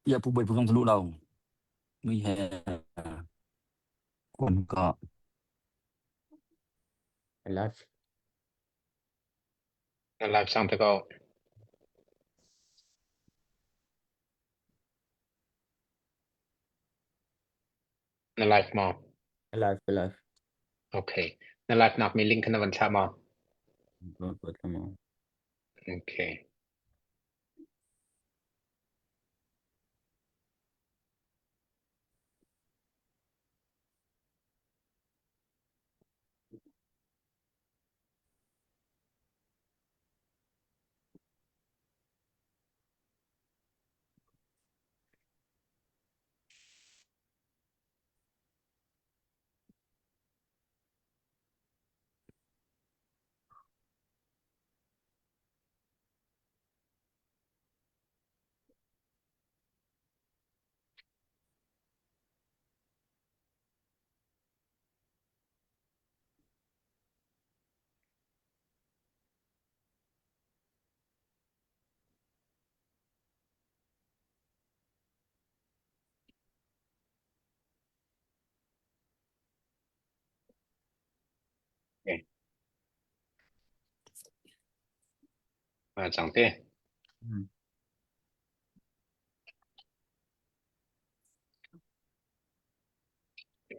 Ya pu bai pung lu lo. Mi he kun ka. Live. Na live sang te ko. Na live maw? Live, live. Okay. Na live nak mi link na van thlah maw? Okay. Okay. Ah, cang te. Mm.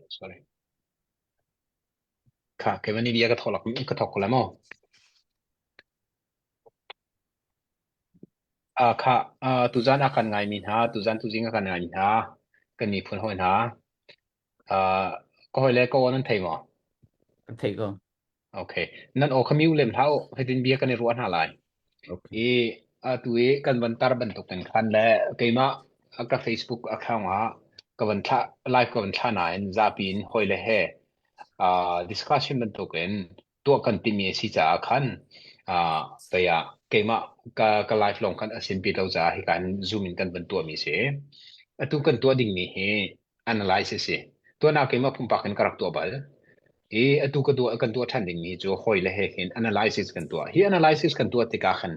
Sorry. Kha, ke mani bia ka thok ka thok ko la mo. Ah, kha, ah, tuzan a kan ngai mi hna, tuzan tuzing a kan ngai mi hna, kan miphun hawi hna. Ah, ka hawi le ka aw nan thei maw? Kan theih ko. Okay. Nan aw kha mute lem hlah u. Hitin bia kan i ruah hna lai. Okay. I atu i kan van tar bantuk in khan le keimah ka Facebook account ah ka van thlah live ka van thlah nain zapi in hawi le he uh, discussion bantuk in tuah kan timi a si caah khan uh, pei ah keimah ka, ka live lawng khan a sin pi lo caah hika in zoom in kan van tuahmi si. Atu kan tuah dingmi hi analyze a si. Tuan ah keimah pumpak in ka rak tuah bal. I atu ka tuah kan tuah ṭhan dingmi cu hawi le he hin analysis kan tuah. Hi analysis kan tuah tikah khan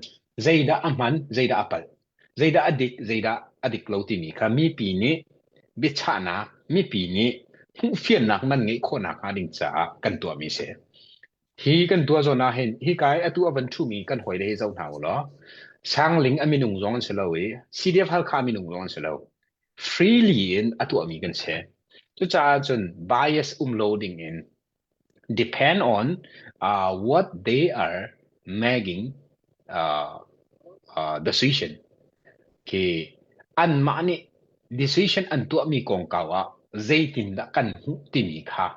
zeidah a hman, zeidah a palh, zeidah a dik, zeidah a dik lo timi kha mipi nih biachahnak, mipi nih hmuhfiannak nan ngeih khawhnak hnga ding caah kan tuahmi si. Hi kan tuah zawn ah hin hika i atu a van ṭhumi kan hawile hi zoh hna u law Sangling a minung zong an si lo i CDF Halkha minung zong an si lo. Freely in a tuahmi kan si. Cucaah cun bias um lo ding in depend on uh, what they are making uh, uh, decision. Khi anmah nih decision an tuahmi kongkau ah zeitindah kan hmuh timi kha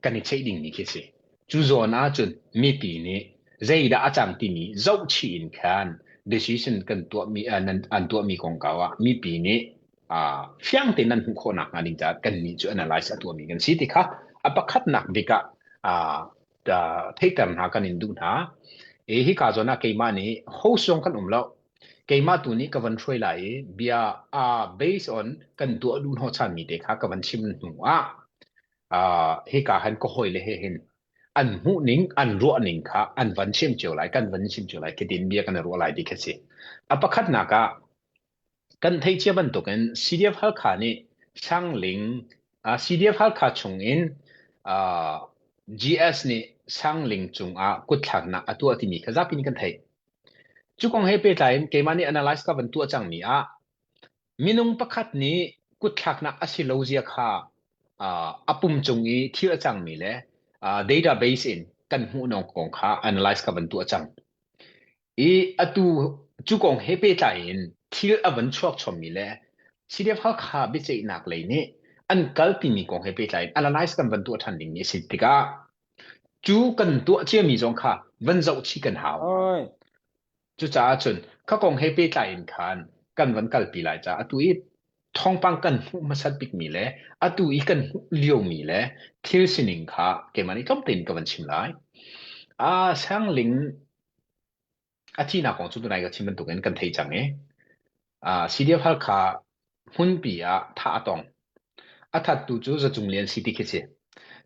kan i cheih dingmi khi si. Cu zawn ahcun mipi nih zeidah a cang timi zohchih in khan decision kan tuahmi uh, nan an tuahmi kongkau ah mipi nih uh, fiang tein nan hmuh khawh nakhnga ding caah kannih cu analyze a tuahmi kan si ti kha a pakhatnak bik ah uh, theihter hna kan in duh hna. E hika zawn ah keimah nih host zong kan um lo. Keimah tu nih ka van hruai lai i bia uh, based on kan tuah duh hnawhchanmi te kha ka van chim hnu ah uh, hika han ka hawi le he hin an hmuh ning an ruah ning kha an van chim cio lai kan van chim cio lai khitin bia kan ruah lai ti khi si a pakhatnak ah kan theih cia bantukin CDF Halkha nih Sangling uh, CDF Halkha chung in uh, GS nih Sangling cungah kutthlaknak a tuah timi kha zapi nih kan theih. Cu kong he pehtlai in keimah nih analyze ka van tuah cangmi ah Minung pakhat nih kutthlaknak a si lo zia kha uh, a pum cung i thil a cangmi le uh, database in kan hmuh kong kha analyze ka van tuah cang. I atu cu kong he pehtlai in thil a van chuak chommi le CDF Halkha biaceihnak lei nih an kalpimi kong he pehtlai in analyze kan van tuah ṭhan dingmi a si tikah cu kan tuah ciami zong kha van zoh chih kan hau. Oi. Cucaah cun kha kong he pehtlai in khan kan van kalpi lai caah atu i thawngpang kan hmuh hmasat bikmi le atu i kan hmuh liomi le thil sining kha keimah nih tlawm tein ka van chim lai. Ah, Sangling a thihnak kong cu tunai ka chim bantukin kan thei cang i ah, CDF Halkha hmunpi ah thah a tong. A thattu cu Zacung Lian si ti khi si.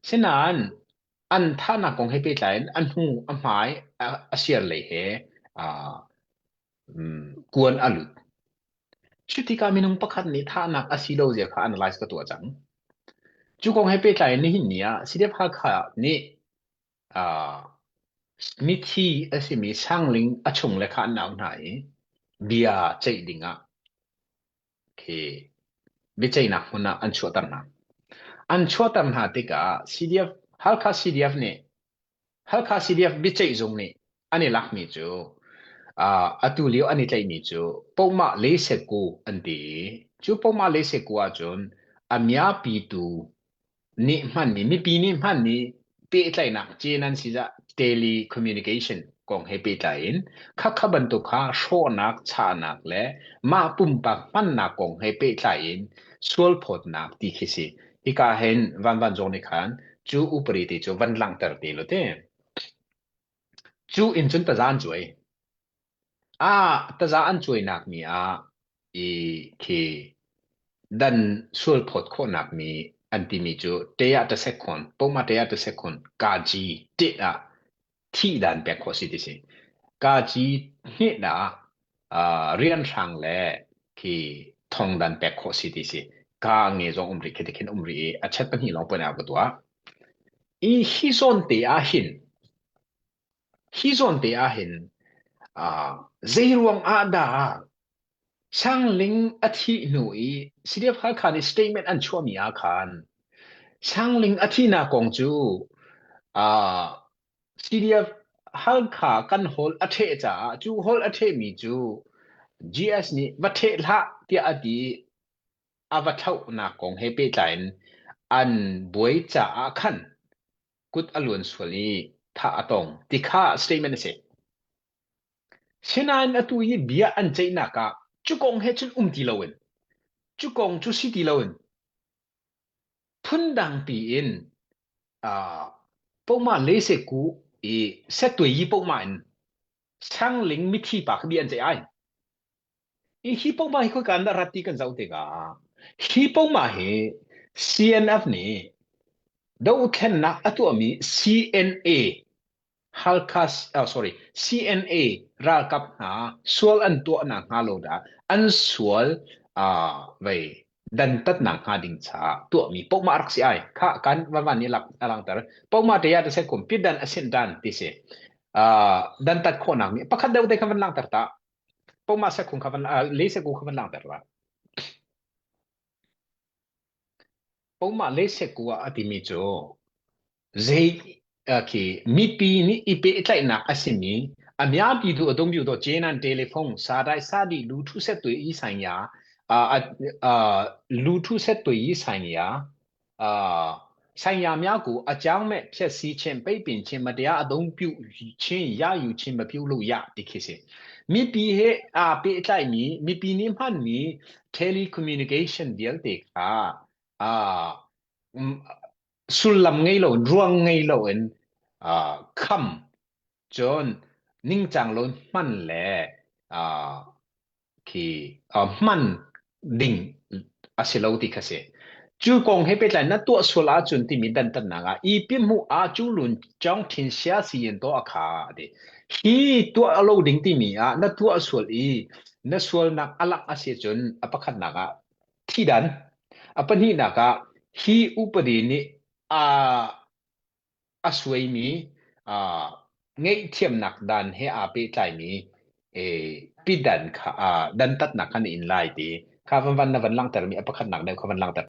Sinain an thahnak kong he pehtlai in a hnu a hmai a siar lei he kuan a lut. Cutikah minung pakhat nih thahnak a si lo zia kha analyze ka tuah cang. Cu kong he pehtlai in nihin ni ah CDF Hakha nih uh, mithi a simi Sangling a chung le kha an au hna i bia ceih dingah khi biaceihnak hmun ah an chuahter hna. An chuahter hna tikah CDF Halkha CDF nih Halkha CDF biaceihzung nih an i lakmi cu uh, atu lio an i tlaihmi cu Pohmah Leiseku an ti i cu Pohmah Leiseku ahcun a miapitu nih hmanmi mipi nih hmanmi pehtlaihnak cenan sizah telecommunication kong he pehtlai in khakha bantuk kha hrawhnak chahnak le mah pumpak hmannak kong he pehtlai in sualphawtnak ti khi si. Hika hin Van Van Zawng nih khan cu upari te cu van langhter te lo te. Cu in cun taza an cuai. Ah taza an cuainak mi ah i khi dan sualphawt khawhnak mi an timi cu te ah tasek khon, poma te ah tasek khon, kaji te ah thihdan pek khawh si ti si. Kaci hnet ah uh, rianhrang le khi thongdan pek khawh si ti si. Ka nge zong um rih khi ti khin um rih i a chet pahnih lawng pon ah ka tuah. I hi zawn te ah hin hi zawn te ah hin uh, zei ruang ah dah Sangling a thih hnu i CDF Halkha nih statement an chuahmi ah khan Sangling a thihnak kong cu uh, CDF Halkha kan hawl a ṭheh caah cu hawl a ṭhehmi cu GS nih va ṭheh hlah tiah a ti i a va thlauhnak kong he pehtlai in an buai caah khan kut a luan sual i thah a tong ti kha statement a si. Sinain atu i bia an ceihnak ah cu kong he cun um ti loin cu kong cu si ti loin phundang piin uh, pohmah leiseku i settuai yi pohmah in sangling mithi pa kha bia an ceih ai. I hi pohmah hi khoika an dah rat ti kan zoh tikah hi pohmah hi CNF nih dothlennak a tuahmi CNA Halkha oh, sorry CNA ralkap hna sual an tuahnak hnga lo dah an sual uh, vei dantatnak hnga ding caah tuahmi pohmah rak si ai kha kan van van nih lak alangter pohmah te ya te se kum pidan asin dan ti si uh, dantat khawhnak mi pakhat deuh te kha van langter ta pohmah se khung kha van uh, le se ku kha van langter la Pohmah le seku ah a timi cu zei khi mipi nih i pehtlaihnak a simi a miapi du a dong do cenan telephone sadai sadi lu thu set tu i sang ya lu thu set tu i sang ya ဆိုင်ရာများကိုအကြောင်းမဲ့ဖျက်ဆီးခြင်းပိတ်ပင်ခြင်းမတရားအသုံးပြုခြင်းရယူခြင်းမပြုလုပ်ရတိခေစီမိပီhe အာpehtlaimi mipi nih hmanmi telecommunication vialte kha ah sullam ngei lo ruang ngei lo in kham cun ningcang lo hman le khi hman ding a si lo ti kha si. Cu kong he pehtlai na tuah sual ahcun timi dantatnak ah i pi hmuh ah cu lun chong thin sia si in to a kha ti. Hi tuah lo ding timi ah na tuah sual i na sualnak a langh a si cun a pakhatnak ah thidan a pahnihnak ah hi upadi nih a a suaimi uh, ngaihthiamnak dan he aa pehtlaimi pidan kha uh, dantatnak kha na in lai ti kha van van na van langhtermi a pakhatnak deuh kha van langhter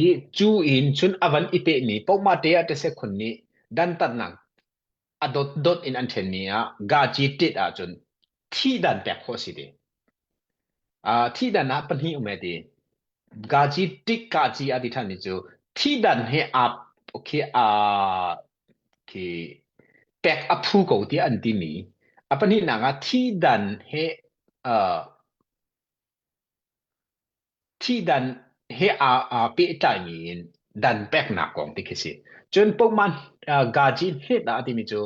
i cu in cun a van i pehmi pohma te ah te sekhun nih dantatnak a dot dot in an ṭhenmi ah gaci tit ahcun thihdan pek khawh a si ti. Uh, thihdan ah pahnih um e ti. Gaci tik kaci a ti ṭhanmi cu thihdan he aa khi aa khi pek a phu ko tiah an timi. A pahnihnak ah thihdan he uh, Thihdan he aa pehtlaimi in dan peknak kong ti khi si. Cun pohman gaji hnet ah a timi cu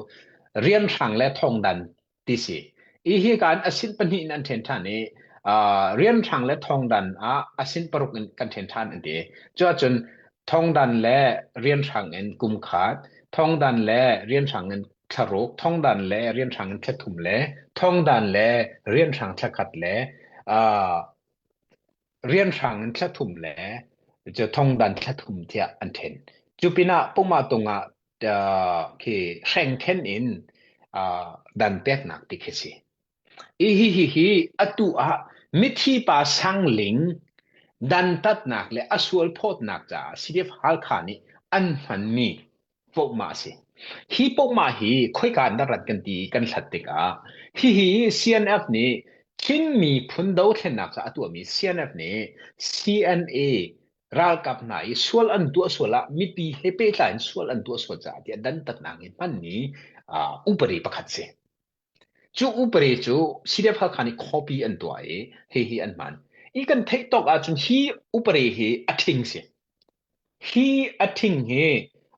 rianhrang le thongdan ti si. I hi kan a sin pahnih in an ṭhen ṭhan i rianhrang le thongdan ah a sin paruk in kan ṭhen ṭhan an ti. Cuahcun thongdan le rianhrang in kum khat, thongdan le rianhrang in. thlaruk, thongdan le rianhrang in thlathum le thongdan le rianhrang thlakhat le uh, rianhrang in thlathum le cu thongdan thlathum tiah an then. Cu pinah pumah tungah uh, khi hreng then in uh, dan peknak ti khi si. Hihi atu ah mithi pa Sang Ling dantatnak le a sualphawtnak caah CDF Halkha nih an hmanmi pohmah a si. Hi pohmah hi khoika in dah rat kan ti kan hlat tikah hihi CNF nih Chin miphun dothlennak caah a tuahmi CNF nih CNA ralkap hna i sual an tuah sual ah mipi he pehtlai in sual an tuah sual caah tiah dantatnak in hmanmi uh, upadi pakhat si. Cu upadi cu CDF Halkha nih copy an tuah i hihi an hman. I kan theih tawk ahcun hi upadi hi a ṭhing si. Hi a ṭhing hi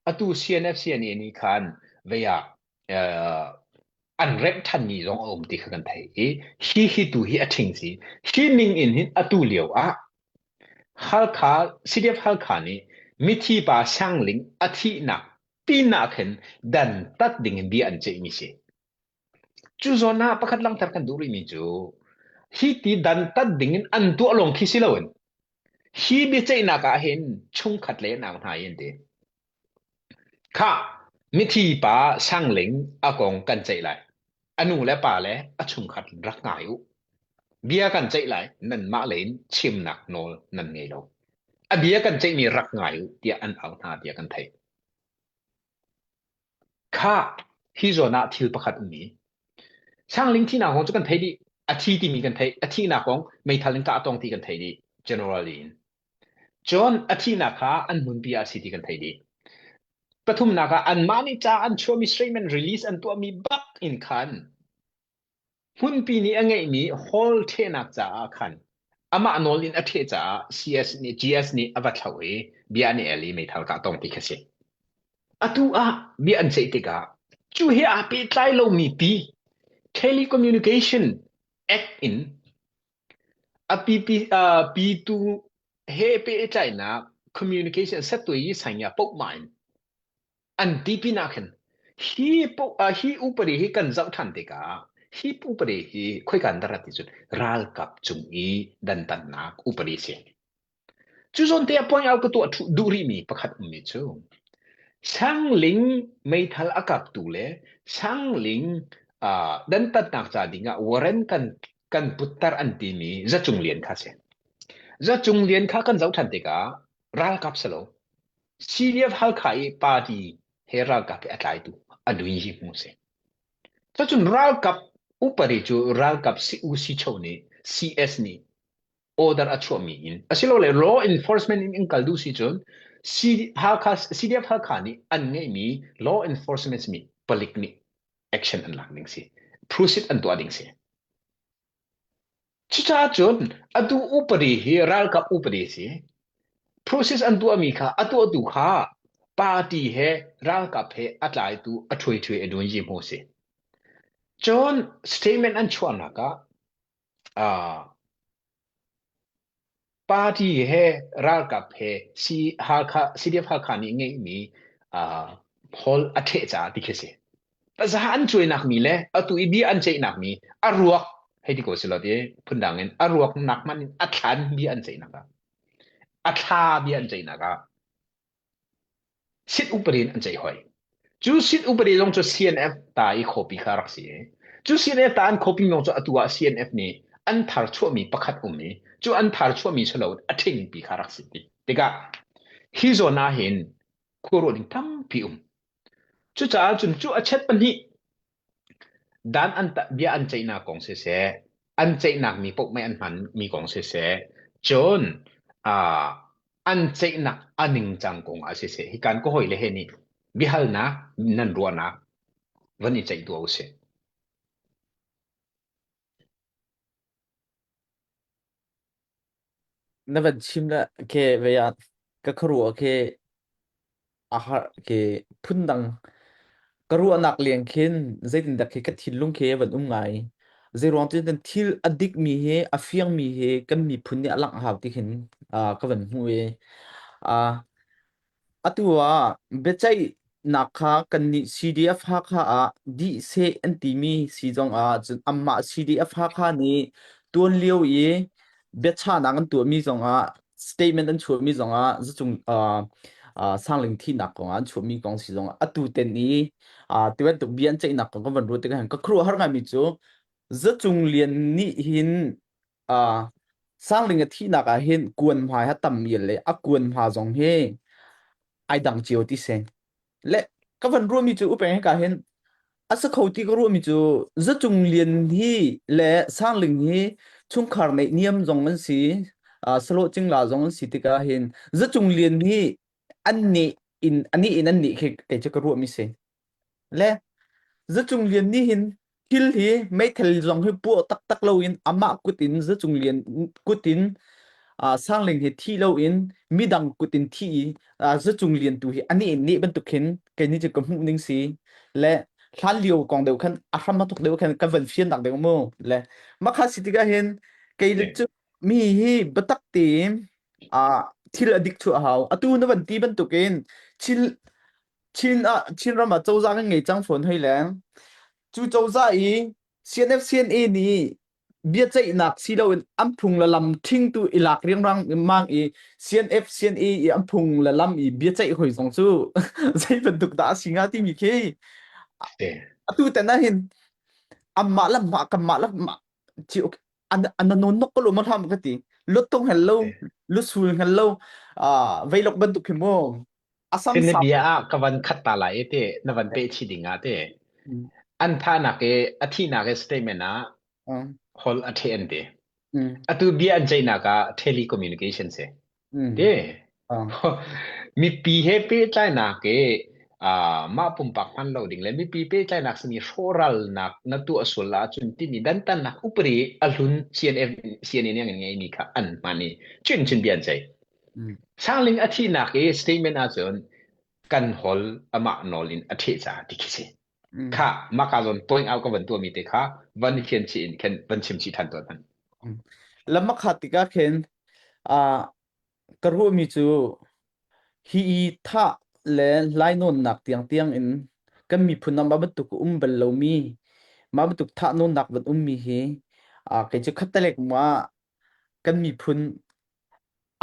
atu CNF CNA nih khan vei ah uh, an remh ṭhanmi zong a um ti kha kan theih i hi hi tu hi a ṭhing si. Hi ning in hin atu lio ah Halkha CDF Halkha nih mithi pa Sangling a thihnak pinah khin dantat ding in bia an ceihmi si. Cu zawn ah pakhat langhter kan duh rihmi cu hi ti dantat ding in an tuah lawng khi si loin hi biaceihnak ah hin chungkhat le nau hna hi an ti. Khah, mithi pa Sangling a kong kan ceih lai. A nu le pa le a chungkhat rak ngai u. Bia kan ceih lai, nanmah lei in chimnak nawl nan ngei lo. A bia kan ceihmi rak ngai u tiah an au hna tiah kan theih. Khah, hi zawn ah thil pakhat um i Sangling thihnak kong cu kan theih dih. A thi timi kan theih. A thihnak kong meithal in kah a tong ti kan theih dih. Generally in. Cun a thihnak kha an hmunpi ah a si ti kan theih dih. Pathumnak ah anmah nih ca an chuahmi statement release an tuahmi bak in khan Hmunpi nih a ngeihmi hall ṭhehnak caah khan amah nawl in a ṭheh caah CS nih GS nih a va thlauh i bia an i el i meithal kah tong ti khi a si. Atu ah bia an ceih tikah cu he aa pehtlai lomi pi Telecommunication Act in a PP, uh, pitu he pehtlainak communication settuai sanya pohmah in an ti pinah khin hi hi upadi hi kan zoh ṭhan tikah hi upadi hi khoika in dah rat ti cun ralkap cung i dantatnak upadi si. Cu zawn te ah point out ka tuah duh rihmi pakhat ummi cu Sangling meithal a kaptu le Sangling uh, dantatnak ca dingah warrant kan kan putter an timi Zacung Lian kha si. Zacung Lian kha kan zoh ṭhan tikah ralkap si lo CDF Halkha i party he ralkap he a tlaitu a nui hi hmu si. Cucun ralkap upadi cu ralkap UC cho nih CS nih order a chuahmi in asilole law enforcement in in kal duh si cun C, Halkha, CDF Halkha nih an ngeihmi law enforcement mi palik nih action an lak ding si. Proceed an tuah ding si. Cucaah cun atu upadi hi ralkap upadi a si. Process an tuahmi kha a tuahtu kha party he ralkap he a tlaitu a ṭhuaiṭhuai a duanyi hmu a si. Cun statement an chuahnak ah uh, Party he ralkap he Halkha, CDF Halkha nih ngeihmi uh, hall a ṭheh caah ti khi si. Paza an cuainak mi le atu i bia an ceihnak mi a ruak hei ti ko si lo ti phundang in a ruak nak hmanh in a thlan bia an ceihnak ah a thla bia an ceihnak ah Sit upadi in an ceih hoi. Cu sit upadi zong cu CNF ta i copy kha rak si i cu CNF ta an copy zong cu atu ah CNF nih an thar chuahmi pakhat um i cu an thar chuahmi si lo a ṭhingpi kha rak si ti tikah hi zawn ah hin khuaruah ding tampi um. Cucaah cun cu a chet pahnih Dan an bia an ceihnak kong siseh, an ceihnak mi paoh mei an hmanmi kong siseh, cun uh, an ceihnak a ningcang kong ah siseh, hi kan ka hawile he nih biahalnak nan ruahnak van i ceih tuah usih. Na van chim le ke ve ah ka khuaruah khi a har khi phundang ka ruahnak leng khin zeitindah khi ka thinlung khi a van um ngai. Zeiruang cu kan thil a dikmi hi a fiangmi hi kan miphun nih a langh hau ti khin uh, ka van hmuh i uh, atu ah biaceih nak kha kannih CDF Hakha ah dih seh an timi si zongah cun anmah CDF Hakha nih tuan lio i biachahnak an tuahmi zongah statement an chuahmi zongah zacung uh, uh, sangling thihnak kong ah an chuahmi kong si zongah atu ten i uh, ti bantuk bia an ceihnak kong kan van ruat tikah hin ka khuaruah har ngaimi cu zacung lian nih hin uh, sangling a thihnak ah hin kuan hmai ha tam ial le a kuan hma zong hi ai dang cio ti si. Le ka van ruahmi cu upeng hika hin a sa kho ti ka ruahmi cu zacung lian hi le sangling hi chungkhar neih niam zong an si uh, salo cingla zong an si tikah hin zacung lian hi an nih in ani in an nih khi kei cu ka ruahmi si. Le Zacung Lian nih hin thil hi meithal zong hi puah taktak loin amah kut in Zacung Lian kut in uh, Sangling hi thi loin midang kut in thi i uh, Zacung Lian tu hi ani in nih bantuk khin kei nih cu ka hmuh ning si le hlan lio kong deuh khan a hram a thok deuh khan ka van fian nak deuh mu le makha si tikah hin kei cu mi hi biatak tein uh, thil a dik chu a hau atu na van ti bantukin thil Chin ah Chinram ah cozah kan ngei cang fawn hoi leng. Cu cozah i CNF CNA nih biaceihnak si loin an phung le lam ṭhingtu i lak riangrang mang i CNF CNA i an phung le lam i biaceih hoi zong cu zei bantuk dah a si hnga timi khi atu tan ah hin anmah le mah kanmah le mah ci an an non nok ko lo ma hlam ka ti luttong hel lo lusul hel lo veilok bantuk khi mu asam Sin na sa bia ah ka van khat ta lai i te na van peh chih ding ah te an thahnak i a thihnak i statement ah hol a ṭhe an ti. Atu bia an ceihnak ah telecommunication si. Te mipi he pehtlainak i ah mah pumpak hman lo ding le mipi pehtlainak simi hrawhralnak na tuah sual ahcun timi dantatnak upadi a hlun CNF CNN nih an ngeimi kha an hman i cun cun bia an ceih. Sangling a thihnak i statement ahcun kan hol amah nawl in a ṭheh caah ti khi si. Kha maka zawn point out ka van tuahmi te kha van i fian chih in khan van chim chih ṭhan tuah hmanh. Lam a khat tikah khin ah ka ruahmi cu hi i thah le lainawnnak tiangtiang in kan miphun ah mah bantuk a um bal lomi mah bantuk thahnawnnak van ummi hi ah kei cu khattelek ma kan miphun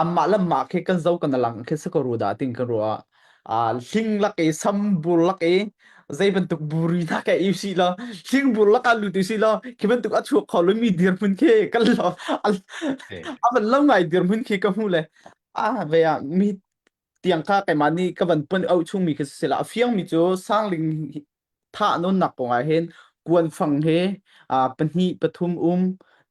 Anmah le mah khi kan zo kan lang khi si ko ru dah tin kan ruah. Ah hling lak i sambur lak i zei bantuk buri hna ka i si lo hling bur lak ah lut i si lo khi bantuk a chuak kho lomi dirhmun khi kan lo a van lo ngai dirhmun khi ka hmu le ah ve ah mi tiang kha keimah nih ka van pon auh chungmi khi si la a fiangmi cu sangling thah nawnnak kong ah hin kuanfang he pahnih pathum um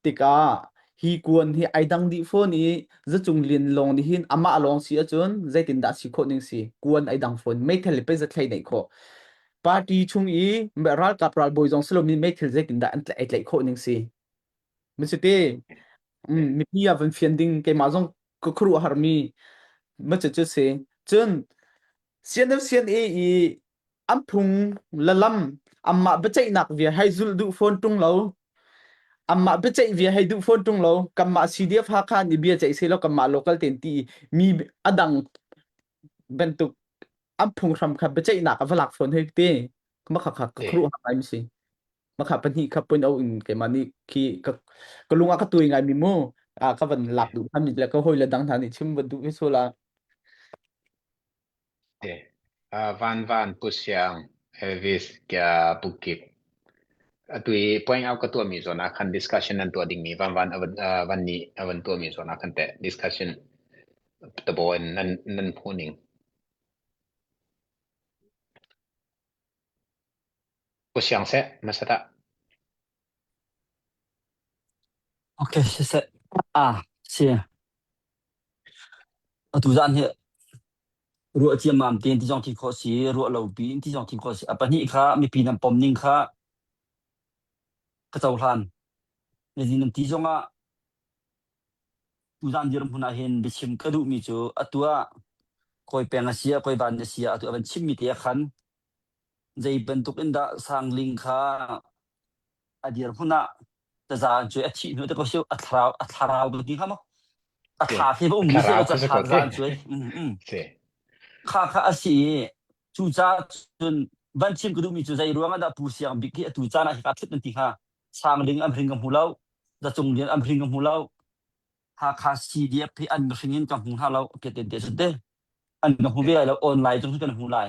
tikah hi kuan hi ai dang dih fawn i zacung lian lawng nih hin amah lawng si ahcun zeitindah si khawh ning si kuan ai dang fawn meithal le pei zathlei neih khawh party chung i ralkap ralbawi zong si lomi meithal zeitindah an tlaih tlaih khawh ning si Masite mipi ah van fian ding keimah zong ka khuaruah harmi ma cu cu si cun CNF CNA i an phung le lam anmah biaceihnak via hei zulh duh fawn ṭung lo anmah biaceih via hei duh fawn ṭung lo kanmah CDF Hakha nih bia ceih seh law kanmah local ten ti mi a dang bantuk an phunghram kha biaceihnak a va lak fawn hei ti ma kha kha ka khuaruah har ngai mi si ma kha pahnih kha point out in keimah nih khi ka ka lung ah ka tuai ngai mi mu a ka van lak duh hna mi le ka hawi le dang hna nih chim van duh mi sula Van Van Pu Siang Elvis Pu Kip atu i point out ka tuahmi zawn ah khan discussion nan tuah dingmi Van Van Van nih a van tuahmi zawn ah khan teh discussion tabo in nan nan hmuh ning. Pu Siang seh hmasa tah. Okay, siseh. Ah, si. Atu zan hi ruah ciammam tein ti zong ti khawh si, ruah lo piin ti zong ti khawh si. A pahnih kha mipi nan pom ning kha ka cohlan. Nihin nan ti zongah tuzan dirhmun ah hin biachim ka duhmi cu atu ah kawi peng a si ah kawi van a si ah atu a van chimmi te ah khan zei bantuk in dah sangling kha a dirhmun ah taza an cuai a thih hnu te ko si a thlarau a thlarau ba ti hnga maw a Si. thla khi va A um mi se thlarau lo kha ca si thla ko za te. an cuai mm mm Si. kha kha a si i. Cucaah cun van chim ka duhmi cu zei ruang ah dah Pu Siang Bik hi atu caan ah hika ṭhut nan ti hnga? Sangling an hring ka hmu lo, Zacung Lian an hring ka hmu lo, Hakha CDF hi an hring in ka hmu hna lo, ke te te te an ka hmu ve lai lo, online cung kan hmu lai.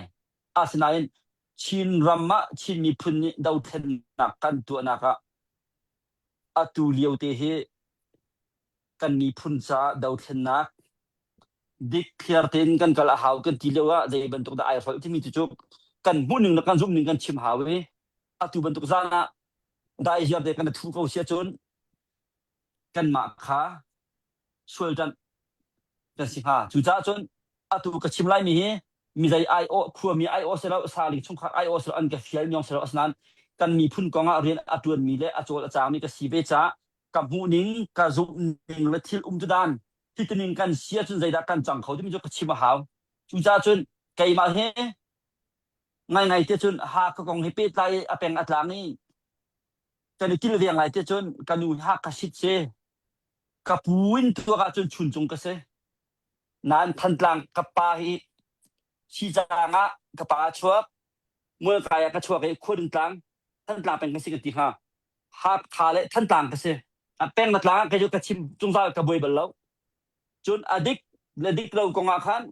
Asinain Chin ram ah Chin miphun nih dothlennak kan tuahnak ah atu lio te hi kan miphun caah dothlennak dikthliar tein kan kal a hau kan ti lio ah zei bantuk dah ai hrolh timi cu kan hmuh ning le kan zumh ning kan chim hau i atu bantuk zan ah dai hiar te kan thu ko sia cun kanmah kha sual ṭanh kan si hnga. Cucaah cun atu ka chim laimi hi mizei aiawh khuami aiawh si lo saling chungkhar aiawh si lo an ka fial miong si lo asinain kan miphun kong ah rian a ṭuanmi le a cawl a cangmi ka si ve caah ka hmuhning ka zumhning le thil um dan hitining kan si ahcun zeidah kan cang kho timi cu ka chim a hau. Cucaah cun keimah hi ngaingai te cun Hakha kong hi pehtlai a peng a tlang i kan i kilveng lai te cun ka nu hi Hakha sit si ka pu in tuak ahcun Chuncung ka si. Nain Thantlang ka pa hi Sicang ah ka pa a chuak, Mualkai ah ka chuak i Khuading Thantlang peng ka si ka ti hnga. Hakha le Thantlang ka si. A peng na tlang ah kei cu ka chim zungzal ka buai bal lo. Cun a dik le dik lo kong ah khan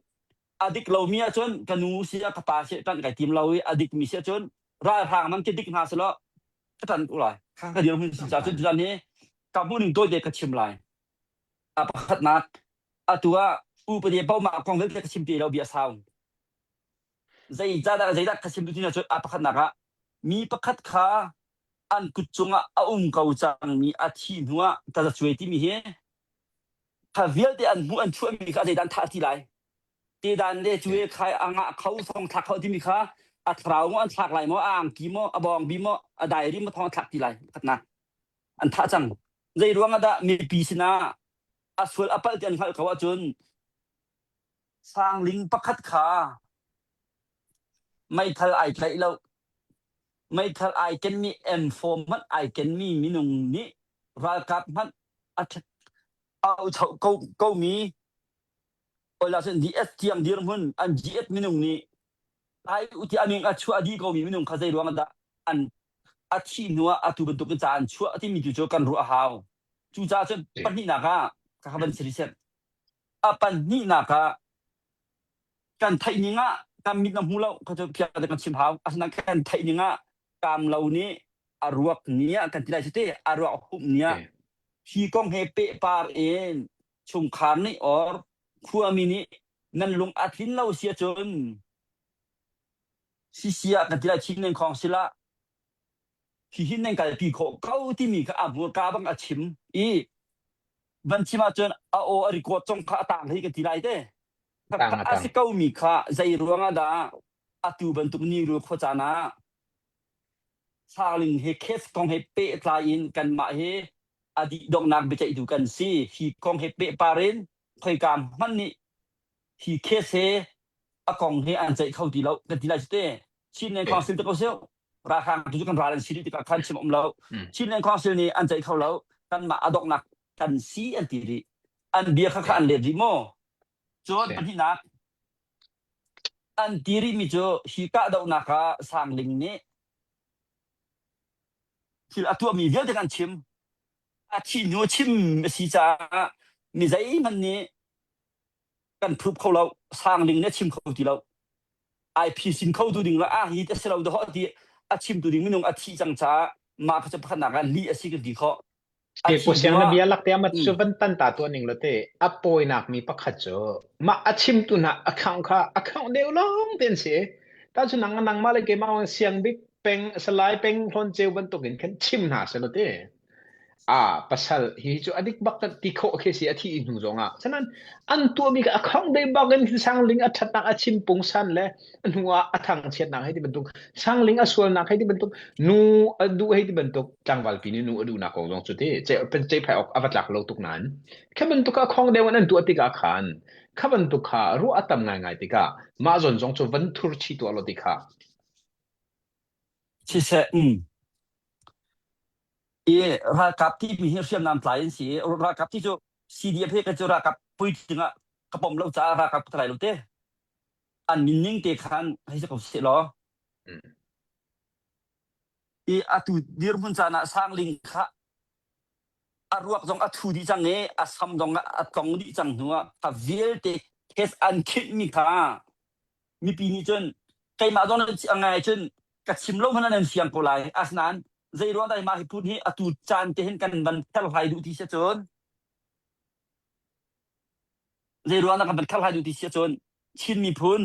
a dik lomi ahcun ka nu si ah ka pa si ah ṭanh kai tim lo i a dikmi si ahcun ralhrang man khi dik hna selaw ka ṭanh ko lai. Kha ka dirhmun si caah cun tutan hi ka hmuhning tawite ka chim lai. A pakhatnak atu ah upadi boma kong vialte ka chim ti lo bia sau. Zeicadah zeidah ka chim tu ti cun a pakhatnak ah mi pakhat kha an kut cungah a um ko cangmi a thi hnu ah tazacuai timi hi kha vialte an hmuh an chuahmi kha zeidah an thah ti lai tedan le cu khai a ngah kho thong thlak kho timi kha a thlarau maw an thlak lai maw a angki maw a bawngbi maw a diary maw thong an thlak ti lai pakhatnak an thah cang zei ruang ah dah mipi sinah a sual a palh ti an hngalh ko ahcun sangling pakhat kha meithal ai tlaih lo meithal ai kenmi M4 hmanh ai kenmi minung nih ralkap hmanh a au ko komi Oila cun DS tiang dirhmun an GS minung nih ai uti aming a chuah dih komi minung kha zei ruang dah an a thih hnu ah atu bantuk in ca an chuah timi tu cu kan ruah a hau. Cucaah cun pahnihnak ah ka van si rih A pahnihnak ah kan theih ning ah kan mit na hmu lo kha cu phiah kan chim hau. Asinain kan theih ning ah kaam lo nih a ruak ni ah kan ti lai cu te a ruak humh ni ah hi kong he pehpar in chungkhar nih or khuami nih nan lung a tlin lo si ahcun sisi ah kan ti lai Chin nan khong sila hihin nan kalpi khawh ko timi kha a hmurka bang a chim i van chim ahcun a aw a record cong kha a tang hi kan ti lai te a si ko mi kha zei ruang ah dah atu bantuk ni rul khuacaan ah Saling he case kong he pehtlai in kanmah hi a dih donghnak biaceihtu kan si. Hi kong he pehpar in khoika hmanh nih hi case he a kong he an ceih kho ti lo kan ti lai cu te. Chinland Council te ko sih ralhrang tu cu kan ral an si dih tikah khan chim um lo. Chinland Council nih an ceih kho lo. Kanmah a donghnak kan si an ti rih. An bia kha kha an let rih maw? Cun pahnihnak An ti rihmi cu hi kahdohnak ah Sangling nih thil a tuahmi vialte kan chim. A thih hnu chim a si caah mi zeihmanh nih kan phup kho lo. Sangling nih a chim kho ti lo. Ai phisin kho tu ding le ah hi a si lo dawh ti a chimtu ding minung a thih cang caah mah kha cu pakhatnak ah lih a si kan ti khawh. A Te thih pusiang na hnuah bia lak te amat mm, cu van tan ta tuah ning lo te a pawinak mi pakhat cu mah a chimtu hna account kha account deuh lawng te an si ta cu nang nangmah le keimah siang bik peng salai peng hlawn ceu bantuk in khan chim hna se lo te a pasal hi cu adik bak kan ti khawh khi si a thi hnu zong ah sanan an tuah mi kha account dei bak in sangling a thatnak a chim pungsan le hnu ah a thang chiatnak hei ti bantuk sangling a sualnak hei ti bantuk nu a duh hei ti bantuk tlangval pi nih nu a duhnak kong zong cu ti ce phai awk a va tlak lo tuk nain kha bantuk ah khong deuh in an tuah tikah khan kha bantuk kha ruah a tam ngaingai tikah mah zawn zong cu van thur chi tuah lo ti kha siseh mm. I ralkap timi hi hriamnam tlai an si i ralkap ti cu CDF he ka cu ralkap puitling ah ka pom lo caah ralkap ka tlai lo te. An min ning te khan hei si ko seh law. I atu dirhmun caan ah Sangling kha a ruak zong a thu dih cang i a sam zong a tlong dih cang hnu ah kha vialte case an khinhmi kha mipi nih cun keimah zong nan a ngai cun ka chim lo hmanh ah nan fiang ko lai. Asinain zei ruang dah mah hi phun hi atu caan te hin kan van kherhlai duh ti si cun zei ruang dah kan van kherhlai duh ti si cun Chin miphun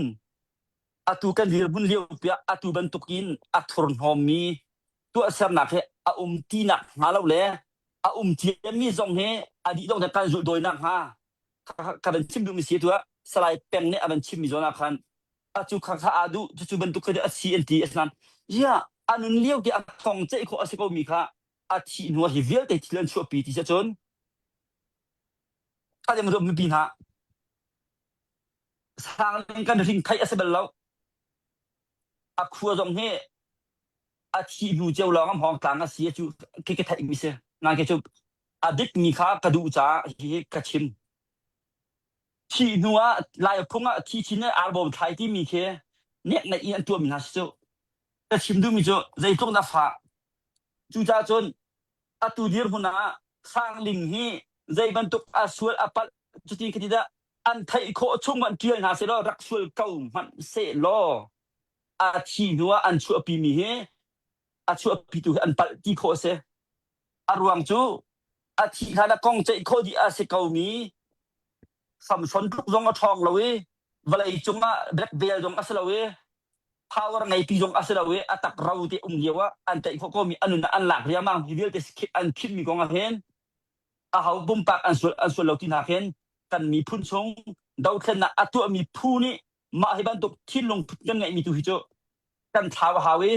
atu kan dirhmun lio piah atu bantukin a thurhnawmmi tuahsernak hi a um tinak hnga lo le a um ciami zong hi a dih dong kan zulh dawinak hnga ka van chim duhmi si tu ah Salai Peng nih a van chimmi zawn ah khan acu kha kha aa duh cucu bantuk kha a si an ti asinain ya a nun lio ti a thong ceih khawh a si ko mi kha a thih hnu ah hi vialte thil an chuahpi ti si cun a dem mipi hna Sangling kan hring theih a si bal lo. A khua zong hi a thih hnu cio lawng am hawng tlang a si cu khi ka theih mi si. Ngai ke cu a dik mi kha ka duh caah hihi ka chim. Thih hnu ah Lai phung ah thi chin le arbawm thlai ti mi khi nek neih in an tuah mi hna si cu. Ka chim duh mi cu zeitluk na fah. Cucaah cun atu dirhmun ah Sangling hi zei bantuk a sual a palh cuti khati dah an theih khawh chung hmanh ṭial hna sehlaw rak sual ko hmanh sehlaw a thi hnu ah an chuahpimi hi a chuahpitu hi an palh ti khawh a si. A ruang cu a thih hlan ah kong ceih khawh dih a si komi Samson tluk zong a ṭhawng lo i vawlei cungah black belt zong a si lo i power ngeipi zong a si lo i a tak ro te um lio ah an tlaih khawh komi a nun ah an lak riangmang hi vialte an khimmi kong ah hin aho pumpak an sual an sual lo ti hna khin kan miphun chung dothlennak a tuahmi phu nih mah hi bantuk thinlung put kan ngeihmi tu hi cu kan thlau a hau i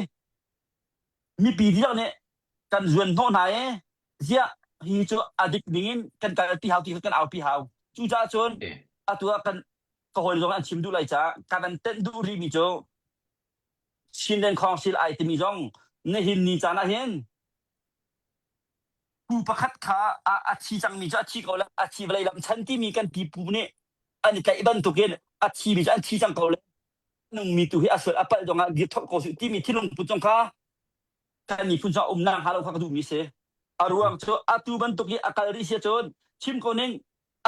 mipi dihlak nih kan zuan hnawh hna i ziah hi cu a dik ding in kan kalpi hau ti kha kan aupi hau. Cucaah cun atu ah kan ka hawi zong an chim duh lai caah ka van tenh duh rihmi cu Chinland Council ai timi zong nihin ni caan ah hin pu pakhat kha a, a thi cangmi cu a thi ko le a thi vawlei lam chan timi kan pipu nih an i tlaih bantukin a thimi cu an thi cang ko le nungmi tu hi a sual a palh zongah dir thok ko su timi thinlung put zong kha kan miphun cu a um nak hnga lo kha ka duhmi si. A ruang cu atu bantuk i a kal rih si cun chim ko ning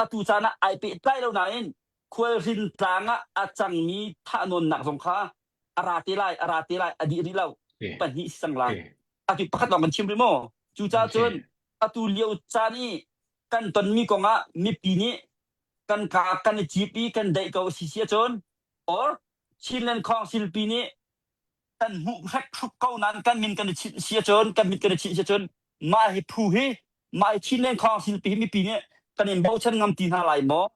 atu caan ah ai pehtlai lo nain khualhrin tlang ah a cangmi thahnawnnak zong kha a ra te lai a ra te lai a dih rih lo pahnih si cang lai atu pakhat lawng kan chim rih maw cucaah cun atu lio caan i kan tonmi kong ah mipi nih kan ka kan i cip i kan daih ko si si ahcun or Chinland Council pi nih kan hmuh hrek ko nain kan min kan i chinh si ahcun kan mit kan i chinh si ahcun mah hi phu hi mah hi Chinland Council pi hi mipi nih kan in bochan ngam ti hna lai maw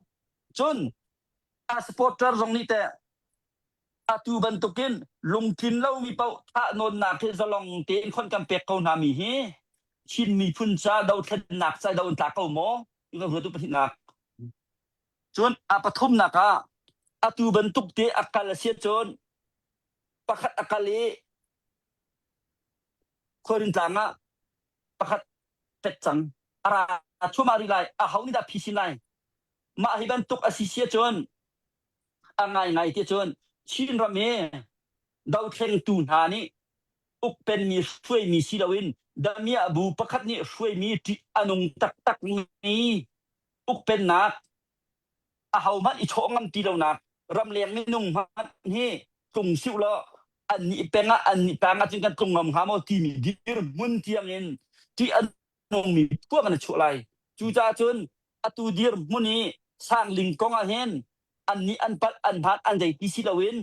cun a supporter zong nih teh atu bantukin lungtlin lomi paoh thahnawnnak hi zalong tein khon kan pek ko hna mi hi Chin miphun ca dothlennak ca do in tla ko maw? Kan ruatu pahnihnak. Cun a pathumnak ah atu bantuk te a kal a si cun pakhat a kal i khuarin tlang ah pakhat pet cang a ra thuma rih lai a ho nih dah phisin lai mah hi bantuk a si si cun a ngaingai ti cun Chin ram hi dothlengtu hna nih ukpenmi hruaimi si loin damiah bu pakhat nih hruaimi ṭih a nung taktakmi ukpennak ahohmanh i chawh ngam ti lonak ramleng minung hmanh hi tlung siu law an nih peng ah an nih tang ah cun kan tlung ngam hnga maw timi dirhmun tiang in ṭih a nungmi tuah kan i chuah lai. Cucaah cun atu dirhmun i Sangling kong ah hin annih an palh an hmaan an zei ti si loin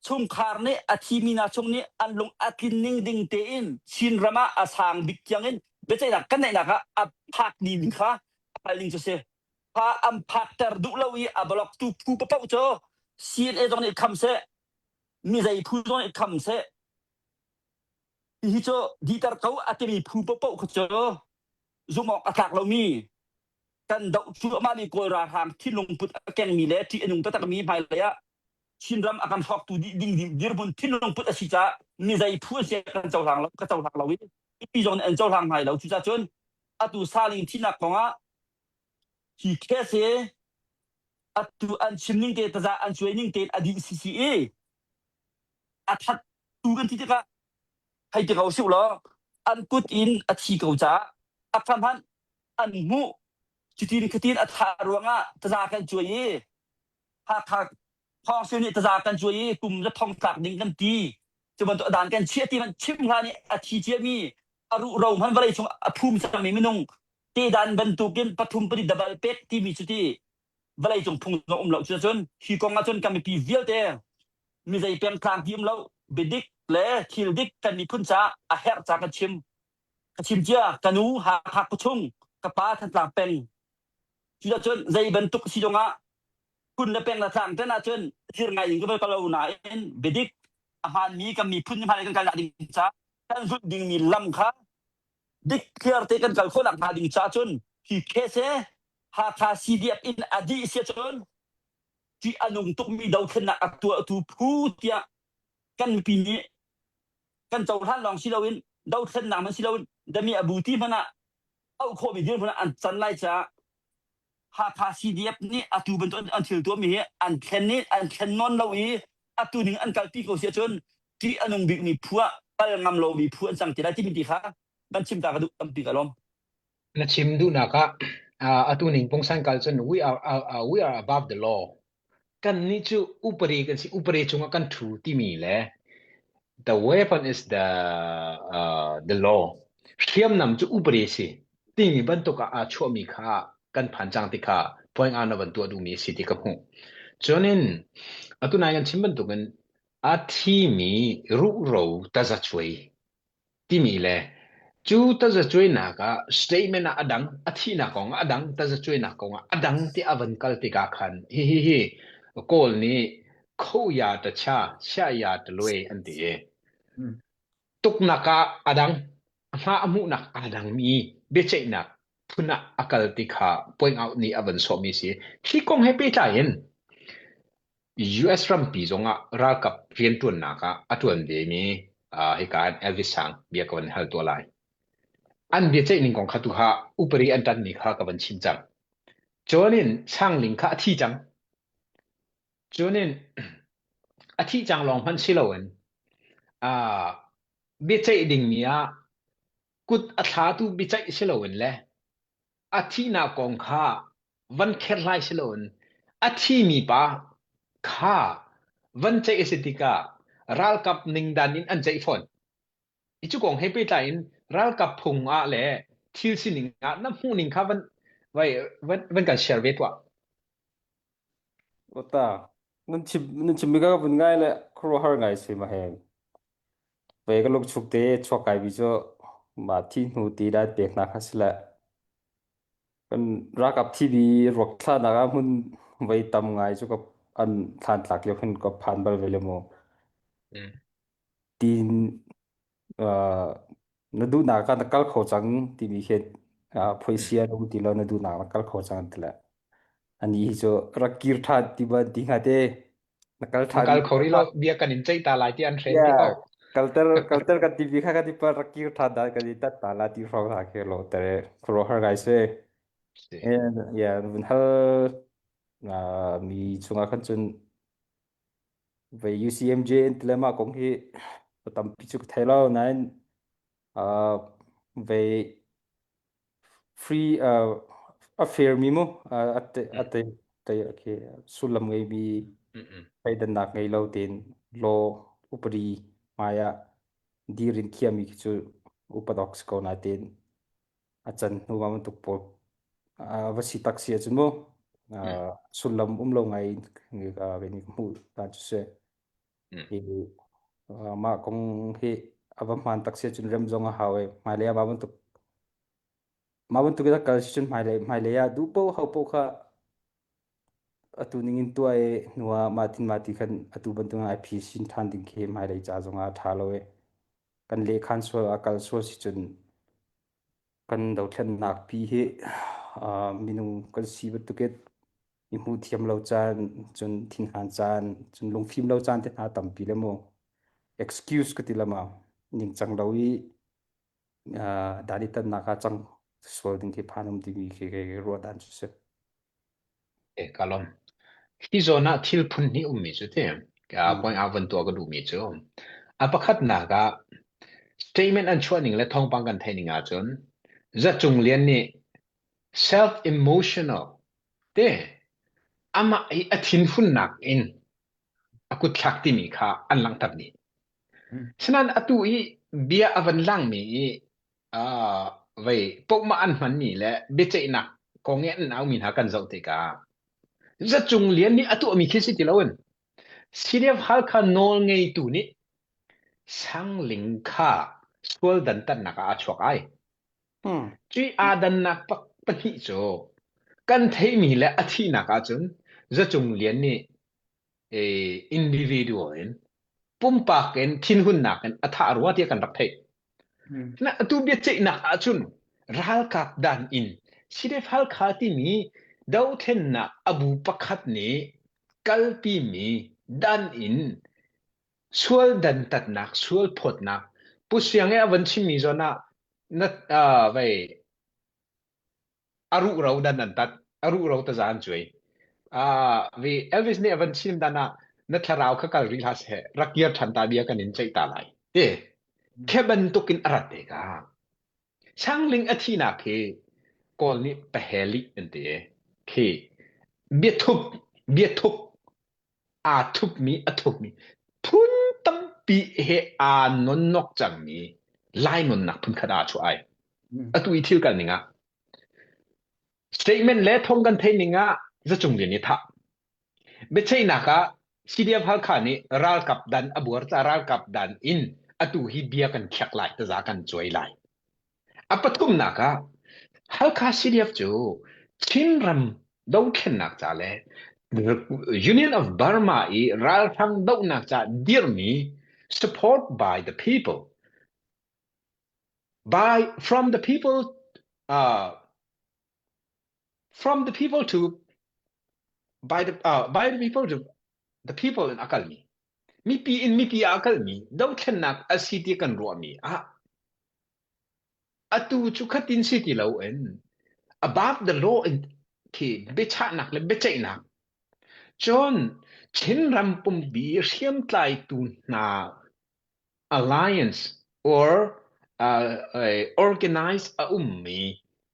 chungkhar nih a thimi hna chung nih an lung a tlin ning ding tein Chinram ah a sang bik tiang in biaceihnak kan neihnak ah a phak ni ning kha a kal ning cu si. Kha an phakter duh lo i a block tu phu paoh cu CNA zong nih kham seh, mi zei phu zong nih kham seh, Hihi cu dihter ko a timi phu paohpaoh kha cu zumh awk a tlak lomi kan doh cuahmahmi Kawl ralhrang thinlung put a kengmi le ṭih a nung taktakmi hmailei ah Chinram a kan hrawktu dih ding dirhmun thinlung put a si caah mi zei phu an si kan cohlang lo ka cohlang lo i mipi zong nih an cohlang hngai lo cucaah cun atu saling thihnak kong ah hi case hi. Atu an chim ning te taza an cuai ning tein a dih sisi i a that tu kan ti tikah hei ti ko sih law an kut in a thi ko caah a kha hmanh an hmuh cutin khatin a thah ruangah taza kan cuai i Hakha Thawngsil nih taza kan cuai i kum za thong tlak ding kan ti cu bantuk a dan kan chiah ti hmanh chim hlan i a thi ciami a ruh ro hmanh vawlei chung a phum cangmi minung te dan bantukin pathum pali dabal pek timi cu ti vawlei cung phung zong um lo cu cun hi kong ah cun kan mipi vialte mi zei pengtlang ti um lo biadik le thil dik kan miphun caah a herh ca kan chim ka chim cia ka nu Hakha khuachung ka pa Thantlang peng cucun zei bantuk si zongah phun le peng le tlang ten ahcun thir ngai in ka bal lo nain biadik a hmaanmi kan miphun hmai kan kalnak ding ca kan zulh dingmi lam kha dik clear te kan kal khawhnak hnga ding ca cun hi case he Hakha CDF in a dih sia cun ṭih a nung tukmi dothlennak a tuahtu phu tiah kan mipi nih kan cohlan lawng si loin dothlennak hmanh si loin dami a bu ti hmanh ah auh khawhmi dirhmun ah an can lai caah Hakha CDF nih atu bantuk an thil tuahmi hi an thlen i an thlen nawn lo i atu ning an kalpi ko si ahcun ṭih a nung bikmi phu ah kal ngam lomi phu an cang ti lai timi ti kha kan chim ta ka duh tampi ka lawm. Na chim duhnak ah atu ning pungsan kal cun we are uh, we are above the law. Kannih cu upadi kan si upadi cungah kan ṭhu timi le the weapon is the uh, the law. Hriamnam cu upadi si timi bantuk ah aa chuahmi kha kan phan cang ti kha point out na van tuah duhmi a si ti ka hmuh. Cun in atu nai kan chim bantukin a thimi ruhro tazacuai timi le cu tazacuainak ah statement ah a dang, a thihnak kong ah a dang, tazacuainak kong ah a dang ti a van kal tikah khan hihi hi Kawl nih kho ya ta cha, sia ya ta lue an ti i tuknak ah a dang, a hma a hmuhnak aa dangmi biaceihnak phun ah a kal ti kha point out nih a van sawhmi si. Hi kong he pehtlai in US rampi zongah ralkap rianṭuannak ah a ṭuan vemi hika in Elvis Sang bia ka van hal tuah lai. An biaceih ning kong kha tu kha upari an ṭanmi kha ka van chim cang. Cun in Sang Ling kha a thi cang. Cun in a thih cang lawng hmanh si loin biaceih dingmi ah kut a thlatu biaceih si loin le a thihnak kong kha van kherhlai si loin a thimi pa kha van ceih a si tikah ralkap ningdan in an ceih fawn. Hi cu kong he pehtlai in ralkap phung ah le thil sining ah na hmuhning kha van vai van, van kan share ve tuah. Ota, nan chim nan chim mi ka vun ngai le khuaruahhar ngai si ma he. Ve ka luk chuk te chuak kai bi cu ma thi hnu ti dai pek na kha sile Kan ralkap TV ruak thlahnak ah hmun voi tam ngai cu ka an thlan tlak lio khin ka phan bal ve le maw. Mm. Tin uh, na duhnak ah na kal kho cang timi khi uh, phoisia um ti lo na duhnak na kal kho cang ti le. Ani hi cu rak kir ṭhan ti ban ti hnga te na kal Na ṭhan kal kho rih lo bia kan in ceih ta lai ti an hren ti Yeah, ko. kalter kalter kan TV kha kan ti pa rak kir ṭhan dan kan i tat ta la ti hrawng hna khi lo tere khuaruahhar ngai si. Si. And yeah, vun hal uh, mi chungah khan cun ve UCMJ in tilema kong hi tampi cu ka thei lo nain uh, ve free uh, a fair mi mu uh, a te a te te okay sullam ngei mi Mm, mm, thleidannak ngei lo tein law upadi hmai ah dir in khiami khi cu upadok si ko nain a can hnu ma bantuk pawl va si tak si ahcun mu sullam um lo ngai in kan hmuh ta cu si. mm, Hi mah kong hi a va hmaan tak si ahcun rem zong a hau i hmailei ah mah bantuk mah bantuk in a kal si cun hmailei hmailei ah duh paoh ho paoh kha Atu ningin tuah i hnuah mah tin mah ti khan atu bantuk in ai phisin ṭhan ding khi hmailei ca zongah a ṭha lo i kan lehkhan sual a kal sual si cun kan dothlennak pi hi uh, minung kan si bantukin i hmuh thiam lo caan cun thinhan caan cun lungfim lo caan te hna tampi le mu excuse ka ti lama ningcang lo i uh, dan i tannak ah cang sual ding khi phan um timi khi ruah dan cu si. Okay, ka lawm. Hi zawn ah thil phun hnih ummi cu ti point ah van tuah ka duhmi cu a pakhatnak ah statement an chuah ning le thawngpang kan theih ning ahcun Za Cung Lian nih self emotional te amah i a thinhunnak in a kutthlak timi kha an langhter dih. Sinain atu i bia a van langmi i uh, vei pohmah an hmanmi le biaceihnak kong i an aumi hna kan zoh tikah Za Cung Lian nih a tuahmi khi si ti loin CDF Halkha nawl ngeitu nih Sangling kha sual dantatnak ah a chuak ai. Hmm. Cui aa dannak pahnih cu kan theihmi le a thihnak ahcun Za Cung Lian nih individual in pumpak in thinhunnak in a thah rua tiah kan rak theih. Na atu biaceihnak ahcun ralkap dan in CDF Halkha timi dothlennak a bu pakhat nih kalpimi dan in sual dantatnak, sual phawtnak Pu Siang i a van chimmi zawn ah na vei a ruhro dan an tat a ruhro taza an cuai uh, vi Elvis nih a van chim dan ah na thlarau kha kal rih hlah seh rak kir ṭhan ta bia kan in ceih ta lai ti khe bantuk in a rat te ka Sangling a thinak hi Kawl nih paheli an ti khi biathup biathup aa thupmi a thupmi phun tampi he aa nonnok cangmi Lai nunnak phunkhat ah a chuah ai. Atu i thil kal ning ah statement le thong kan theih ning ah zacung lian i thah. Biaceihnak ah CDF Halkha nih ralkap dan a buar ca ralkap dan in atu hi bia kan khiak lai taza kan cuai lai. A pathumnak ah Halkha CDF cu Chinram dothlennak ca le Union of Burma i ralhrang dohnak ca dirhmi support by the people by from the people uh, from the people to by the uh, by the people to the people in a kalmi mipi in mipi ah a kalmi dothlennak a si ti kan ruahmi ah atu cu khatin si ti loin above the law in khi biachahnak le biaceihnak cun Chinram pumpi hriamtlaitu hna alliance or uh, uh, organize a ummi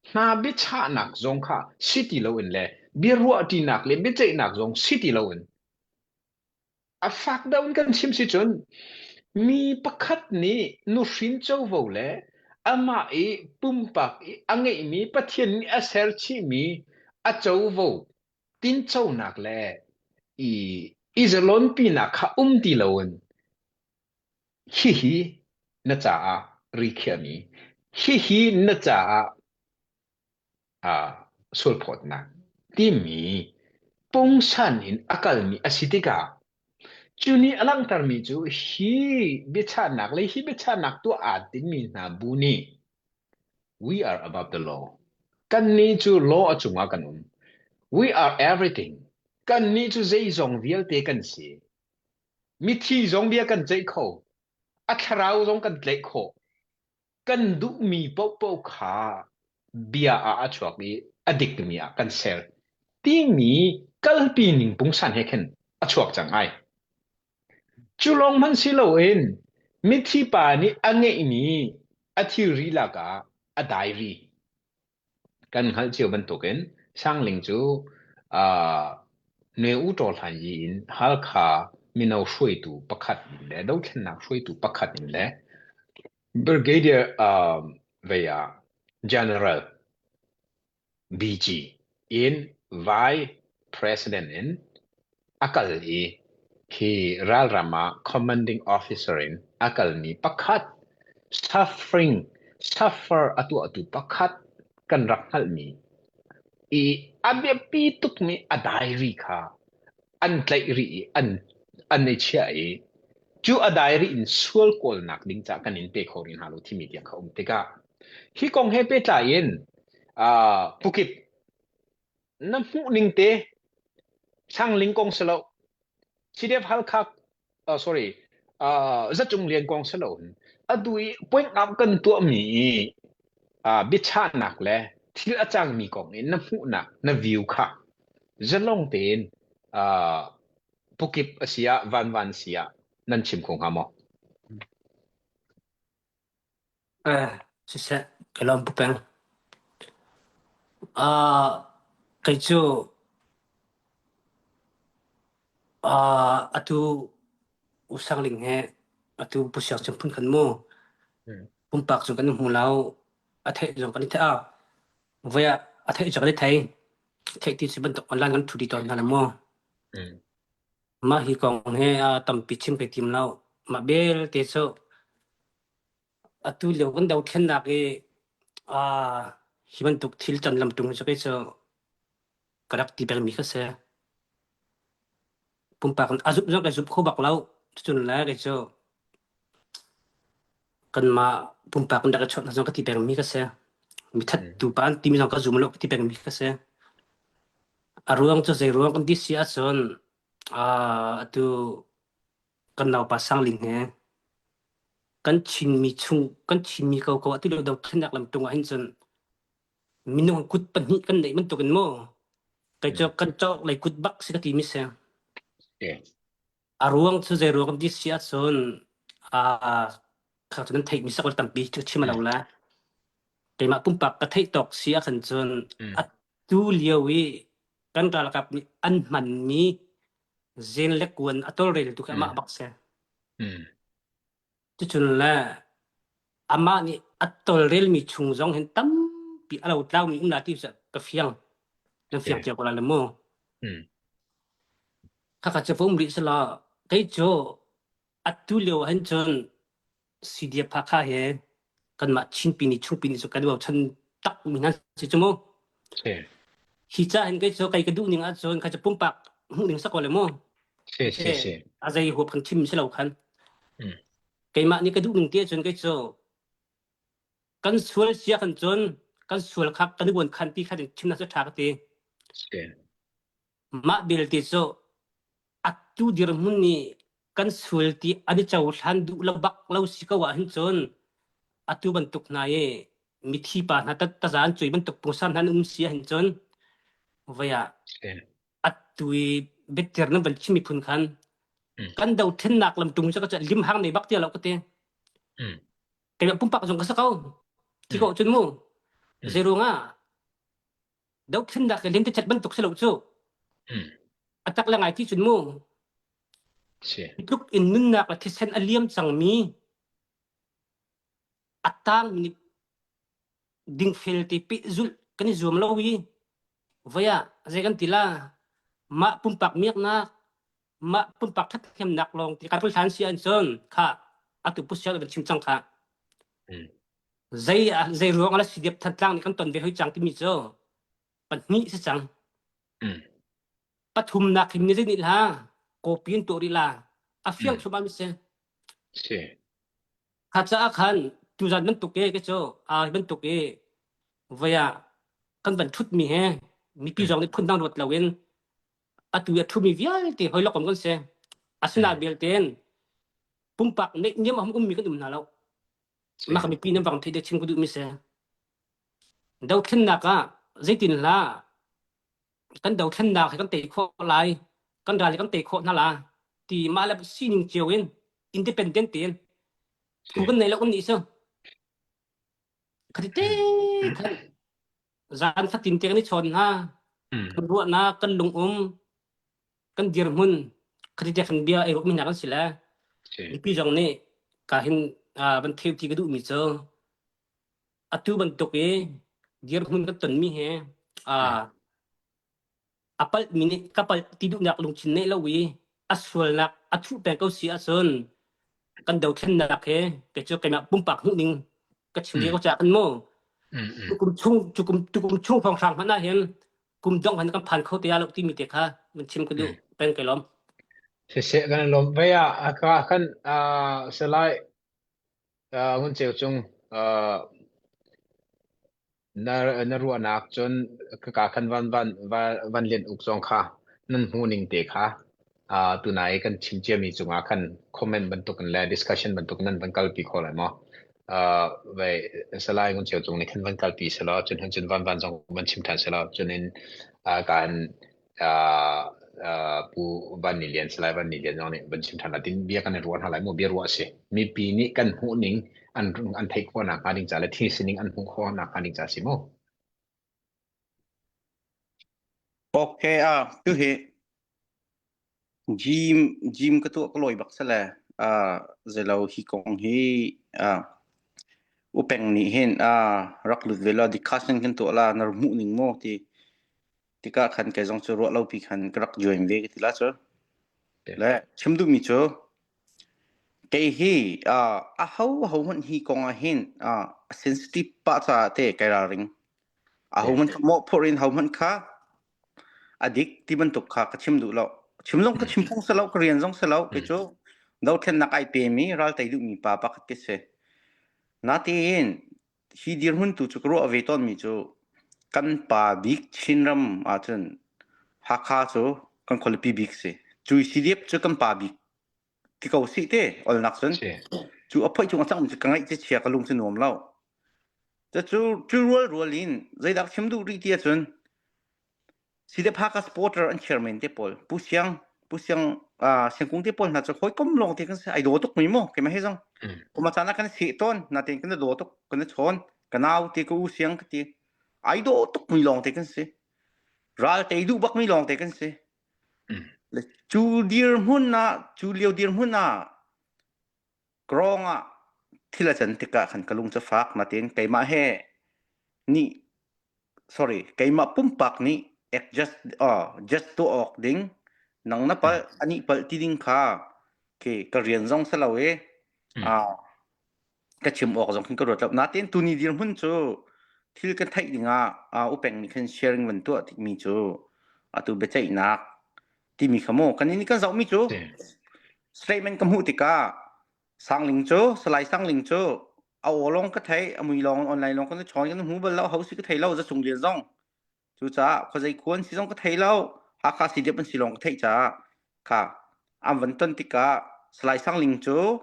hna biachahnak zong kha si ti loin le biaruahṭinak le biaceihnak zong si ti loin A fak deuh in kan chim si cun mi pakhat nih nuhrin covo le amah i pumpak i a ngeihmi Pathian nih a ser chihmi a covo tinconak le i i zalonpinak kha um ti loin hihi na caah ri khiahmi hihi na caah uh, sulphawtnak timi pungsan in a kalmi a si tikah cu nih a langhtermi cu hi biachahnak le hi biachahnak tuah aa tinmi hna bu nih we are above the law kannih cu law a cungah kan um we are everything kannih cu zeizong vialte kan si mithi zong bia kan ceih kho a thlarau zong kan tlaih khawh kan duhmi paohpaoh kha bia ah a chuak i a dikmi ah kan ser timi kalpi ning pungsan he khin a chuak cang ai. Cu lawng hmanh si loin mithi pa nih a ngeihmi a thilri lakah a diary Kan hngalh cio bantukin Sangling cu uh, Nwe U Taw Hlan Yi in Halkha mino hruaitu pakhat in le dothlennak hruaitu pakhat in le Brigadier um, vei ah General BG in Vice President in a kal i khi ralram ah commanding officer in a kalmi pakhat suffering suffer a tuahtu pakhat kan rak hngalhmi i a biapi tukmi a diary kha an tlaih rih i an an i chiah i cu a diary in sual kawlnak ding ca kan in pe kho rih hna lo timi tiang kha um tikah hi kong he pehtlai in uh, pukip Na hmuh ning te Sangling kong si lo CDF Halkha uh, sorry uh, Zacung Lian kong si lo atu i point up kan tuahmi i uh, biachahnak le thil a cangmi kong in na hmuhnak na view kha zalong tein. Uh, pukip a si ah vanvan a si ah nan chim kho hnga maw? Eh, siseh, ka lawm pu peng. Ah, kei cu ah atu usangling he atu pu siang cung phun khan mu pumpak cu kan hmu lo a theih zong kan i theih a voi ah a theih cu kan i thei theih ti si bantuk online kan thu di tawn hna le mu mah hi kong he tampi chim kai tim lo mah belte cu atu lio kan dothlennak i ah hi bantuk thil can lam tung cu kei cu ka rak ti pengmi kha si. Pumpak in a zumh zong ka zumh kho bak lo. Cucun le kei cu kanmah pumpak in rak i chawnh zong ka ti pengmi ka si. Mithat tu pa an timi zong ka zum lo ka ti pengmi ka si. A ruang cu zei ruang kan ti si ahcun atu kan naupa Sangling he kan Chinmi chung kan Chinmi ko ko atu lio dothlennak lam tung ah hin cun minung kut pahnih kan neih bantuk in maw kei cu kan cawk lei kut bak si ka ti mi si. A ruang cu zei ruang kan ti si ahcun aa kha cu nan theih mi sakul tampi cu chim lo la. Keimah pumpak ka theih tawk si ahkhan cun atu lio i kan ralkap nih an hmanmi zen le kuan a tawlrel tu khi amah bak si. Cucun le amah nih a tawlrelmi chung zong hin tampi a lotlaumi um la ti cu ka fiang. Nan fiang cio ko lai le mu. Khakha cu va um rih selaw kei cu atu lio ahhin cun CDF Hakha he kanmah Chinpi nih chungpi nih cu kan i bochan takmi hna si cu mu. Hi ca hin kei cu kei ka duh ning ahcun kha cu pumpak hmuh ning si ko le mu. Si si si. A zei huap kan chim si lo khan. Keimah nih ka duh ning ti ahcun kei cu kan sual sia kan cun kan sual kha kan i buan khan ti kha chim na cu ṭha ka ti. Si. Mah belte cu atu dirhmun nih kan sual ti an i cohlan duh lo bak lo si ko ahhin cun atu bantuk hna i mithi pa hna taza an cuai bantuk pungsan hna an um si ahhin cun voi ah atu i biatir nan van chim miphun khan kan dothlennak lamtung cu ka limhang nei bak ti lo ka ti. Keimah pumpak zong ka sa ko. Ti ko cun mu. Zei ruangah dothlennak le lentecelh bantuk si lo cu. A tak le ngai ti cun mu. Tluk in nunnak le thisen a liam cangmi a tang nih dingfel te pehzulh kan i zuam lo i voi ah zei kan ti la mah pumpak miaknak mah pumpak ṭhathnemnak lawng ti kan hlan si an cun kha atu pusial van chim cang kha zei zei ruang ala si diap thantlang nih kan ton ve hoi cang timi cu pahnih si cang pathumnak hin ni zei nih la copy in tuah rih la a fiang thluahmah mi si Si. Kha caah khan tuzan bantuk i ke cu aa bantuk i voi ah kan van ṭhutmi he mipi zong nih phundang ruat loin atu i a ṭhumi vialte hoi lokom kan si. Asinain belte pumpak neihniam a hum ummi kan um hna lo. Mah ka mipi nan vang theih deh chim ka duhmi si. Dothlennak ah zeitin hlah kan dothlennak hi kan tei khawh lai kan ral hi kan tei khawh hna la ti mah le sining cio in independent tein phu kan nei lo kan nih cu khati te khan zan fatin te kan i chawn hna kan ruahnak kan lungum kan dirhmun khati te khan bia ei mi hna kan si le mipi zong nih ka hin van theu ti ka duh mi cu Atu bantuk i dirhmun kan tonmi hi a palhmi nih ka palh ti duhnak lungthin neih lo i a sualnak a thuh peng ko si ahcun kan dothlennak hi kei cu keimah pumpak hmuhning ka chim ve ko caah kan mu tukum chung tukum tukum chung hrawnghrang hmanh ah hin kum dongh han kan phan kho te lo timi te kha mun chim ka duh peng kai lawm. Siseh kan lawm ve ah ka kan salai Ngun Ceu Cung, na na ruahnak cun ka khan van van van Lian Uk zong kha nan hmuhning te kha tunai kan chim ciami cungah khan comment bantuk in le discussion bantuk nan van kalpi kho lai maw? Vai Salai Ngun Ceu Cung nih khan van kalpi selaw cun hun cun van van zong van chim ṭhan selaw cun in kan. Pu Van Ni Lian Salai Van Ni Lian zong nih van chim ṭhan la tin bia kan i ruah hna lai mu bia ruah a si. Mipi nih kan hmuh ning an an theih khawh nakhnga ding ca le thil sining an hmuh khawh nakhnga ding ca a si mu. Okay ah tu hi gym gym ka tuah ka lawi bak sale ah zelo hi kong hi ah upeng nih hin ah rak lut ve la discussion kan tuah la nar hmuh ning mo ti tikah khan kei zong cu ruah lo pi khan ka rak join ve ka ti la cu le chim duhmi cu kei hi ah a ho ho hmanh hi kong ah hin ah a sensitive pah caah te kai ralring a ho hmanh kha mawh phurh in ho hmanh kha a dik ti bantuk kha ka chim duh lo chim zong ka chim phung si lo ka rian zong si lo kei cu dothlennak ai pemi ral tei duhmi pa pakhat ka si natein hi dirhmun tu cu ka ruah ve tawnmi cu kan pa bik Chinram ahcun Hakha cu kan khualipi bik si. Cu CDF cu kan pa bik ti ko sih te olnak cun cu a phoih cung a cangmi cu ka ngaih ci chia ka lung cu nuam lo. Cu cu rual rual in zeidah chim duh rih ti ahcun CDF Hakha supporter an chairman te pawl Pu Siang Pu Siang uh, Siangkung te pawl hna cu hawikom lawng te kan si ai daw tuk mi mu keimah he zong kuma caan ah kan seh tawn natein kan daw tuk kan chawn ka nau te ka u Siang ka ti ai daw tuk mi lawng te kan si ral tei duh bak mi lawng te kan si le cu dirhmun ah cu lio dirhmun ah Krong ah thil a can tikah khan ka lung cu fak natein keimah he nih sorry keimah pumpak nih adjust uh, just tuah awk ding nang na palh anih palh ti ding kha ke ka rian zong si lo i uh, ka chim awk zong khin ka ruat lo natein tuni dirhmun cu thil kan theih dingah uh, upeng nih khan sharing van tuah mi cu atu biaceihnak timi kha mu kan in kan zohmi cu statement ka hmuh tikah Sangling cu Salai Sangling cu a aw lawng ka thei a mui lawng online lawng kan chawn kan hmu bal lo ho si ka thei lo za cung lian zong cucaah khuazei khuan si zong ka thei lo Hakha si dep an si lawng ka theih caah kha an van ton tikah Salai Sangling cu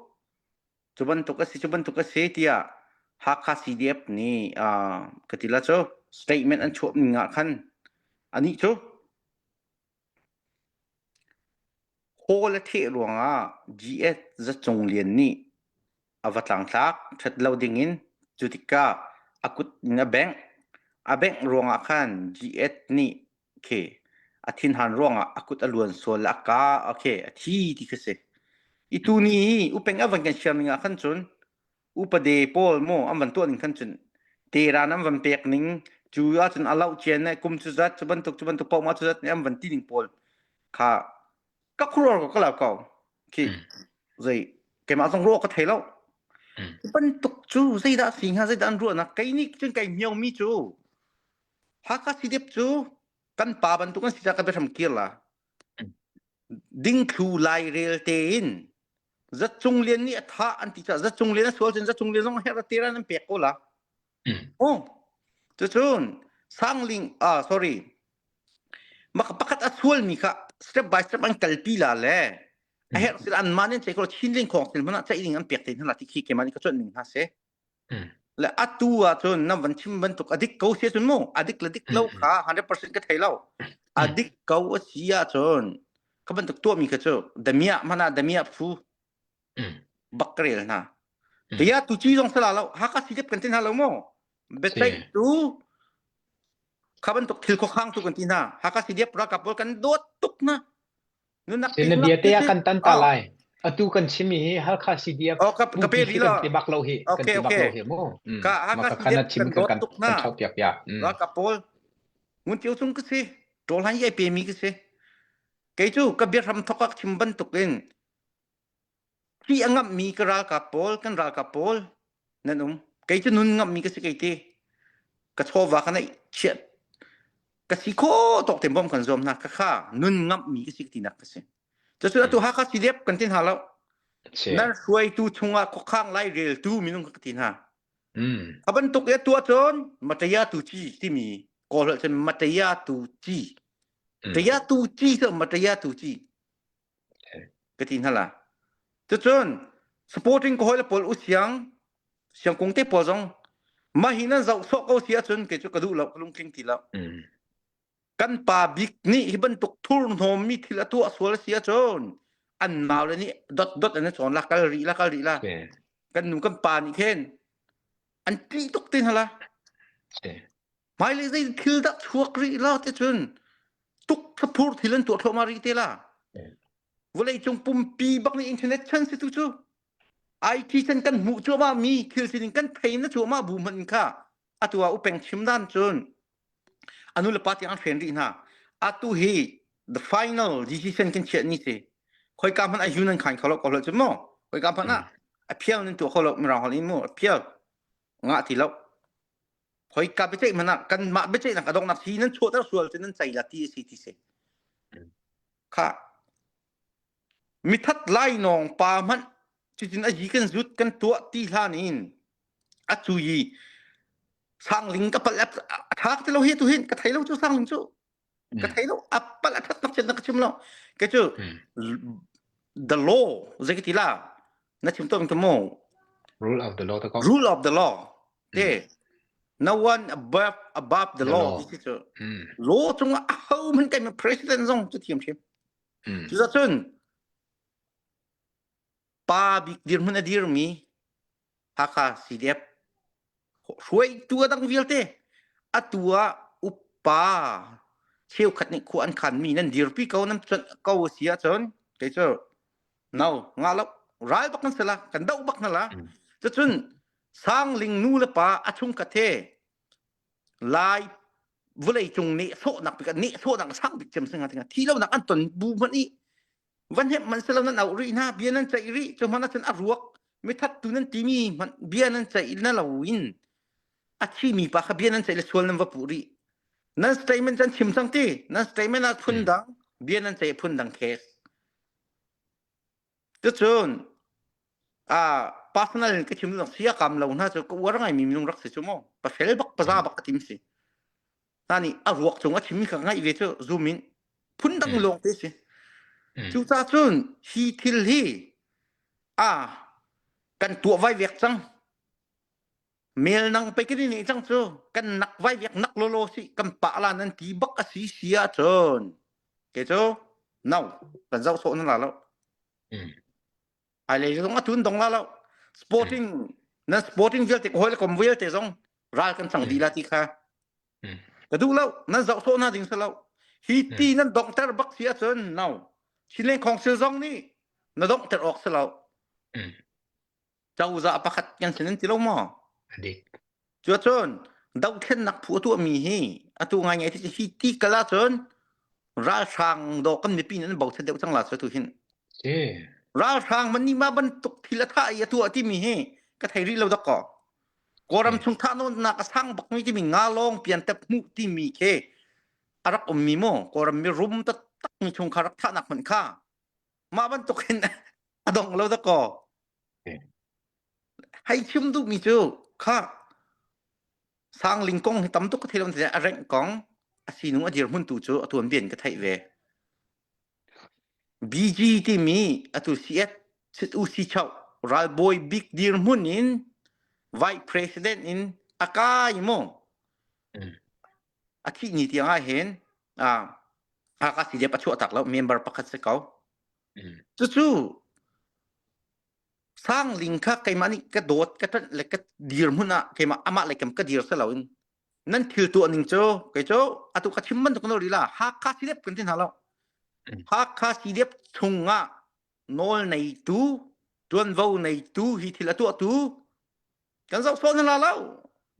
cu bantuk a si cu bantuk a si tiah Hakha CDF nih uh, ka ti la cu statement an chuah ning ah khan anih cu Hawl a theh ruangah GS Za Cung Lian nih a va tlangtlak ṭhat lo dingin cu tikah a kut in a bengh. A bengh ruangah khan GS nih khi a thinhan ruangah a kut a luan sual le a kaa okay a thi ti khi si. I tuni hi upeng a van kan share ning ah khan cun upade pawl mu an van tuah ning khan cun teran an van pek ning cu ahcun a loh cian ne kum cu zat cu bantuk cu bantuk paoh ma cu zat nih an van ti ning pawl kha ka khuruar ko ka lau ko khi zei keimah zong ruah ka thei lo bantuk cu zeidah si hnga zeidah an ruahnak kei nih cun kai hmiau mi cu Hakha CDF cu kan pa bantuk an si ca ka biahram kir la dingthlu lairel tein Zacung Lian nih a thah an ti caah Zacung Lian a sual cun Zacung Lian zong herh tiran an pek ko la. Oh, cucun Sangling ah sorry maka pakhat a sualmi kha step by step an kalpi la le a herh sil an man in chei ko Chinling khong sil hmanh ah ceih ding an pek te hna la ti khi keimah nih ka cuanh ning hna si. Le atu ahcun na van chim bantuk a dik ko si ahcun mu a dik le dik lo kha 100% ka thei lo a dik ko a si ahcun ka bantuk tuahmi kha cu damiah mana damiah phu bak ka rel hna tiah tu ci zong sala lo haka si dep kan ti hna lo mu biaceih tu kha bantuk thil khuakhang tu kan ti hna haka si dep ralkap pawl kan dawt tuk hna Nunak na bia te ah kan tan ta lai. Atu kan chim hi Halkha CDF oh, ka, ka pe kan ti bak lo hi kan ti bak lo hi mu. Ka Hakha CDF kan kan dawt tuk na. Kan chau piak ya. Ralkap pawl ngun tiu chung ka si. Ṭawl han yai pe mi ka si. Kei cu ka biahram thok ak chim bantuk in Hi a ngamhmi ka ralkap pawl, kan ralkap pawl nan um. Kei cu nun ngamhmi ka si kei ti. Ka chawva ka neih chiat. Ka si kho tawk te bom kan zuam hna. Ka kha nun ngamhmi ka si tinak ka si. Cucu atu Hakha CDF kan tin hna lo. Nan hruaitu chungah khuakhang lai reltu minung ka ti hna. A bantuk i tuah cun Mataya tu ci timi Kawl holh cun Mataya tu ci. Mataya tu ci cu Mataya tu ci. ka ti hna la. Cucun supporting ka hawile pawl u siang siangkung te pawl zong mah hi nan zoh sawh ko si ahcun kei cu ka duh lo ka lungtling ti lo. Kan pa bik nih hi bantuk thurhnawmmi thil a tuah sual a si ahcun an naule nih dot dot an i cawn la kal rih la kal rih la. Kan nu kan pa nih khin an ṭih tuk te hna la. Hmailei zei thil dah chuak rih la ti cun tuk thlaphur thil an tuah thluahmah rih te la. Vawlei cung pumpi bak nih internet chan si tu cu IT chan kan hmuh cuahmah mi thil sining kan thei na cuahmah bu hmanh kha atu ah upeng chim dan cun anu le pa tiang an hren rih hna. Atu hi the final decision kan chiah ni si. Khoika hmanh a yun an khan kho lo ko lo cu mu. Khoika hmanh ah a phial nan tuah kho lo mirang holh in mu a phial ngah ti lo. Khoika biaceih hmanh ah kanmah biaceihnak a donghnak hi nan chuahter sual cu nan cei la ti a si ti si. Kha mithat lainawng pa hmanh cutin a yi kan zut kan tuah ti hlan in a cu i sangling ka palh a tha ka ti lo hi tu hin ka thei lo cu sangling cu ka thei lo a palh a that nak chin na ka chim lo ke cu the law zei ka ti la na chim to ka mo rule of the law ta ko rule of the law te no one above above the, the law, law. ti cu law cung ah ho man kai president zong cu thiam thiam cu cun pa bik dirhmun a dirmi Hakha CDF hruaitu a dang vialte atu ah upa cheukhat nih khua an khanmi nan dirpi ko nan cuanh ko a si ahcun kei cu no nga lo ral bak kan si la kan doh bak hna la cucun sangling nu le pa a chungkhat he lai vawlei cung nehsawhnak bik nehsawhnak sang bik cem singa tinga thi lonak an ton bu hmanh i van hemh man selo nan auh rih hna bia nan ceih rih cu hmanh ahcun a ruak mithattu nan timi hmanh bia nan ceih na lo in a thimi pa kha bia nan ceih le sual nan va puh rih nan statement can chim cang ti nan statement ah phun dang bia nan ceih phun dang case cucun a personal in ka chim dang sia kam lo hna cu ka uar ngai mi minung rak si cu mu pa fel bak paza bak ka tim si hna nih a ruak cung a chimmi kha ngaih ve cu zoom in phundang lawng te si cucaah cun hi thil hi a kan tuah vai vek cang mel nang pe kan ni cang cu kan nak vai vek nak lolo si kan pa la nan ti bak a si si ah cun ke cu no kan zoh sawh na la lo Ai zong a tun dong la lo. Sporting na sporting vialte hoi le kom vialte zong ral kan chang dih la ti kha. Ka duh lo nan zoh sawh na ding sa lo. Hi ti nan dongter bak si ahcun no. Chinland Council zong nih na dongter awk si lo. Cozah pakhat kan sin an ti lo maw? Dik. Cuacun dohthlennak phu a tuahmi hi atu ngaingai ti hi ti kal ahcun ralhrang dawh kan mipi nih an bochan deuh cang la cu tu hin. Si. Ralhrang man nih mah bantuk thil a thah i a tuah timi hi ka thei rih lo dak ko. Kawlram chung thah nawnnak a sang bak mi timi nga lawng pian tep hmuh timi khi a rak ummi mu Kawlram mi rum taktak mi chungkhar rak thahnak hmanh kha mah bantuk hin a dong lo dak ko. Hei chim duhmi cu kha Sangling kong hi tam tuk ka thei lo a rengh kong a sinung a dirhmun tu cu a tuanbia in ka theih ve. BG timi atu CS Sit U Si Chau ralbawi bik dirhmun in vice president in a kai mu. A thih ni tiang ah hin Hakha CDF a chuah tak lo member pakhat si ko. Cucu Sangling kha keimah nih ka dawt ka ṭanh le ka dirhmun ah keimah amah lei kam ka dir si loin nan thil tuah ning cu kei cu atu ka chim bantuk no rila Hakha CDF kan ti hna lo Hakha CDF chungah nawl neitu tuanvo neitu hi thil a tuahtu kan zoh sawh na la lo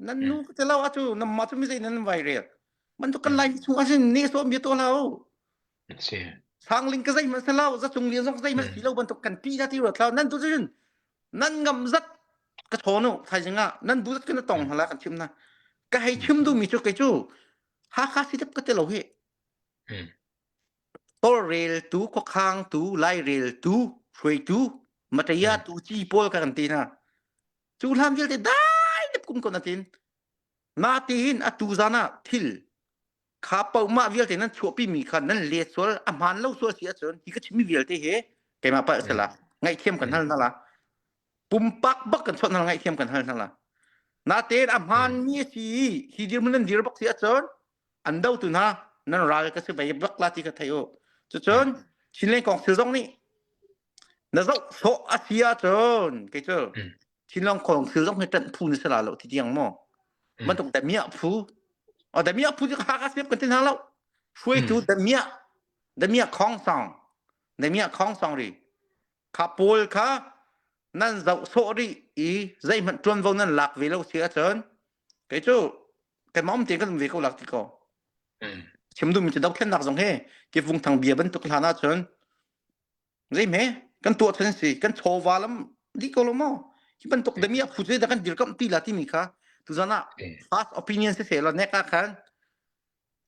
nan nu ka ti lo atu nan mah cu mi zei nan vai rel bantuk kan lai chung asin ne sawm bia to lo Si. Sangling ka zeihmanh si lo, zacung lian zong zeihmanh si lo bantuk kan pi na ti ruat lo. Nan tu cun nan ngam zat ka chawn u thaizing ah nan bu zat kan tong hala kan chim na. Ka hei chim duhmi cu kei cu Hakha si ka ti lo hi. Tawlreltu, khuakhangtu, laireltu, hruaitu, mataya tu ci pawl ka kan ti na. Cu hlan vialte dai dep kum ko na tin. Natiin atu zan ah thil kha paohmah vialte nan chuahpi mi kha nan let sual a hmaan lo sual si ahcun hi ka chimmi vialte hi keimah palh sela ngaihthiam kan hal hna la pumpak bak kan chawnh hna ngaihthiam kan hal hna la natein a hmaanmi a si i hi dirhmun nan dir bak si ahcun an dotu hna. Nan ral ka si bai bak la ti ka thei u. Cucun Chinland Council zong nih na zoh sawh a si ahcun kei cu Chinland Council zong hi ṭanh phu na si la lo ti tiang maw? Bantuk damiah phu. O damiah phu cu Hakha siap kan ti hna lo. Hruaitu damiah damiah khong song damiah khong song ri kha pawl kha nan zoh sawh rih i zeihmanh ṭuanvo nan lak ve lo si ahcun kei cu keimah um tein kan um ve ko lak ti ko. Chim duhmi cu dothlennak zong hi kivung thang bia bantuk hlan ahcun zeihme kan tuah chan si kan chawva lam dih ko lo maw hi bantuk dami a phu cu dah kan dirkamh ti la timi kha tuzan ah fast opinion si seh law nek ah khan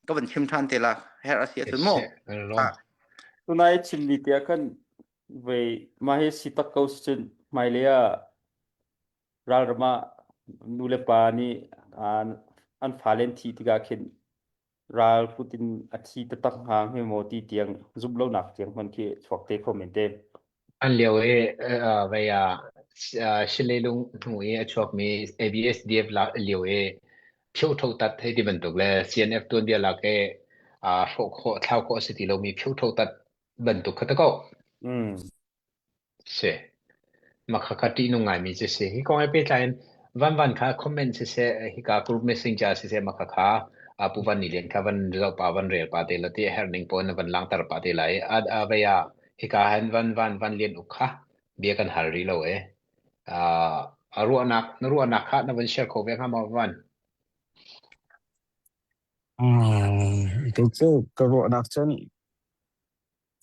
ka van chim ṭhan te la her a si ahcun maw Tunai chimmi tiah khan vei mah hi si tak ko si cun hmailei ah ralram ah nu le pa nih an fale an thih tikah khin ral kut in a thi taktak hnga hme maw ti tiang zumh lonak tiang hmanh khi chuak te kho men te. An lio i vei ah Shilelung hnu i a chuakmi ABSDF lio i Phyohtho tat hei ti bantuk le CNF tuanbia lak i hrawh khawh thlau khawh a si ti lomi phyohtho tat bantuk kha ta ko. Si. Mah khakha ṭihnung ngaimi cu si. Hi kong he pehtlai in Van Van kha comment siseh, hika group messenger siseh mah khakha Pu Van Ni Lian kha van zoh pah, van rel pah te law ti a herh ning pawl na van langhter pah te lai. A, a vei ah hika hin Van Van Van Lian Uk kha bia kan hal rih lo e. Uh, a ruahnak, na ruahnak kha na van share kho ve hnga maw Van? Mm, kei cu ka ruahnak cun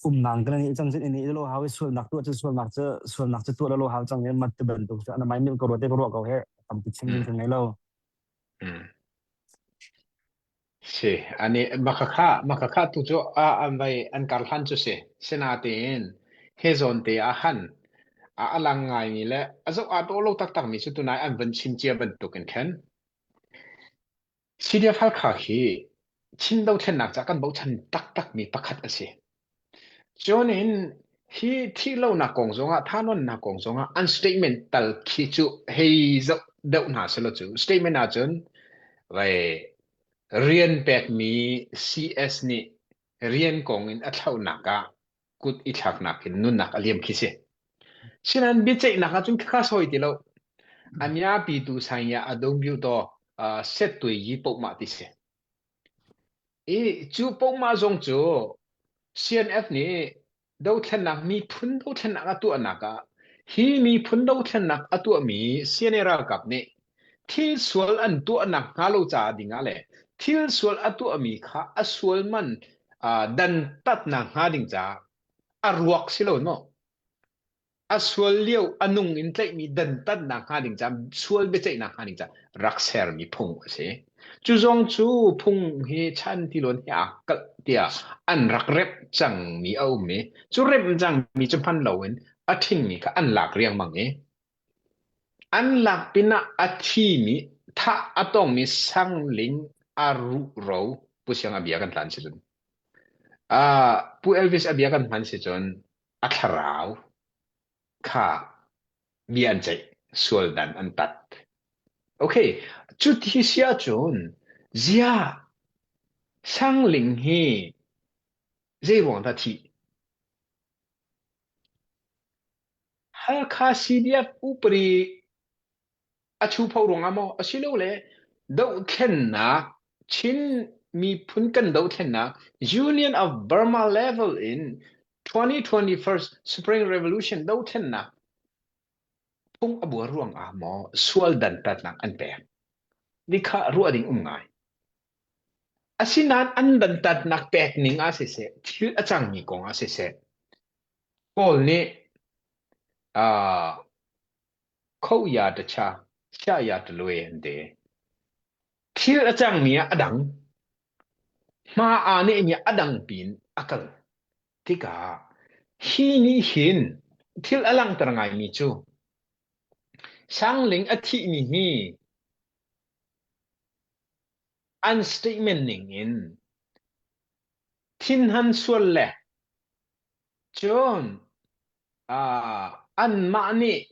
umnang kan ni cang cun ini lo hau i sualnak tuah cu sualnak cu sualnak cu tuah lo hau cang i mat ti bantuk cu ana mai mil ka ruat te ka ruah ko he tampi chim ding Mm. ka ngei lo. Mm. Si, ani makhakha makhakha tu cu a an vai an kar hlan cu si. Sinatein he zawn te ah han a alang ngaimi le a zoh aa dawh lo taktak mi cu tunai an van chim cia bantuk in khan CDF Halkha khi Chin dothlennak ca kan bochan taktakmi pakhat a si. Cun in hi thihlonak kong zongah thanonnak kong zongah an statement tal khi cu hei zoh deuh hna selaw cu statement ahcun vai rian pekmi CS nih rian kong in a thlauhnak ah kut i thlaknak in nunnak a liam khi si. Sinain biaceihnak ahcun khakha sawi ti lo. A miapi tu sainya a dong biu to set tui yi pohmah ti si. I cu pohmah zong cu CNF nih dothlennak miphun dothlennak a tuahnak ah hi miphun dothlennak a tuahmi CNA ralkap nih thil sual an tuahnak hnga lo caah ding ah le thil sual a tuahmi kha a sual man dantatnak hnga ding caah a ruak si lo maw A sual lio a nung in tlaihmi dantatnak hnga ding caah sual biaceihnak hnga ding caah rak sermi phung a si. Cu zong cu phung hi chan tiluan he aa kalh tiah an rak remh cangmi a um i cu remh cangmi cu hman loin a ṭhingmi kha an lak riangmang i an lak pinah a thimi thah a tongmi sangling a ruhro Pu Siang a bia kan tlan si cun uh, Pu Elvis a bia kan hman si cun a thlarau kha bia an ceih sual dan an tat okay cu thi si ahcun zia sangling hi zei ruang dah thih Halkha CDF upadi A chupho ruangah maw asilole dohthlennak Chin miphun kan dohthlennak Union of Burma level in 2021 Spring Revolution dohthlennak phung a buar ruangah maw sual dantatnak an pek? Nikha ruah ding um ngai. Asinain an dantatnak pek ning ah siseh, thil a cangmi kong ah siseh, Kawl nih uh, Kho-ya tacha, sia-ya talue an ti. Thil a cangmi ah a dang. Hma aa nehmi ah a dang piin a kal. Tikah hi nih hin thil a langhter ngaimi cu Sangling a thihmi hi an statement ning in thinhan sual le cun uh, anmah nih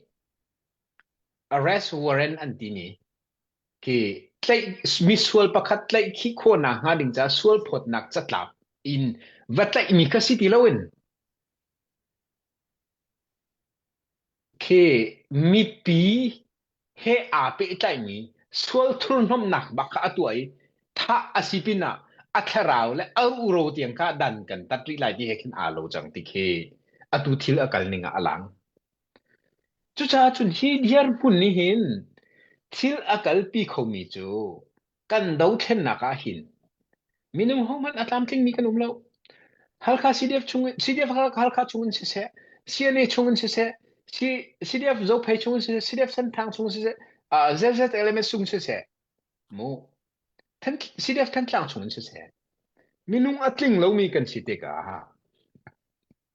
arrest warrant an timi. Khi tlaih misual pakhat tlaihkhih khawhnak hnga ding caah sual phawtnak catlap in va tlaihmi kha si ti loin khi mipi he aa pehtlaimi sual thurhnomnak bak kha a tuah i thah a si pinah a thlarau le a uro tiang kha dan kan tat rih lai ti he khin aa lo cang ti khi atu thil a kal ning ah a lang. Cucaah cun hi dirhmun nih hin thil a kalpi khomi cu kan dothlennak ah hin minung hohmanh a tlamtlingmi kan um lo. Halkha CDF chung CDF Halkha chung in siseh, CNA chung in siseh, CDF Zophei chung in siseh, CDF Senthang chung in siseh, ZZLMS chung siseh, mu CDF Thantlang chung in siseh, minung a tling lomi kan si tikah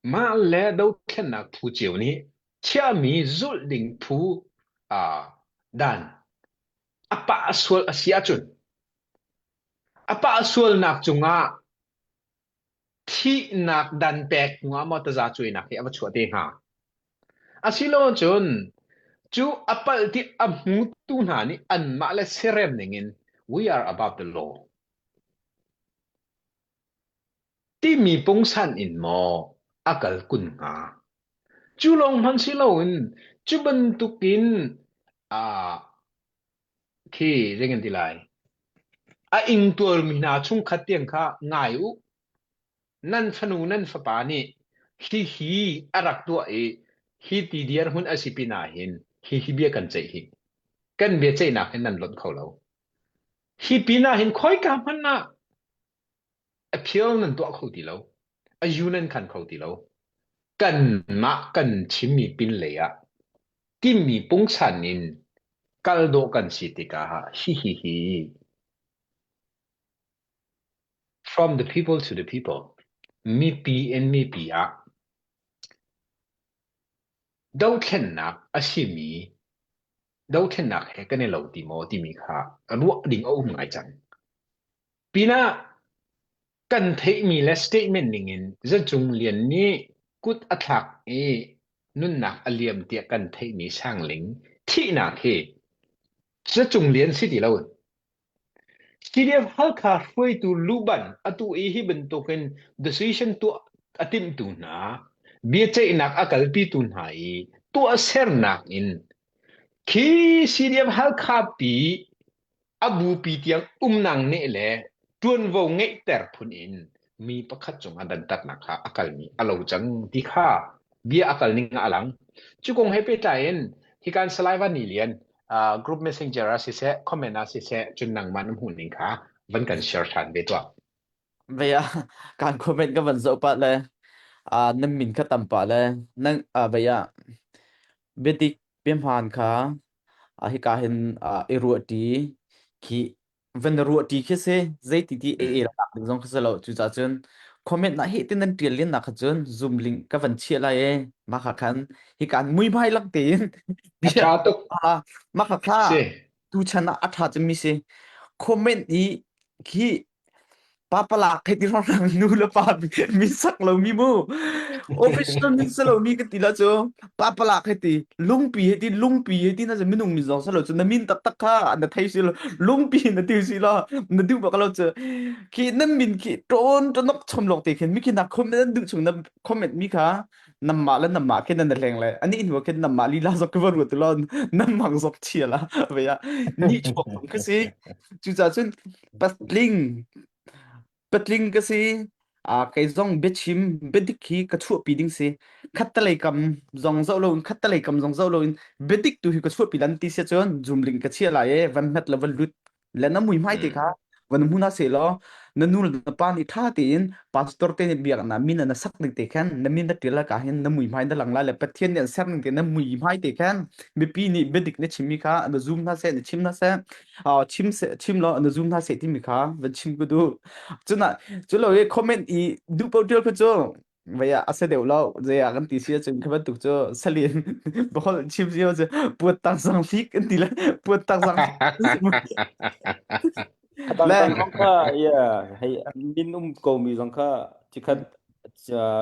Mah le dothlennak phu cio nih chiahmi zulh ding phu dan a pah sual a si ahcun a pah sualnak cungah thihnak dan pek hnuah maw taza cuainak hi a va chuah te hnga. Asilo cun cu a palh ti a hmutu hna nih anmah le siarem ningin we are above the law. Timi pungsan in maw a kal kun hnga? Cu lawng hmanh si loin cu bantukin aa khi zei kan ti lai a ingtuarmi hna chungkhat tiang kha ngai u. Nan fanu nan fapa nih hihi a rak tuah i hi ti dirhmun a si pinah hin hihi bia kan ceih hi. Kan bia ceihnak hin nan lonh kho lo. Hi pinah hin khoika hmanh ah appeal nan tuah kho ti lo. A yu nan khan kho ti lo. Kanmah kan chimmi pinlei ah timi pungsan in kal dawh kan si tikah hihihi from the people to the people mipi in mipi ah dothlennak a simi dothlennak he kan i lo ti maw timi kha ruah ding a um ngai cang. Pinah kan theihmi le statement ningin Zacung Lian nih kut a thlak i nunnak a liam tiah kan theihmi Sangling thihnak hi Zacung Lian si ti loin CDF Halkha hruaitu luban atu i hi bantukin decision tuah a timhtu hna, biaceihnak a kalpitu hna i tuahsernak in khi CDF Halkha pi A bupi tiang umnak neh le ṭuanvo ngeihter phun in mi pakhat cungah dantatnak kha a kalmi a lo cang ti kha bia a kal ning ah a lang. Cu kong he pehtlai in hikan Salai Van Ni Lian uh, group messenger ah siseh, comment ah siseh, cun nangmah na hmuh ning kha van kan share ṭhan ve tuah. Ve ah kan comment ka van zoh pah le uh, nan min kha tam pah le nan uh, ve ah biadik biahmaan kha uh, hika hin uh, i ruahṭi khi van ruahṭi khi si zeiti ti e lak ding zong khi si lo cucaah cun comment na hi tin nan ṭial len nak kha cun zoom link ka van chiah lai e mah kha khan hika muihmai lak tein A ṭha tuk. mah kha kha Si. tuchan ah a ṭha cemmi si comment i khi Papalak hei ti hrawnghrang nu le pa min sak lomi mu. Official min sa lomi ka ti la cu. Papalak hei ti lungpi hei ti lungpi hei ti na cu minung min zong sa lo cu na min taktak kha na thei si lo lungpi na ti si lo na duh bak lo cu khi nan min khi ṭawn ṭanok chom lawng te khin mi khi na comment nan duh chung na comment mi kha namah le namah khin nan hleng le ani hnu khin namah lila zok ka va ruat lo nan mang zok chia la ve a ni chuak zong ka si cucaah cun patling patling ka si a kei zong biachim biadik hi ka chuahpi ding si khattelei kam zong zoh loin khattelei kam zong zoh loin biadik tu hi ka chuahpi lan ti sia cun zoom link ka chia lai e van hmet le van lut le na muihmai te kha van hmu hna seh law na nu le na pa nih ṭha tein pastor te nih biak na min na sak ning te khan na min na ṭial ka hin na muihmai na lang lai le Pathian nih an ser ning te na muihmai te khan mipi nih biadik na chimmi kha na zum hna seh na chim hna seh chim seh chim law na zum hna seh timi kha van chim ku duh cuna cu lo i comment i duh paoh ṭial kha cu Vei ah a si deuh lo. Zei ah kan ti si ahcun khi bantuk cu salin bawlh chim si cu puat tang sang hlik an ti le puat tang sang A dang le dang zong kha yeah hei min um ko mi zong kha cikhat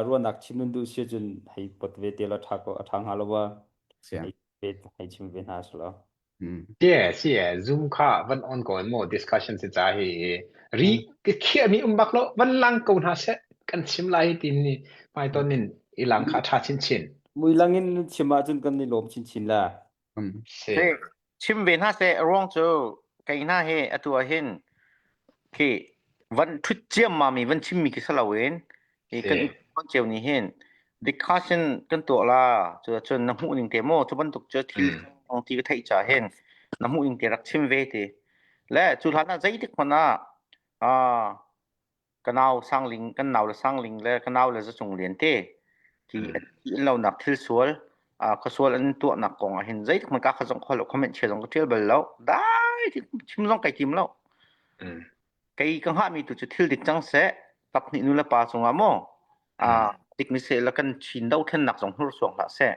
ruahnak chim nan duh si ahcun hei pot ve te la tha ko a tha hnga lo wa Siang. hei ve hei chim ve hna selaw. Mm. Sie sie Zoom kha van on ko in mu discussion si ca hi ri ka khiah mi um bak lo van lang ko hna seh kan chim lai ti ni hmai ton in i lang kha tha chin chin. Mui lang in chim ahcun kan i lawm chinchin la. Mm. Si. Si chim ve hna seh ruang cu kei hna hi atu ah hin khi van ṭhut ciammam i van chimmi khi si loin hi kan Si. kan cio nih hin discussion kan tuah la cu cun na hmuh ning te maw cu bantuk cu thil Mm. kong ti ka theih ca hin na hmuh ning te rak chim ve ti le cu hlan ah zeitik hmanh ah ah ka nau Sangling kan nau le Sangling le ka nau le Zacung Lian te hi Mm. an lonak thil sual ah khuasual an tuahnak kong ah hin zeitik hmanh ka kha zong khol comment chia zong ka tial bal lo dai ti chim zong kai tim lo Mm. kei ka hngahmi tu cu thil dik cang seh taphnih nu le pa cungah maw Mm. ah dik ni seh la kan Chin dothlennak zong hnursuang hlah seh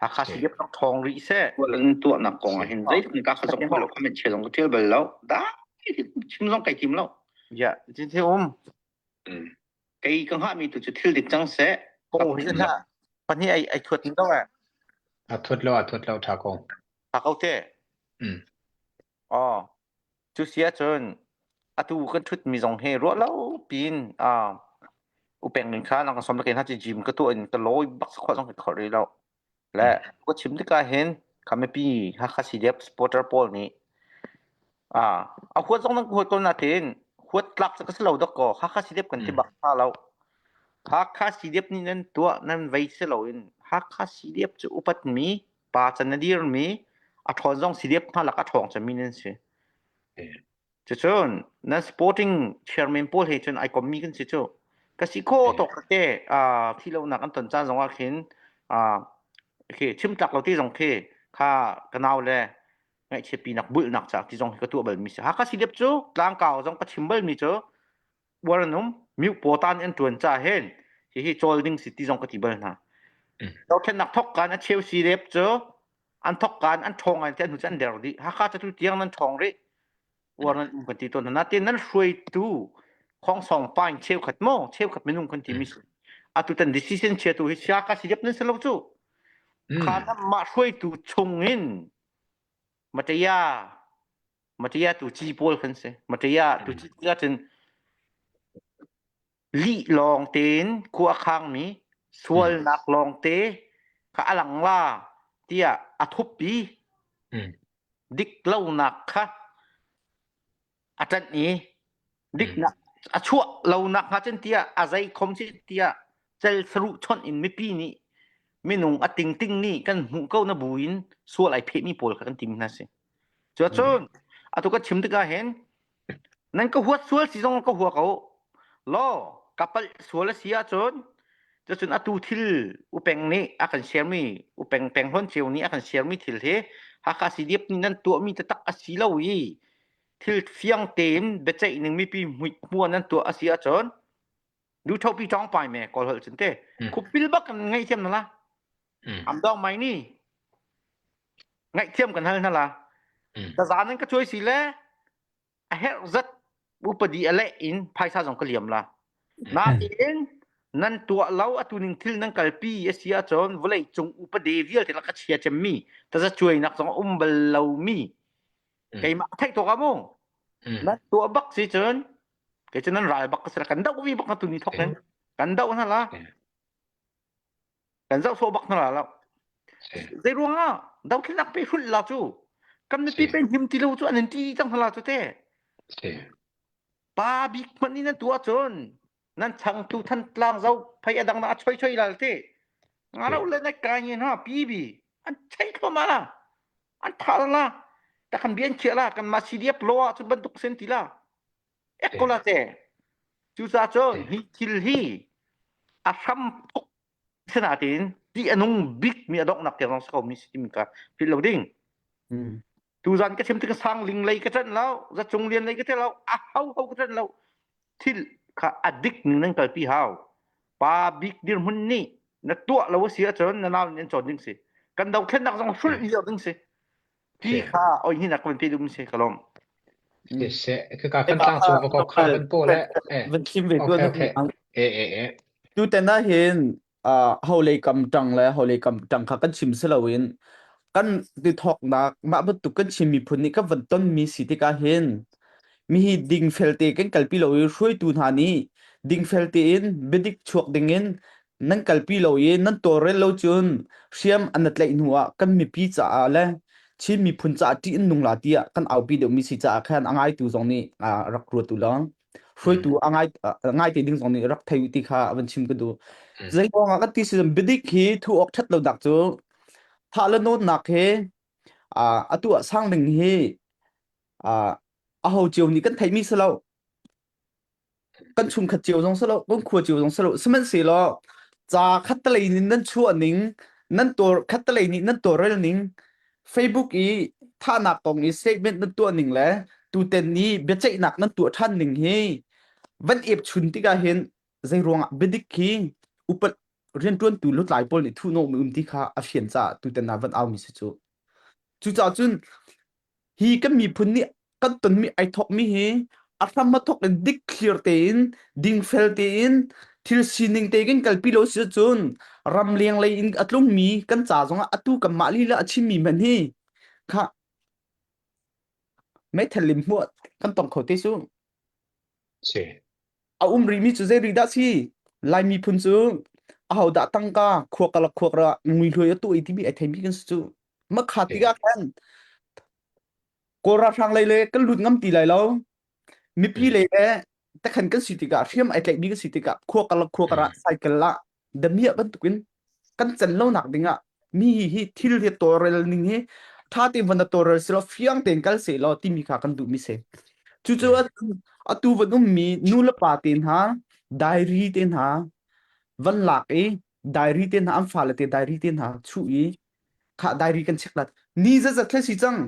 Hakha Si. CDF rak ṭhawng rih seh an tuahnak kong ah hin zeitik hmanh ka kha zong khol lo comment chia zong ka ṭial bal lo dai chim zong kai tim lo ya ti um Mm. kei ka hngahmi tu cu thil dik cang seh Ko hi hlah pahnih ai ai thuat lo eh A thuat lo a thuat lo tha ko. tha ko te Mm. oh Cu si ahcun atu kan ṭhutmi zong hi ruah lo piin uh, upeng ning kha nang som ke hna chi gym ka tuah in ka lawi bak khawh zong ka khawh rih lo. Le ka chim tikah hin kha mipi Hakha CDF supporter pawl nih ah a huat zong nan huat ko na tin huat tlak cu ka si lo dok ko Hakha CDF kan ti bak tha lo. Hakha CDF nih nan tuah nan vei si lo in Hakha CDF cu upat mi pa can na dirmi a ṭhawn zong CDF hna lak a ṭhawng cemmi nan si. Cucun nan sporting chairman pawl he cun ai kommi kan si cu. Ka si kho tok te thi lonak an ton caan zong ah khin khi chim tlak lo ti zong khi kha ka nau le ngaihchiatpi nak bulhnak ca ti zong hi ka tuah bal mi si. Hakha CDF cu tlangkau zong ka chim bal mi cu uar an um miu paw tan an ṭuan ca hin hihi cawl ding si ti zong ka ti bal hna. Dothlennak thok kan a cheu si rep cu an thok kan an ṭhawng ngai te an hnu cu an der dih. Hakha cu tu tiang nan ṭhawng rih. Uar nan um kan ti tawn hna. Natin nan hruaitu khongsong pain cheukhat maw cheukhat minung kan ti mi si. Atu tan decision chiatu hi sia ka si rep nan si lo cu. Kha nan mah hruaitu chung in Mataya Mataya tu ci pawl kan si. Mataya tu ci ti ahcun lih lawng tein khua a khangmi sualnak lawng te kha a lang la tiah a thuppi dik lonak kha a ṭanh i diknak a chuah lonak hnga cun tiah a zei khom si tiah cel saruh chonh in mipi nih minung a tingting nih kan hmuh ko na bu in sual ai phehmi pawl kha kan tim hna si. Cuacun atu ka chim tikah hin nan ka huat sual si zong ka hua ko law ka palh sual a si ahcun cucun atu thil upeng nih a kan share mi upeng peng hlawn cio nih a kan share mi thil hi Hakha CDF nih nan tuahmi taktak a si lo i thil fiang tein biaceih ning mipi hmuh nan tuah a si ahcun du thopi tong pai me kawl holh cun te khupil bak kan ngaihthiam na la am dong mai ni ngaihthiam kan hal hna la ta zan ka chuai si le a herh zat upadi a leh in phaisa zong ka liam la nain nan tuah lo atu ning thil nan kalpi a si ahcun vawlei cung upadi vialte lak a chia cemmi taza cuainak zong a um bal lomi keimah theih tuk ah mu nan tuah bak si cun kei cu nan ral bak ka si kan doh vi bak na tu ni thok in kan doh hna la kan zoh sawh bak hna la lo zei ruangah dothlennak pe hrulh la cu kan mipi pe him ti lo cu an in ti cang hna la cu te pa bik hmanh in nan tuah cun nan changtu thantlang zo phei adang na a choi choi lal te nga lo le na kai nge ha pi bi an chei thluahmah la an tha la ta kan bian chia la kan ma CDF law ah cun bantuk sen ti la ek ko la te cu ca cun hi thil hi a hram thok sinatin ti anung bik mi a donghnak tiang zong si ko mi si timi ka philh lo ding tuzan ka chim tik sang ling lei ka ṭanh lo zacung lian lei ka ṭanh lo a ho ho ka ṭanh lo thil kha a dik ning nan kalpi hau pa bik dirhmun nih na tuah lo a si ahcun na nau nih an cawn ding si kan dothlennak zong hrulh lio ding si ti kha oi hin a kan pe dum si ka lawm Se ka ka kan tlang chung ko kha van po le eh van chim ve okay okay e e e tu ten ah hin ho lei kam tang le ho lei kam tang kha kan chim si loin. Kan ti thawknak mah bantuk kan Chin miphun nih kan van tonmi si tikah hin mihi dingfel te kan kalpi lo i hruaitu hna nih dingfel tein biadik chuak dingin nan kalpi lo i nan tawlrel lo cun hriam an na tlaih hnu ah kan mipi caah le Chin miphun caah ṭih an nung la tiah kan aupi deuhmi si caah khan a ngaitu zong nih rak ruat u law hruaitu a ngai ngai te ding zong nih rak thei u ti kha van chim ka duh. Zei ruangah kan ti si biadik hi thu awk ṭhat lo nak cu thah le nawnnak he atu ah sang ding hi aho cio nih kan theihmi si lo. Kan chungkhat cio zong si lo, kan khua cio zong si lo. Sihmanhsehlaw ca khattelei nih nan chuah ning, nan tawr khattelei nih nan tawlrel ning, Facebook i thahnak kong i statement nan tuah ning le tuten ni biaceihnak nan tuah ṭhan ning hi van ep chun tikah hin zei ruangah biadik hi upat rianṭuantu lutlai pawl nih thuhnawhmi um ti kha a fian caah tutan ah van aumi si cu. Cucaah cun hi kan miphun nih kan tonmi ai thawkmi hi a hram a thawk in dikthlir tein dingfel tein thil sining te kan kalpi lo si cun ramleng lei in a tlungmi kan ca zongah atu kanmah lila a chimmi hmanh hi kha meithal lim hmuah kan tong kho te su Si. A um rihmi cu zei rih dah si Lai miphun cu ahodah tangka khuak kalak khuak ra mui hluai a tuah i timi ai theimi kan si cu makha tikah khan Kawl ralhrang lei le kan lut ngam ti lai lo. Mipi lei le takhan kan si tikah hriam ai tlaihmi kan si tikah khua karlak khua karah cycle ah damiah bantukin kan can lo nak dingah mi hi thil hi tawlrel ning hi tha tein van na tawlrel si law fiang tein kal seh law timi kha kan duhmi si. Cucu atu van ummi nu le pa te hna diary te hna van lak i diary te hna an fale te diary te hna chuh i kha diary kan check lat ni zazat thle si cang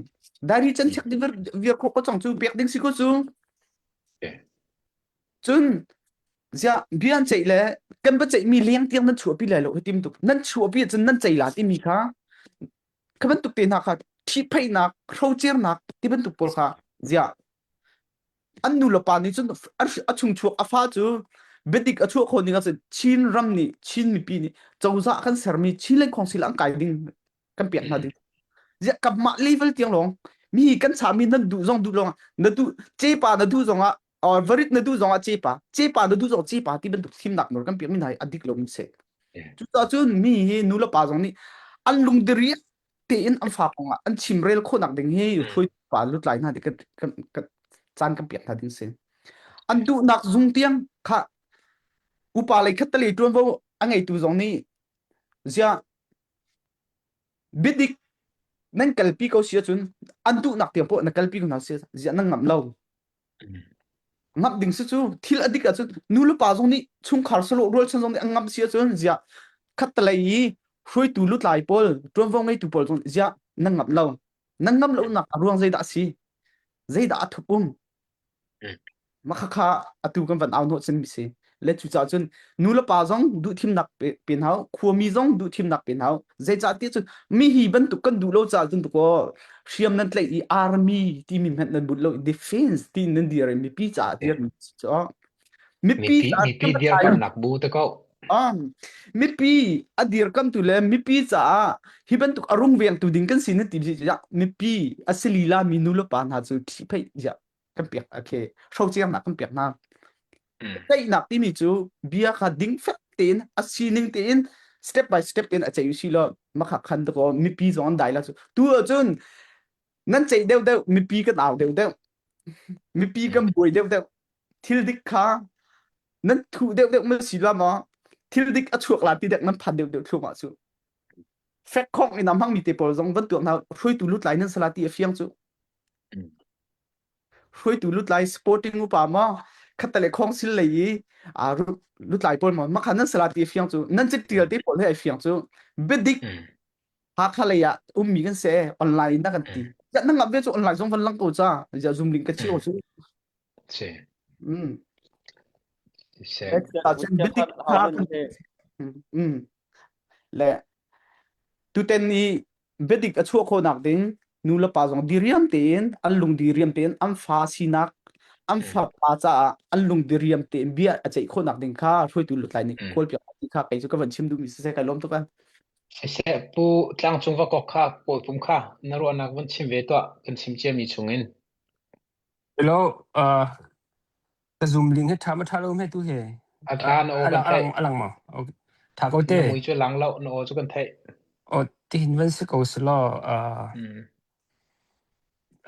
diary chan check ding vir kho ko cang cu pek ding si ko cu cun zia bian ceih le kan ba ceih mi leng tiang nan chuah pi lai lo hi tim tuk nan chuah pi cun nan ceih la ti mi kha kha bantuk te hna kha ṭhihphaihnak hrocernak ti bantuk pawl kha zia an nu le pa nih cun a chungchuak a fa cu biadik a chuah khawh ning ahcun Chin ram nih Chin mipi nih cozah kan sermi Chin le Khawngsil an kai ding kan pek hna ding ziah kanmah level tiang lawng mi kan chami nan duh zong duh lawng na duh cepa na duh zong ah or varit na duh zong ah cepa cepa na duh zong cepa ti bantuk thimnak nawl kan pek mi hna hi a dik lo mi si cucaah cun mi hi nu le pa zong nih an lungdiri tein an fa kong ah an chimrel khawhnak ding hi hruaitu pa lutlai hna kan kan kan caan kan pek hna ding si an duhnak zung tiang kha upa lei khat tali tuanvo a ngeitu zong nih zia biadik nan kalpi ko si ahcun an duhnak tiang poh na kalpi ko hna si zia nan ngamh lo Ngamh ding si cu thil a dik ahcun nu le pa zong nih chungkhar sahlawh rualchan zong nih an ngamh si ahcun ziah khattelei i hruaitu lutlai pawl ṭuanvo ngeitu pawl zong ziah nan ngamh lo nan ngamh lonak a ruang zeidah a si zeidah a thup um mah khakha atu kan van au hnawh chinmi si le cucaah cun nu le pa zong duhthimnak pe hau khuami zong duhthimnak pe hau zeicah ti cun mi hi bantuk kan duh lo caah cun tukaw hriam nan tlaih i army timi hmanh nan but lo defense ti nan dir i mipi caah dir mi cu mipi mipi dirkamnak bu te ko um mipi a dirkamtu le mipi caah hi bantuk a rungvengtu ding kan si na ti mipi a si lila mi nu le pa hna cu ṭhihphaih ziah kan piak okay hrocernak kan piak hna ceihnak timi cu bia kha ding fek tein a sining tein step by step in a ceih si lo makha khan to ko mipi zong an dai la cu tu ahcun nan ceih deuh deuh mipi kan au deuh deuh mipi kan buai deuh deuh thil dik kha nan thuh deuh deuh ma si la maw thil dik a chuak la ti dek nan phan deuh deuh thluahmah cu fek khong in a hmangmi te pawl zong van tuak hna hruaitu lutlai nan sala ti a fiang cu Hruaitu lutlai sporting upa maw khattale khawngsil lei i aa lutlai pawl maw makha nan sala ti fiang cu nan citial te pawl he ai fiang cu biadik Hakha lei ah ummi kan si online na kan ti ya nang ngap ve cu online zong van lang ko ca ya zoom link ka chi ko cu Si. mm Si. cun biadik kha mm le tuten i biadik a chuah khawhnak ding nu le pa zong diriam tein an lung diriam tein an fa sinak an fapa caah an lung diriam tein bia a ceih khawhnak ding kha hruaitu lutlai nih kawl piak ti kha kei cu ka van chim duhmi siseh kai lawm tuk a. Siseh, Pu Tlangcung va kok kha Kawlpum kha na ruahnak vun chim ve tuah kan chim ciami chungin. Hello, uh, ka Zoom link hi ṭha ma ṭha lo hme tu he? A ṭha na aw A kan lang a theih. lang a lang ma? Okay. Ṭha ko te. Na mui cu lang lo, na aw cu kan theih. Oh, tihin van si ko selaw. Uh, Mm.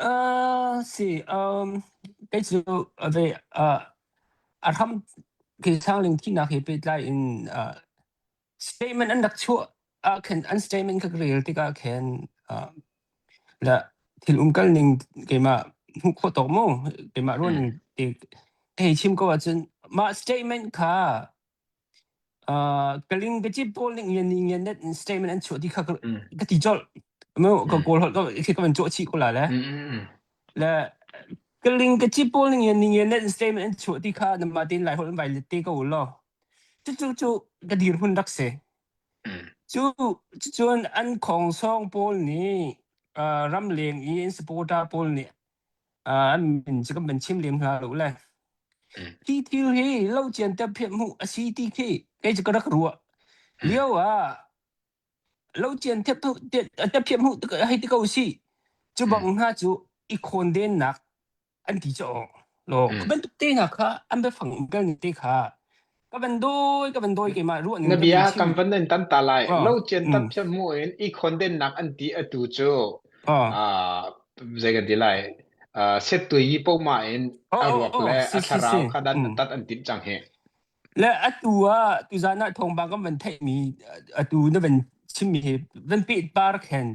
uh, si, um, kei cu ave uh, a hram ke sangling thinak he pehtlai in uh, Statement an rak chuah ah khin an statement kha ka rel tikah khin uh, la thil umkal ning keimah hmuh khawh tawk mu keimah ruah ning te ka hei chim ko ahcun mah statement kha uh, kaling kacip pawl nih ngian ni ngian net in statement an chuah ti kha ka, Mm. ka ti colh mu ka Mm. kawl holh ka ka van cawh chih ko la le Mm. Mm. le kaling kacip pawl nih ngian ni ngian net in statement an chuah ti kha namah tein lai holh in vai let te ko u law Cucu cu ka dirhmun rak si. Mm. Cu cucun an khongsawng pawl nih uh, ramleng i an supporter pawl nih uh, an min cu kan van chim lem hna lo le. Mm. Hi thil hi lo cian te phiah hmuh a si ti khi kei cu ka rak ruah. Mm. Lio ah lo cian te te phiah hmuh hei ti ko si. Cu bang hna cu i khawndennak an ti caw lo ka bantuk te hna kha an biafang um kal ning te kha ka van dawi ka van dawi keimah ruah ning Na ka bia van chim kan van in tan ta lai. oh Lo cian mm tap thiam mu in i khonden nak an ti atu cu oh ah zei kan ti lai. Ah set tu yi po ma in oh a oh ruak oh le si a si si thlarau kha dan mm tat an timh cang hi. le atu ah tuzan ah thawngpang kan van theih mi atu na van chim mi hi van peh par khen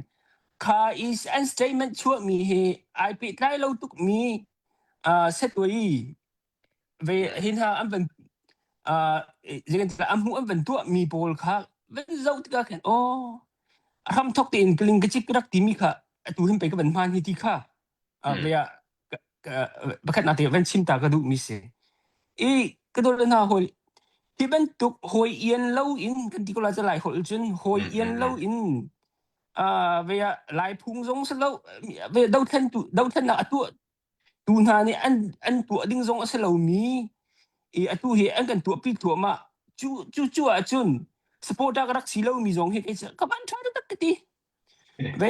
kha is an statement chuah mi hi ai pehtlai lo tuk mi uh, setway ve hin ha an van uh, zeikan an hmuh an van tuah mi pawl kha van zoh tikah khin oh hram thok tein kling ka chik rak timi kha atu hin pe ka van hman hi ti kha uh, ve ah pakhat nak te van chim ta ka duh mi si i ka dol na hoi hi bantuk hoi ian lo in kan ti ko la lai hol cun hoi ian lo in uh, ve ah lai phung zong si lo ve dothlen tu dothlen nak atu tu hna nih an an tuah ding zong a si lomi i atu hi an kan tuahpi thluahmah cu cu cu ahcun supporter ka rak si lomi zong hi kei ka van ṭha taktak ka ti ve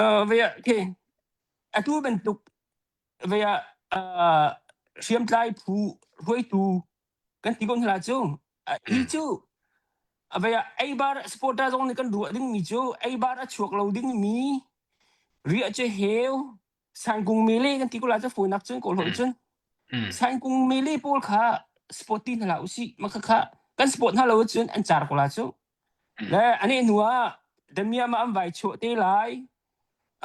uh, ve okay atu bantuk ve uh, hriamtlai phu hruaitu kan ti ko hna cu hi cu ve eibar supporter zong nih kan ruah dingmi cu eibar a chuak lo dingmi riah cu heu Sangkung mele kan ti ko la cu funak cun kawl holh cun Sangkung mele pawl kha sport ti hna hlah usih mah kha kan sport hna lo cun an car ko la cu le ane hnu ah damiam ah an vai chuah te lai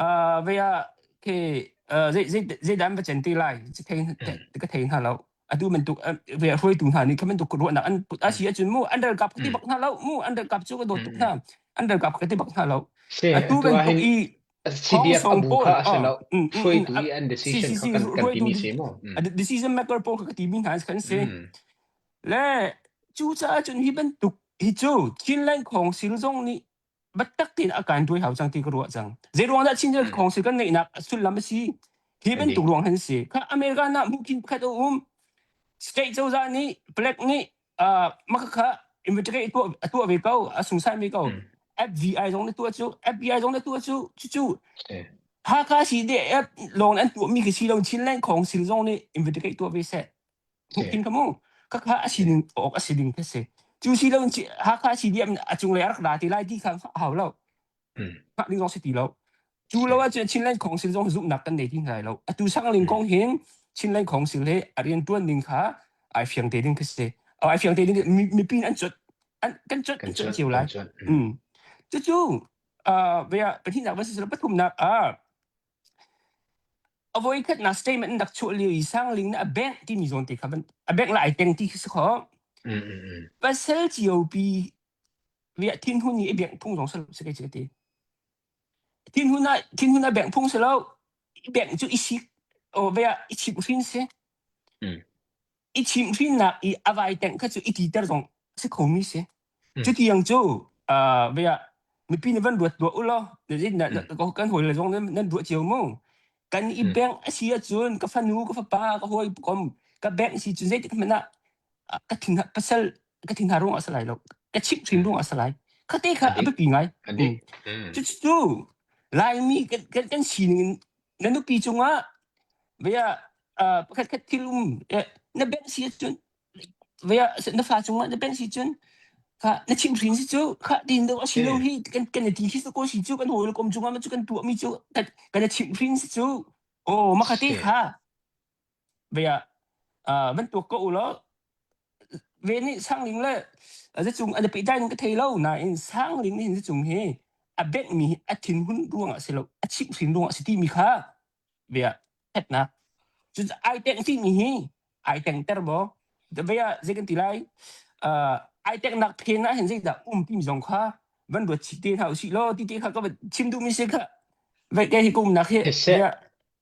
uh, ve ah ke zei zei zei dan va cen te lai thei ka thei hna lo atu bantuk ve hruaitu hna nih kha bantuk ruahnak an put a si ahcun mu an ralkap ka ti bak hna lo mu an ralkap cu ka dawt tuk hna an ralkap ka ti bak hna lo atu bantuk i CDF Khongsong abu pawl kha a si oh lo mm, mm, mm, hruaitu a i an si decision si kha si kan kan hruaitu timi si mu decision maker pawl kha ka timi hna kan si mm le cu caah cun hi bantuk hi cu Chinland Council zong nih biatak tein a kan tuai hau cang ti ka ruah cang. Zei ruang dah Chinland Council kan ngeihnak sullam a si? Hi bantuk ruang hin si. Kha America na hmuhkin pakhat a um. State cozah nih black nih uh, maka kha investigate tuah a tuah ve ko, a sungsai ve ko. FBI zong na tuah cu, FBI zong na tuah cu, cucu Hakha CDF lawng an tuahmi khi si lo Chinland Council zong nih investigate tuah ve seh. Hmuhkin ka mu. Ka kha a sining awk a si ding ka si. Cu si lo Hakha CDM a cunglei a rak ra te lai ti kha a hau lo. Hngah ding zong si ti lo. Cu lo ahcun Chinland Council zong zumhnak kan nei ti hna lai lo. Atu Sangling kong hin Chinland Council he a rian tuan ding kha ai fiang te ding ka si. Ai fiang te ding mipi an cut an kan cut kan cut cut cio lai. kan cut Mm. Cucu uh, vea pahnihnak va si pathumnak ah A voikhatnak statement an rak chuah lio i Sangling nih a bengh timi zawn te kha van a bengh la ai teng ti khi si kho. Mm, mm, mm. Pasal ciopi viah thinhun i a bengh phung zong si lo si kai ti. Thinhun ah thinhun a bengh phung si lo. I bengh cu i sik o vea i chimh hrin si. Mm. I chimh hrinnak i a vai tengh kha cu i titer zong si khomi si. Mm. Cutiang cu uh, vea mipi nih van ruat tuah u law Mm. kan hawi le zong nan, nan ruah cio mu. Kan i Mm. bank a si ahcun ka fanu, ka fapa, ka hawi kom ka bank si cun zeitik hmanh ah ka thin pasal ka thin ha ruang a si lai lo. Ka chimh hrim ruang a si lai. Khate kha a Adik. biapi ngai. Adik. Mm. Mm. Cucu Laimi kan, kan, kan sining in na nupi cungah via uh, pakhat khat thil um eh, na bengh si ahcun via na fa cungah na bengh si cun kha na chimhhrin si cu kha tin do a si lo Si. hi kan kan ti khi ko si cu kan hawi kom cungah ma cu kan tuah mi cu kan kan chimhhrin si cu oh makate Si. kha via uh, van tuak ko u law ve nih sangling le zacung an pehtlai ning ka thei lo nain sangling nih zacung hi a benghmi hi a thinhun ruangah si lo a chimhhrin ruangah si timi kha via hetnak cun ai teng timi hi ai tengter maw via zei kan ti lai uh, ai tengnak phen ah hin zeidah um timi zong kha van ruat chih te hna usih law ti te kha ka van chim duhmi si kha ve ke hi ka umnak hi Siseh. via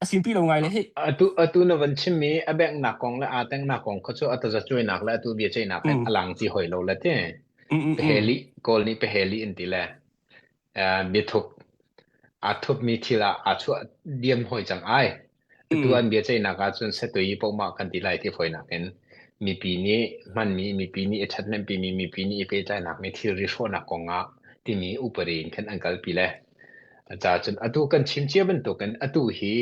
a simpi lo ngai le hi Atu atu na van chimmi a benghnak kong le aa tengnak kong kha cu a tazacuainak le atu biaceihnak hen mm a lang ti hoi lo le ti. mm mm mm Peheli Kawl nih peheli in ti le uh, biathup aa thupmi thil ah aa chuah diam hoi cang ai. Atu mm an biaceihnak ahcun setui pohmah kan ti lai ti fawinak in mipi nih hmanmi mipi nih i ṭhathnemhpimi mipi nih i pehtlainak mi thilri hrawhnak kong ah timi upadi in khan an kalpi le. Ca cun atu kan chim cia bantukin atu hi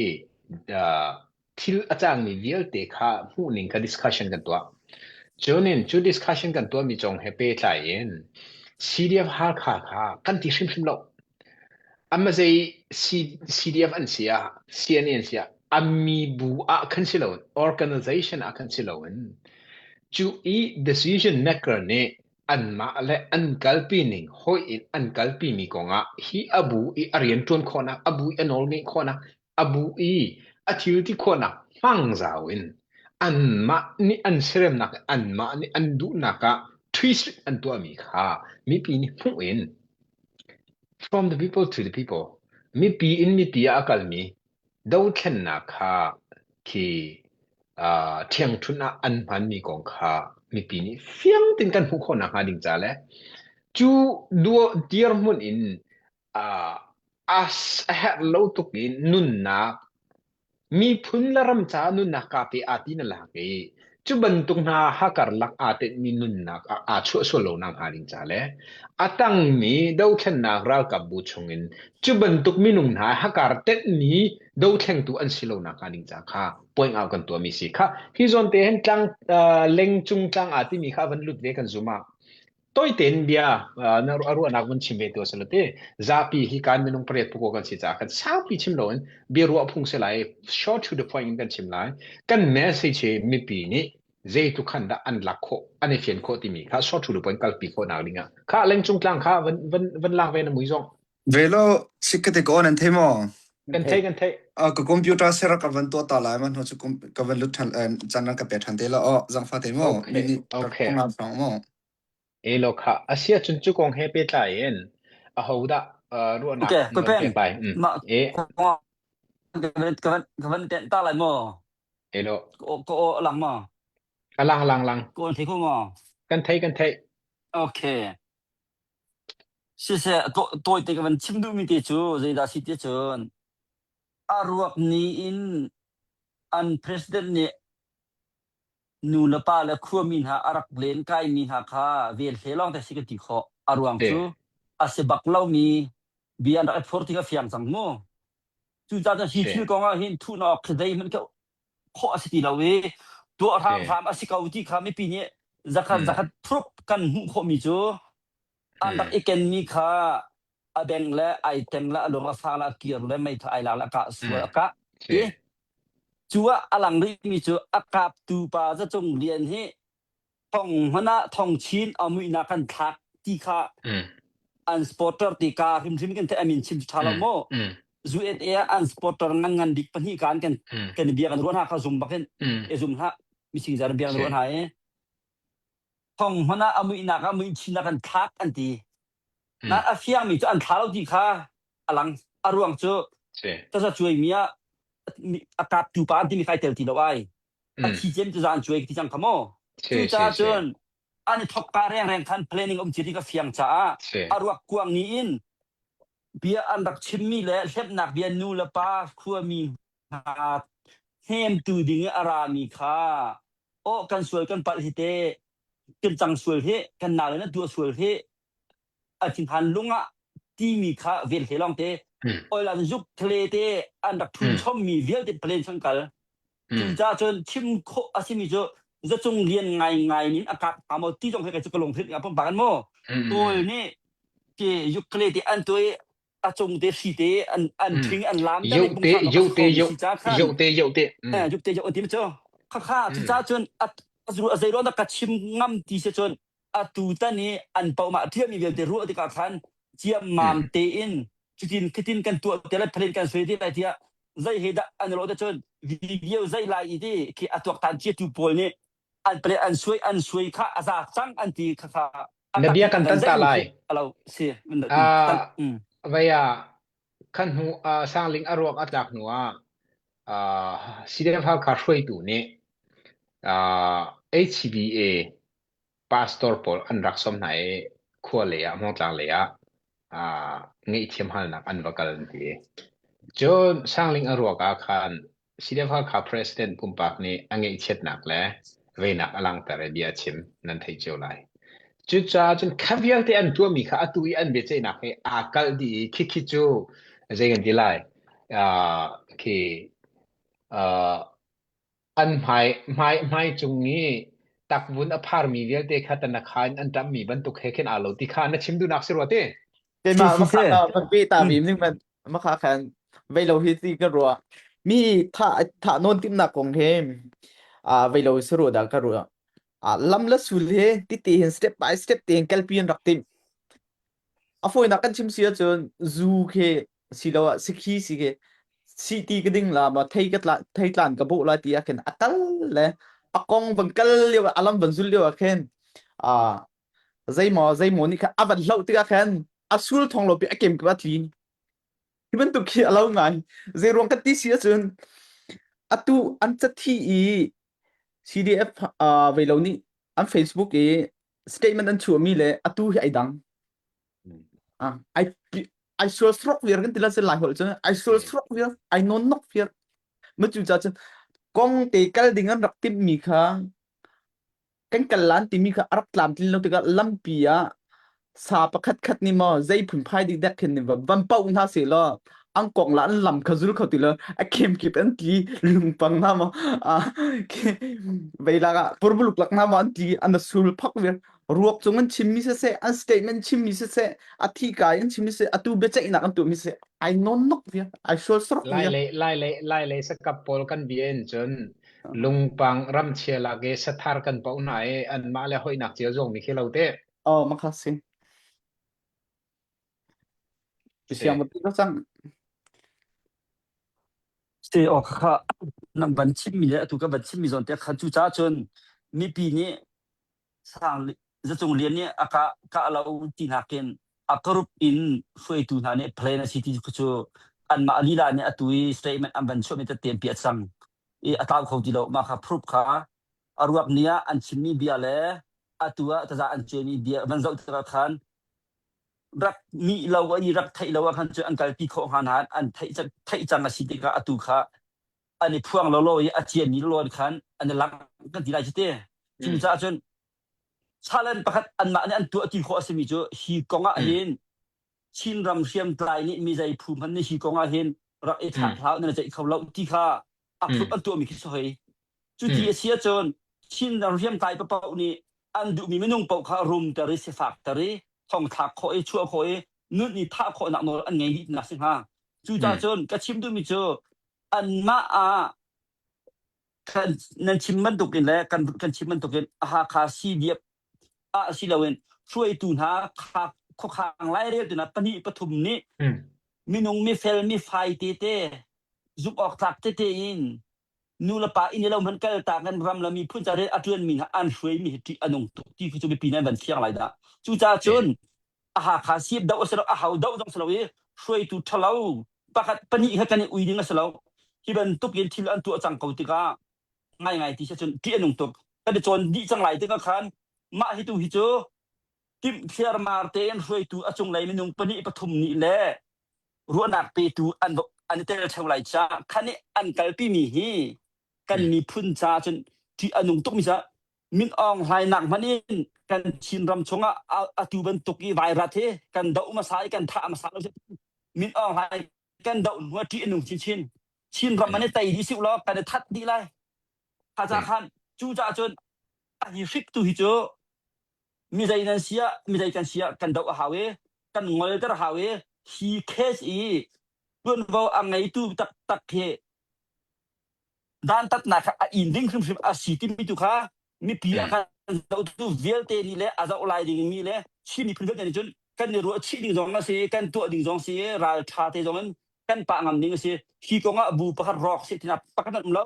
uh, thil a cangmi vialte kha hmuhning kha discussion kan tuah. Cunin cu discussion kan tuahmi cong he pehtlai in CDF Halkha kha kan ti hrimhrim lo. Ama zei CDF an si ah, CNA an si ah, ammi bu ah khan si loin, organization ah khan si loin, cu i decision maker nih anmah le an kalpi ning hawih in an kalpi mi kongah hi a bu i a rian ṭuan khawhnak, a bu i a nawl ngeih khawhnak, a bu i a thil ti khawhnak hmang zau in anmah nih an seremnak anmah nih an duhnak ah twist an tuahmi kha mipi nih hmuh in from the people to the people mipi in mipi ah a kalmi dothlennak kha khi uh, ṭhiangṭhunh ah an hmanmi kong kha mipi nih fiang tein kan hmuh khawh nakhnga ding ca le cu dirhmun in uh, a herh lo tuk in nunnak miphun le ram caah nunnak kaa pe aa ti na lak i cu bantuk hna hakarlak aa tenhmi nunnak ah aa chuah sual lo nak hnga ding ca le a tangmi dothlennak ralkap bu chungin cu bantuk minung hna hakar tenhmi dothlengtu an si lo nak hnga ding ca kha point out kan tuahmi si kha hi zawn te hin tlang uh, lengcung tlang aa timi kha van lut ve kan zum ah Toi tein bia na ruahnak vun chim ve tu a si lo ti. Zapi hi kan minung pariat puko kan si caah kan saupi chim loin bia ruah phung si lai short to the point in kan chim lai. Kan message hi mipi nih zeitluk khan dah an lak khawh an i fian khawh timi kha short to the point kalpi khawh nak ding ah kha lengcung tlang kha van van van lak ve na mui zong. Velo chikkate ko nan thei maw? Kan thei kan thei. Uh, ka computer sera ka van tuah ta lai ma hnu cu ka van lut than chan ka pe than te la o zangfa te mo Okay mi ni okay. ka ngam song mo Elo kha asia chun chu kong he pe tlai in a ho dah uh, ruahnak Okay, na ko van peng pek lai. Mm. mah E ka van ka van ka van ten ta lai mo elo ko ko lang ma alang lang lang ko thei ko ma kan thei kan thei okay Siseh, tawite ka van chim duhmi te cu zeidah si ti cun a ruak ni in an president nih nu le pa le khuami hna a rak len kaimi hna kha vel hle lawng te si ka ti khawh. A ruang Si. cu a si bak lomi bia an rak i phor ti kha fiang cang mu. Cucaah cun hi Si. thil kong ah hin thuhnak khi zeihmanh khi khawh a si ti lo i tuah Si. hramhram a si ko ti kha mipi nih zakhat Mm. zakhat proof kan hmuh khawhmi cu an rak Mm. i kenmi kha a beng le ai teng le a lung a fang le a kir le meithal ai lak le a kah sual Mm. a kah Si. i cu ah a lang rihmi cu a kaptu pa zacung lian hi thong hmanh ah thong chin a muihnak kan thlak ti kha Mm. an supporter ti ka hrimhrim kan theih amin chim tha lo Mm. maw Mm. USA ah an supporter ngan ngan bik pahnih kan kan Mm. kan bia kan ruah hna kha zum bakin Mm. e zum hlah mising zar bia kan Si. ruah hna i thong hmanh ah a muihnak ah muih chin ah kan thlak an ti Mm. na a fiang mi cu an thla lo ti kha a lang a ruang cu Si. taza cuai mi ah a kap tu pa an ti mi kai tel ti lo ai a Mm. thi cem tu zan cuai ti cang kha mo Si. cu Si. caah Si. cun an i thok ka reng reng khan planning um ti ka fiang caah Si. a ruak kuang ni in bia an rak chimmi le hlepnak bia nu le pa khuami hna hnemtu ding i a rami kha oh kan sual kan palh hi te kan cang sual hi kan nau in an tuah sual hi. a thinhan lungah timi kha vel hle lawng te oil an zuk thle te an rak thun chom mi vialte plane chung kal cucaah cun chim khawh a simi cu zacung lian ngai ngai nin a kap hnga maw ti zong he cu ka lungthil nga pumpak an maw kawl nih ke yukle te an tuai a cung te hri te an an thing an lam te yote yote yote yote yote yote ti cu kha kha cucaah cun a zei ruang dah ka chim ngam ti si cun atu tan i an paoh ṭhiami vialte ruah tikah khan ciammam tein cutin khitin kan tuah te lai phalin kan sui te lai tiah zei he dah an rawh te cun video zei lai i ti khi a tuaktan ciatu pawl nih an pale an suai an suai kha a za cang an ti kha kha Na bia kan tan ta lai. Alo si. Vaya khan hnu sangling a ruak a tlak hnu ah CDF Halkha hruaitu nih HBA pastor pawl an rak sawm hna i khua lei ah Hmawngtlang lei ah aa ngaihthiam halnak an va kal an ti. Cun Sangling a ruak ah khan CDF Halkha President pumpak nih a ngaihchiatnak le veinak a langhter i bia a chim nan theih cio lai. Cucaah cun kha vialte an tuahmi kha atu i an biaceihnak he aa kalh dih i khikhi cu zei kan ti lai uh, khi uh, An hmai, hmai, hmai cung i takvun a pharmi vialte kha tanakha in an ṭamhmi bantuk he khin aa lo ti kha na chim duhnak si rua te. Keimah Si si makha si. ka van pe ta Mm. mi ning man makha khan vei lo hi ti ka ruah. Mi tha tha non timnak kong he a vei lo si ru da ka ruah. A lam la sul he ti ti hin step by step te hin kalpi an rak tim. A fawinak kan chim si ahcun zu khi siloah sikhi si khi si ti ka ding la ma thei ka tla thei tlan ka bawh lai ti ah khin a kal le a kong van kal lio a lam van zul lio ah khin a zeimaw zeimaw nih kha a van hloh tikah khan a sul thong lo pi a kem ka tli hi bantuk khi a lo ngai zei ruang kan ti si ahcun atu an cathi i CDF uh, vei lo nih an Facebook i statement an chuahmi le atu hi ai dang ah ai ai sual srok viar kan ti la se lai holh cun ai sual srok viar ai non nok viar ma cu ca cun kong te kal ding an rak timh mi kha kan kal lan timi kha a rak tlamtlin lo tikah lampi ah sa pakhat khat nih maw zei phunphai dik dek khin nih van poh hna seh law an kong la an lam kha zul kho ti lo a kem kip an tli lungpang hna maw veilak ah purbuluk lak hna maw an tli an sul phak vir ruak cung an chimmi siseh an statement chimmi siseh a thi kai an chimmi siseh atu biaceihnak an tuahmi siseh ai non nok viar ai sual sorok Lai viar le lai le lai le sakap pawl kan bia in cun lungpang ramchia lak i sathar kan poh hna i anmah le hoihnak cio zong mi khi lo te. Oh makha si. Si. Siang ba ti cang. Si awk kha nan van chimmi le atu ka van chimmi zawn te kha cu ca cun mipi nih sang zacung lian nih a kah kah lo ti nakin a group in hruaitu hna nih plan a si ti cu anmah lila nih atu i statement an van chuahmi tete pi a cang i a tlau kho ti lo mah kha proof kha a ruak ni ah an chimmi bia le atu ah taza an cuaimi bia van zoh tikah khan rak nih lo i rak theih lo ah khan cu an kalpi khawh hnga nain an theih theih cang a si tikah atu kha an i phuang lawlaw i a ciami lawn khan an i langh kan ti lai cu te. Cucaah cun challenge pakhat anmah nih an tuah ti khawh a simi cu hi kong ah hin Chinram hriamtlai nih mi zei phu hmanh nih hi kong ah hin rak i thlak hlah nan ceih kho lo ti kha a phup an tuahmi khi si hoi. Cuti a si ahcun Chinram hriamtlai paoh nih an duhmi minung paoh kha rumter i sifakter i thongthlak khawh i chuah khawh i nun i thah khawhnak nawl an ngei dih tinak si hnga. Cucaah cun ka chim duhmi cu anmah ah kan nan chim bantukin le kan kan chim bantukin Hakha CDF ah si loin hruaitu hna kha khuakhang laireltu hna pahnih pathum nih minung mifel mifai tete zumh awk tlak tete in nu le pa inn i lo hmanh kal tak in ram le miphun ca rian a ṭuanmi hna an hruaimi hi ṭih a nung tuk ti cu mipi nan van fiang lai dah. Cucaah cun a Hakha siap doh a si lo a ho doh zong si lo i hruaitu ṭhalo pakhat pahnih kha kan i ui ding a si lo. Hi bantuk in thil an tuah cang ko tikah ngaingai ti si cun ṭih a nung tuk. Kan i cawn dih cang lai tikah khan mah hi tu hi cu timh thliarmar tein hruaitu a cunglei minung pahnih pathum nih le ruahnak petu an an i tel ṭheo lai caah khan i an kalpimi hi kan miphun caah cun ṭih a nung tukmi ca. Min Aung Hlaing nak hmanh in kan Chin ram chungah atu bantuk i vairat hi kan doh hmasa i kan thah hmasa lo Min Aung Hlaing kan doh hnu ah ṭih a nung chinchin. Chin ram an i tei dih siu law kan i that dih lai. Kha ca khan cu caah cun hi hrik tu hi cu mi zei nan si ah mi zei kan si ah kan doh a hau i kan ngolter a hau i hi case i tuanvo a ngeitu taktak hi dantatnak kha a in ding hrimhrim a si timi tu kha mipi a kan zohtu vialte nih le a zoh lai ding mi le Chin miphun vialte nih cun kan i ruah chih ding zong a si kan tuah ding zong si ral tha te zong in kan pah ngam ding a si hi kong ah bu pakhat rawk si tina pakhat an um lo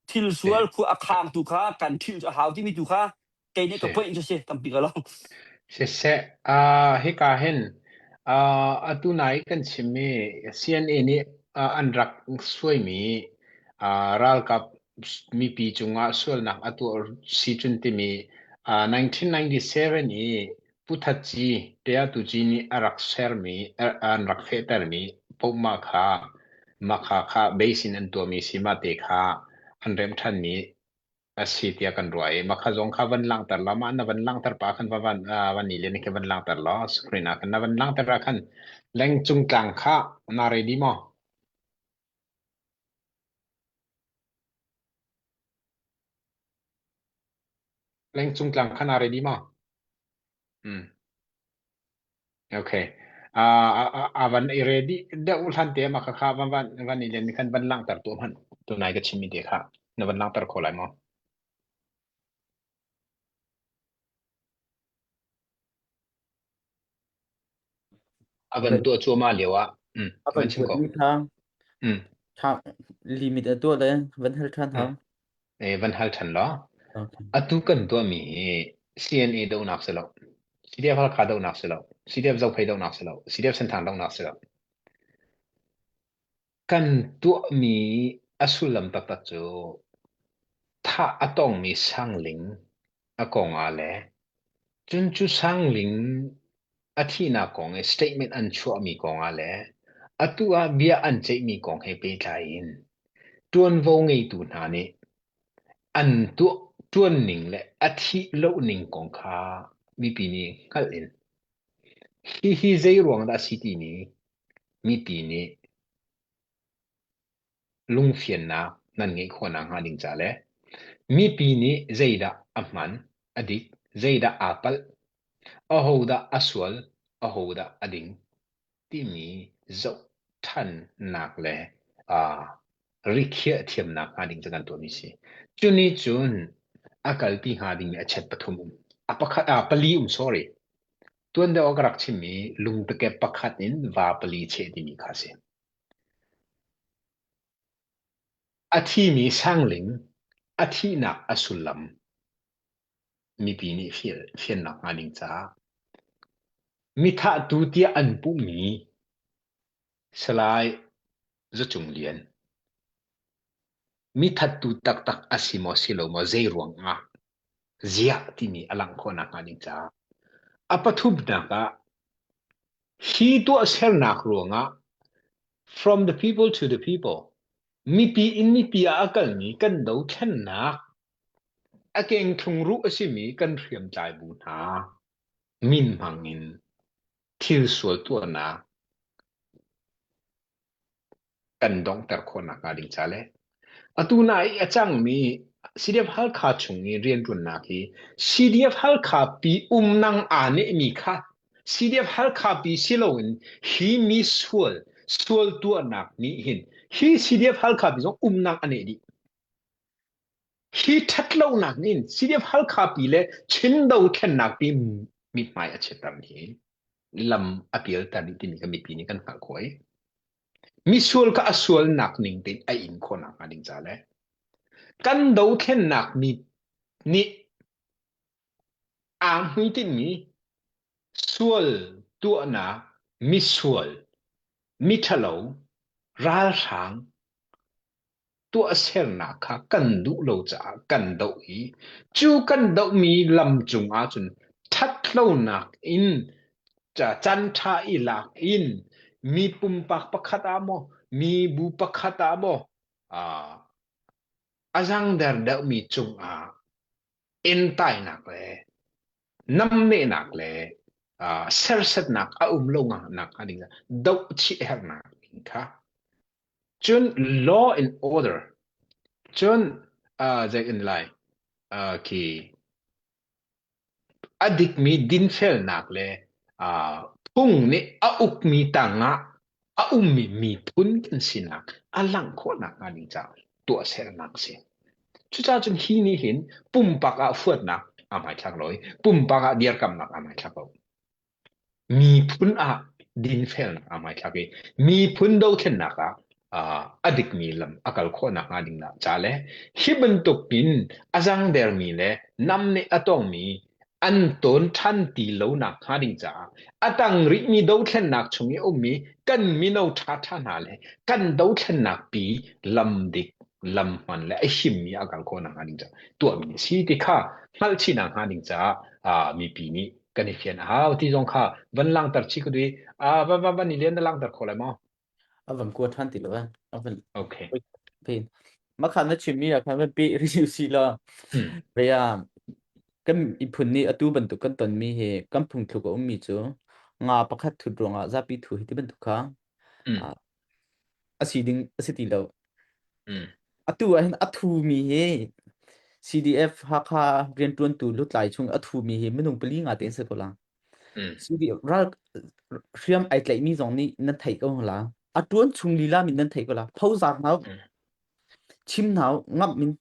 thil sual khu a khang tu kha kan thil cu a hau timi tu kha kei nih ka point cu si tampi ka lo Siseh, uh, hika hin uh, atu nai kan chimmi CNA nih uh, an rak suaimi uh, ralkap mipi cungah sualnak a tuah si cun timi uh, 1997 i Pu That Ci Tea Tu Ci nih a rak sermi an rak fehtermi pohmah kha makha kha base in an tuahmi si mah te kha an remh ṭhanmi a si tiah kan ruah i makha zong kha van langhter la mah na van langhter pa khan va van van i len khi van langhter law screen ah khan na van langhter ah khan lengcung tlang kha na ready maw lengcung tlang kha na ready maw hmm okay uh, a van i ready deuh hlan te ma kha kha van van van i len khan van langhter tu hman tu nai ka chimmi te kha na van langhter kho lai maw A van tuah cuahmah lio ah mm, A van van chim ko. tuahmi kha Mm, tha limit a tuah le van hal ṭhan mm. hau. Eh, van hal ṭhan law. Okay. Atu kan tuahmi hi CNA dohnak si lo. CDF Halkha dohnak si lo. CDF Zophei dohnak si lo. CDF Senthang dohnak si lo. Kan tuahmi a sullam taktak cu thah a tongmi sangling a kong ah le cun cu sangling a thihnak kong i statement an chuahmi kong ah le atu ah bia an ceihmi kong he pehtlai in ṭuanvo ngeitu hna nih an tuah ṭuanning le a thih loning kong kha mipi nih hngalh in hihi zei ruang dah a si timi mipi nih lungfiannak nan ngeih khawh nakhnga ding ca le mipi nih zeidah a hman, a dik, zeidah aa palh, ahodah a sual, ahodah a ding timi zoh ṭhannak le uh, rikhiah thiamnak hnga ding cu kan tuahmi si. Cu nih cun a kalpi hnga dingmi a chet pathum um. A pakhat, ah, pali um, sorry. Tuan deuh ah ka rak chimmi lungtakep pakhat in va pali cheh timi kha a si. A thimi sangling a thihnak a sullam mipi nih fiannak hnga ding caah mithahtu tiah an puhmi Salai Za Cung Lian mithattu taktak a si maw si lo maw zei ruang ah ziah timi a langh khawh nakhnga ding caah a pathumnak ah hi tuahsernak ruangah from the people to the people mipi in mipi ah a kalmi kan dothlennak a kengthlung ruh a simi kan hriamtlai bu hna min hmang in thil sual tuahnak kan donghter khawh nakhnga ding ca le atu na i a cangmi CDF Halkha chung i rianṭuannak hi CDF Halkha pi umnang aa nehmi kha CDF Halkha pi si loin hi mi sual sual tuahnak nih hin hi CDF Halkha pi zong umnak a neh dih. Hi ṭhatlonak nih CDF Halkha pi le Chin dothlennak pi mithmai a chiatter hi lam a pialter dih timi kha mipi nih kan hngalh khawh i misual kha a sualnak ning tein a in khawh nakhnga ding ca le kan dothlennak mi nih aa hmuitinhmi sual tuahnak misual miṭhalo ralhrang tuahsernak kha kan duh lo caah kan doh i cu kan dohmi lam cung ahcun ṭhatlonak in can ṭha i lak in mi pumpak pakhat ah maw mi bu pakhat ah maw a zangder deuhmi cungah. Entainak le namnehnak le uh, sersetnak a um lo nak hnga ding doh chih hernak ding kha cun law and order cun uh, zei in lai uh, khi A dikmi dinfelnak le phung nih a ukmi tangah a ummi miphun kan sinak a langh khawh nakhnga ding caah tuahsernak a si. Cucaah cun hi nih hin pumpak ah huatnak aa hmaithlak lo i pumpak ah dirkamnak aa hmaithlak lo. Miphun ah dinfelnak aa hmaithlak i miphun dothlennak ah a dikmi lam a kal khawh nakhnga ding ca le hi bantuk in a zangdermi le namneh a tongmi an tawn ṭhan ti lo nakhnga ding caah a tang rihmi dothlennak chung i a ummi kan mino ṭhaṭha hna le kan dothlennak pi lam dik lam hman le a himmi a kal khawh nakhnga ding caah tuahmi a si ti kha hngalhchih nakhnga ding caah mipi nih kan i fian a hau ti zong kha van langter chih ka duh i van van van i lian na langter kho lai maw? A van kua ṭhan ti lo eh. A van Okay. Pin. Makhan na chimmi ah khan van pe review si la. Hmm. Rea kan miphun nih atu bantuk kan tonmi hi kan phungthluk a ummi cu nga pakhat thut ruangah zapi thu hi ti bantuk kha Mm. ah, a si ding a si ti lo. Mm. Atu ah hin a thumi hi CDF Hakha rianṭuantu lutlai chung a thumi hi minung pali nga te an si ko la. Mm. CDF ral hriam ai tlaihmi zong nih nan theih ko la. A ṭuan chung lila min nan theih ko la. Phozar hna Mm. chim hna ngamh min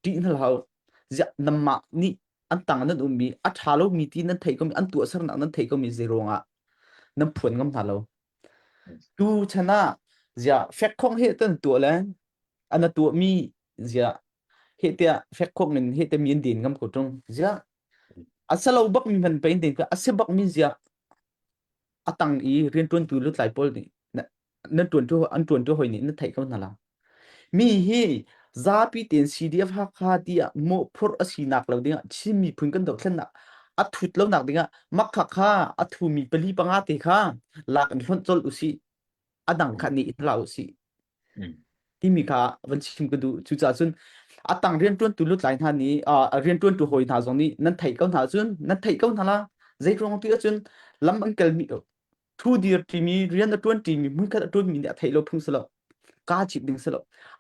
ṭih hna hlah ziah nanmah nih an tang nan ummi a ṭha lomi ti nan theih komi an tuahsernak nan theih komi zei ruangah nan phuan ngam hna lo. Tu chan ah ziah fekkhong he tan tuah le ana tuahmi ziah he tiah fekkhong in he te mi an din ngam ko ṭung ziah a salo bak mi hman pain din a si bak mi ziah a tang i rianṭuantu lutlai pawl nih nan ṭuantu an ṭuantu hoi nih nan theih ko hna la mi hi zapi tein CDF Hakha tiah mawhphurh a sinak lo dingah Chin miphun kan dohthlennak a thut lonak dingah makha kha a thumi pali panga te kha lak in hlonh colh usih a dang kha nih hlah usih timi kha van chim ka duh cucaah cun a tang rianṭuantu lutlai hna nih rianṭuantu hawi hna zong nih nan theih ko hna cun nan theih ko hna la zei ruang ti ahcun lam an kalmi thu dir ṭimi rian a ṭuan ṭimi hmunkhat a ṭuanmi nih a theih lo phung si lo kaa cip ding si lo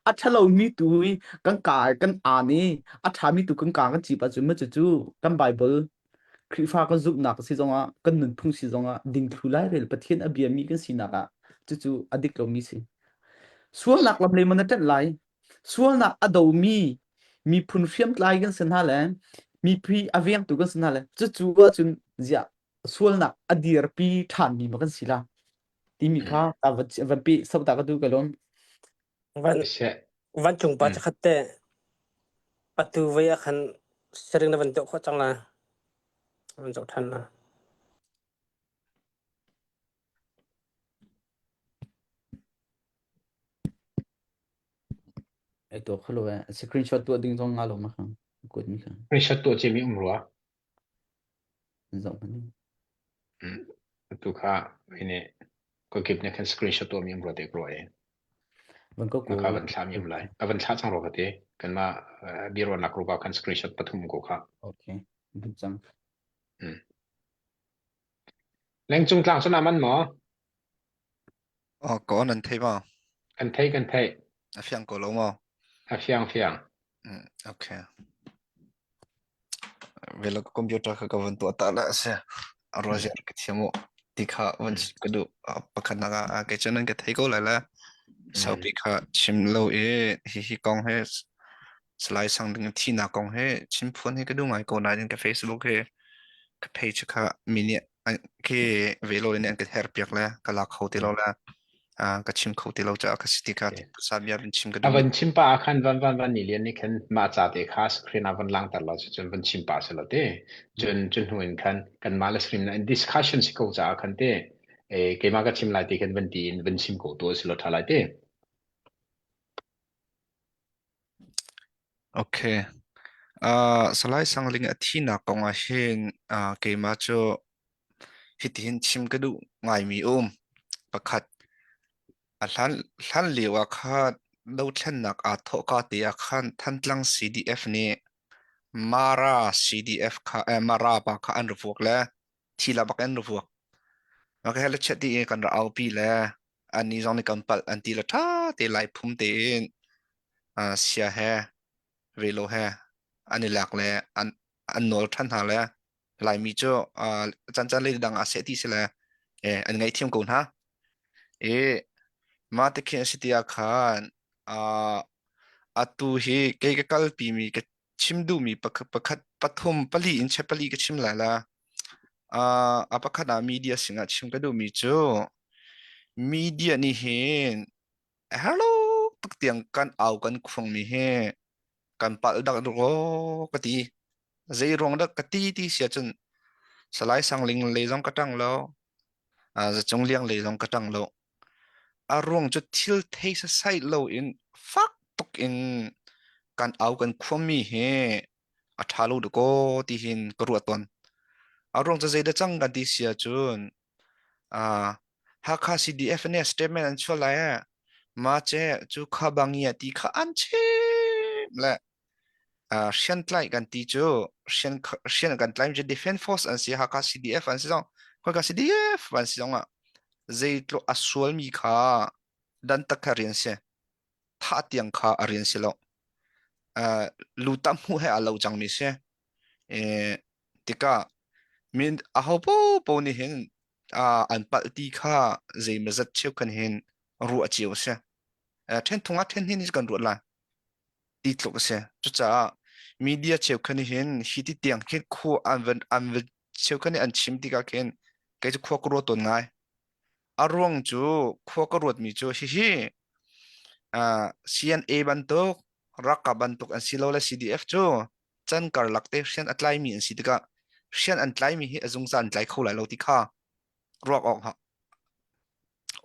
a ṭhalomi tu i kan kaa kan aan i a ṭhami tu kan kaa kan cip ahcun maw cucu kan Bible Khrihfa kan zumhnak si zongah kan nunphung si zongah dingthlu lairel Pathian a biami kan sinak ah cucu a dik lomi si. Sualnak lam le man a ṭanh lai. Sualnak a domi miphun hriamtlai kan si hna le mipi a vengtu kan si hna le cucu ahcun ziah sualnak a dirpi ṭhanmi ma kan si la timi kha ta van van pi sauta ka du ka lawm. Van vancung pa chakhat te atu vai ah khan siring na van tuah khawh cang la. Van zoh ṭhan la. Ai to kholo eh screenshot tuah ding zong nga lo ma kha kut mi kha. Screenshot tuah cimi um rua. Zoh hmanh. Atu kha hine kokip nih khan screenshot tuah mi um rua te ko e. Van ko ko. Kha van thla mi um lai. A van thla cang ro ka te. Kan ma biro nak ruka khan screenshot pathum ko kha. Okay. Duk cang. Hmm. Lengcung tlang cun aman maw? Oh, ko nan thei ma? Kan thei kan thei. A fiang ko lo maw? A fiang fiang. Mm, okay. Velo ka computer kha ka van tuah ta la a si. A ruaziar ka thiam u ti kha van chim ka duh. Pakhatnak ah kei cu nan ka thei ko lai le saupi kha chim lo i hihi kong hi Salai Sang Ding thihnak kong hi chim phuan hi ka duh ngai ko nain ka Facebook hi ka page kha mi nih khi velo in an ka her piak le ka lak kho ti lo le ka chim kho ti lo caah ka si ti kha sabia van chim ka duh. A van chim pa ah khan van van van ni lian nih khan mah ca te kha screen ah van langter lo cun van chim pa se lo te cun cun hnu in khan kan mah le screen in discussion si ko caah khan te e keimah ka chim lai ti khan van ti in van chim ko tu si lo tha lai te. Okay. Uh, Salai Sangling a thinak kong ah hin uh, keimah cu hitihin chim ka duh ngaimi um. Pakhat, a hlan, hlan lio ah khan dothlennak aa thawhka te ah khan Thantlang CDF nih Mara CDF kha eh, Mara pa kha an ra vuak le thi la bak an ra vuak. Maka he le chet ti in kan ra aupi le anni zong nih kan palh an ti le ṭha te lai phum tein uh, sia he velo he an i lak le an an nawl ṭhan hna le Laimi cu uh, cancan le dang ah seh ti si le eh, an ngaihthiam ko hna. E mah te khin a si ti ah khan uh, atu hi kei ka kalpi mi ka chim duhmi pakhat pakhat pathum pali in che pali ka chim lai la. Uh, a pakhat ah media sinah chim ka duhmi cu media nih hin hello tuk tiang kan au kan khuangmi hi kan palh dak ro ka ti. Zei ruang dah ka ti ti si ahcun Salai Sangling lei zong ka ṭang lo, uh, Zacung Liang lei zong ka ṭang lo. A ruang cu thil thei sasai lo in fak tuk in kan au kan khuami hi a ṭha lo dakaw ti hin ka ruah tawn. A ruang cu zei dah cang kan ti si ahcun uh, Hakha CDF nih statement an chuah lai eh. Ma ce cu kha bangia ti kha an chim le uh, hriamtlai kan ti cu hrian hrian kan tlai cu defense force an si Hakha CDF an si zong khoika CDF an si zong ah zeitluk a sualmi kha dan tak kha rian si thah tiang kha a rian si lo uh, lu tam hmu he a lo cangmi si e, tikah min aho po po nih hin uh, an palh ti kha zeimazat cheu kan hin ruah cio si uh, then thung ah then hin kan ruat lai ti tluk a si. Cucaah media cheukhat nih hin hi ti tiang khin khua an van an van cheukhat nih an chim tikah khin kei cu khua ka ruat tawn ngai. A ruang cu khua ka ruatmi cu hihi uh, CNA bantuk ralkap bantuk an si lo le CDF cu can karlak te hrian a tlaimi an si tikah hrian an tlaimi hi a zungzal an tlai kho lai lo ti kha ruak awk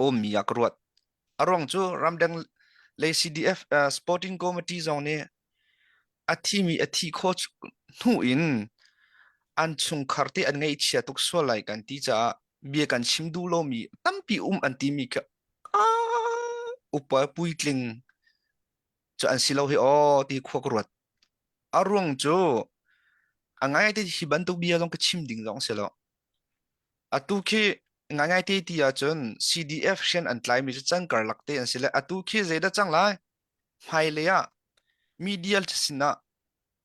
ummi ah ka ruat. A ruang cu ramdang lei CDF uh, Sporting Committee zong nih a thimi a thi khawh hnu in an chungkhar te an ngaihchia tuk sual lai kan ti caah bia kan chim duh lomi tampi um an timi kha ah, upa puitling cu an si lo hi aw ti khua ka ruat. A ruang cu a ngai te hi bantuk bia zong ka chim ding zong si lo. Atu khi ngaingai te ti ahcun CDF rian an tlaimi cu can karlak te an si le atu khi zeidah cang lai? Hmailei ah media sinah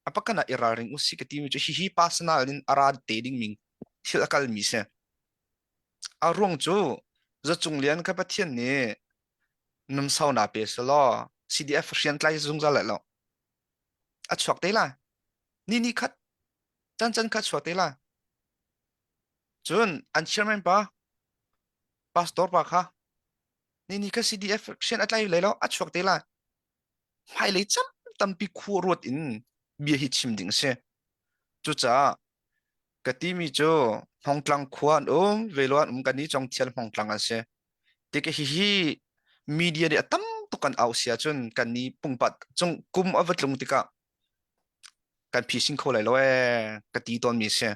a pakan ah i ralring usih ka timi cu hihi personal in a ra te dingmi thil a kalmi si. A ruang cu Zacung Lian kha Pathian nih numsau na pe selaw CDF rian tlai zungzal lai lo. A chuak te lai. Ni ni khat can can khat chuak te lai. Cun an chairman pa, pastor pa kha ni ni kha CDF rian a tlai lai lo, a chuak te lai. Hmailei cam tampi khua ruat in bia hi chim ding a si. Cucaah ka timi cu Hmongtlang khua an um, Velo an um, kan i Congthial Hmongtlang an si. Tikah hihi media nih a tam tuk kan au si ahcun kan ni pumpak cung kum a va tlung tikah kan phising kho lai lo ee ka ti tawnmi a si.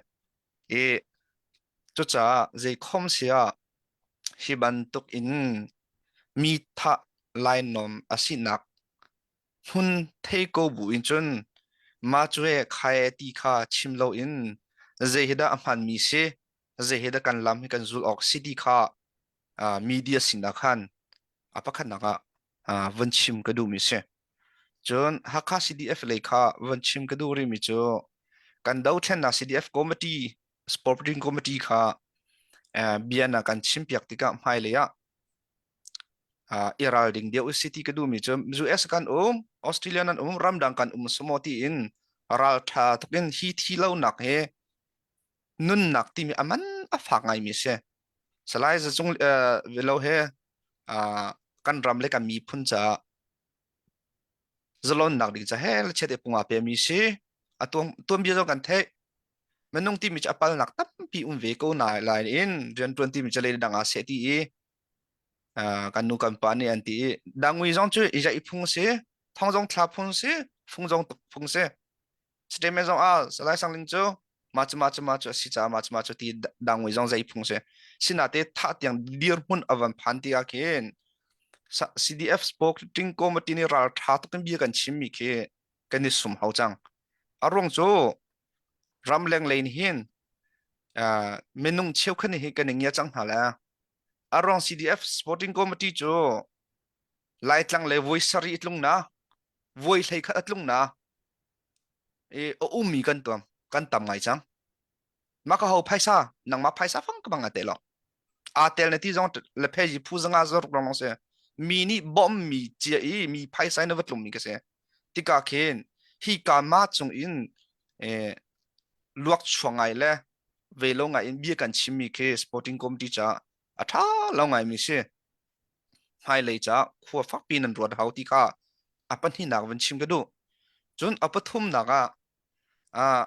I cucaah zeikhom si ah hi bantuk in mi thah lainawm a sinak hmun thei ko bu in cun mah cu he khai ti kha chim loin zei hi dah a hmanmi si zei hi dah kan lam hi kan zulh awk si ti kha uh, media sinah khan a pakhatnak ah uh, vun chim ka duhmi si. Cun Hakha CDF lei kha von chim ka duh rihmi cu kan dothlennak CDF committee sporting committee kha eh, bia na kan chimpiak tikah hmailei ah uh, i ralring deuh usih ti ka duhmi cu US kan um Australia nan um ramdang kan um sumo tiin ralṭha tukin hi thi lonak he nunnak timi aman a fak ngaimi si. Salai Zacung uh, velo he uh, kan ram le kan miphun caah zalonnak ding ca he le chiat i pung aa pemi si. A tuam tuanbia zong kan theih. Minung timi cu a palnak tampi um ve ko na lai in rianṭuan timi cu lei dang ah seh ti i uh, kan nu kan pa nih an ti i dangui zong cu i i phung si, thong zong thla phung si, fung zong tuk phung si. Statement zong ah Salai Sangling cu ma cu ma cu ma cu a si caah ma cu ma cu ti dangui zong zei phung si. Sinate thah tiang dirhmun a van phan ti ah khin CDF Sporting Committee nih ralṭha tuk in bia kan chimmi khi kan i sum hau cang. A ruang cu ramleng lei nih hin uh, minung cheukhat nih hin kan i ngia cang hna le a ruang CDF Sporting Committee cu Laitlang le voi sarih tlung na voi hlei khat a tlung na i a ummi kan tuam kan tam ngai cang mah ka ho phaisa nangmah phaisa fang ka bang a te lo aa tel na ti zong le pheji phu zanga zaruk long long se mi nih bom mi cia i mi phaisa in va tlum mi ka se tika khin hi ka ma chung in eh luak chuang ngai le ve lo ngai in bia kan chim mi khi sporting committee cha a tha lo ngai mi si hmailei ca khua fakpi nan ruat hau ti kha a pahnihnak van chim ka duh. Cun a pathumnak ah ah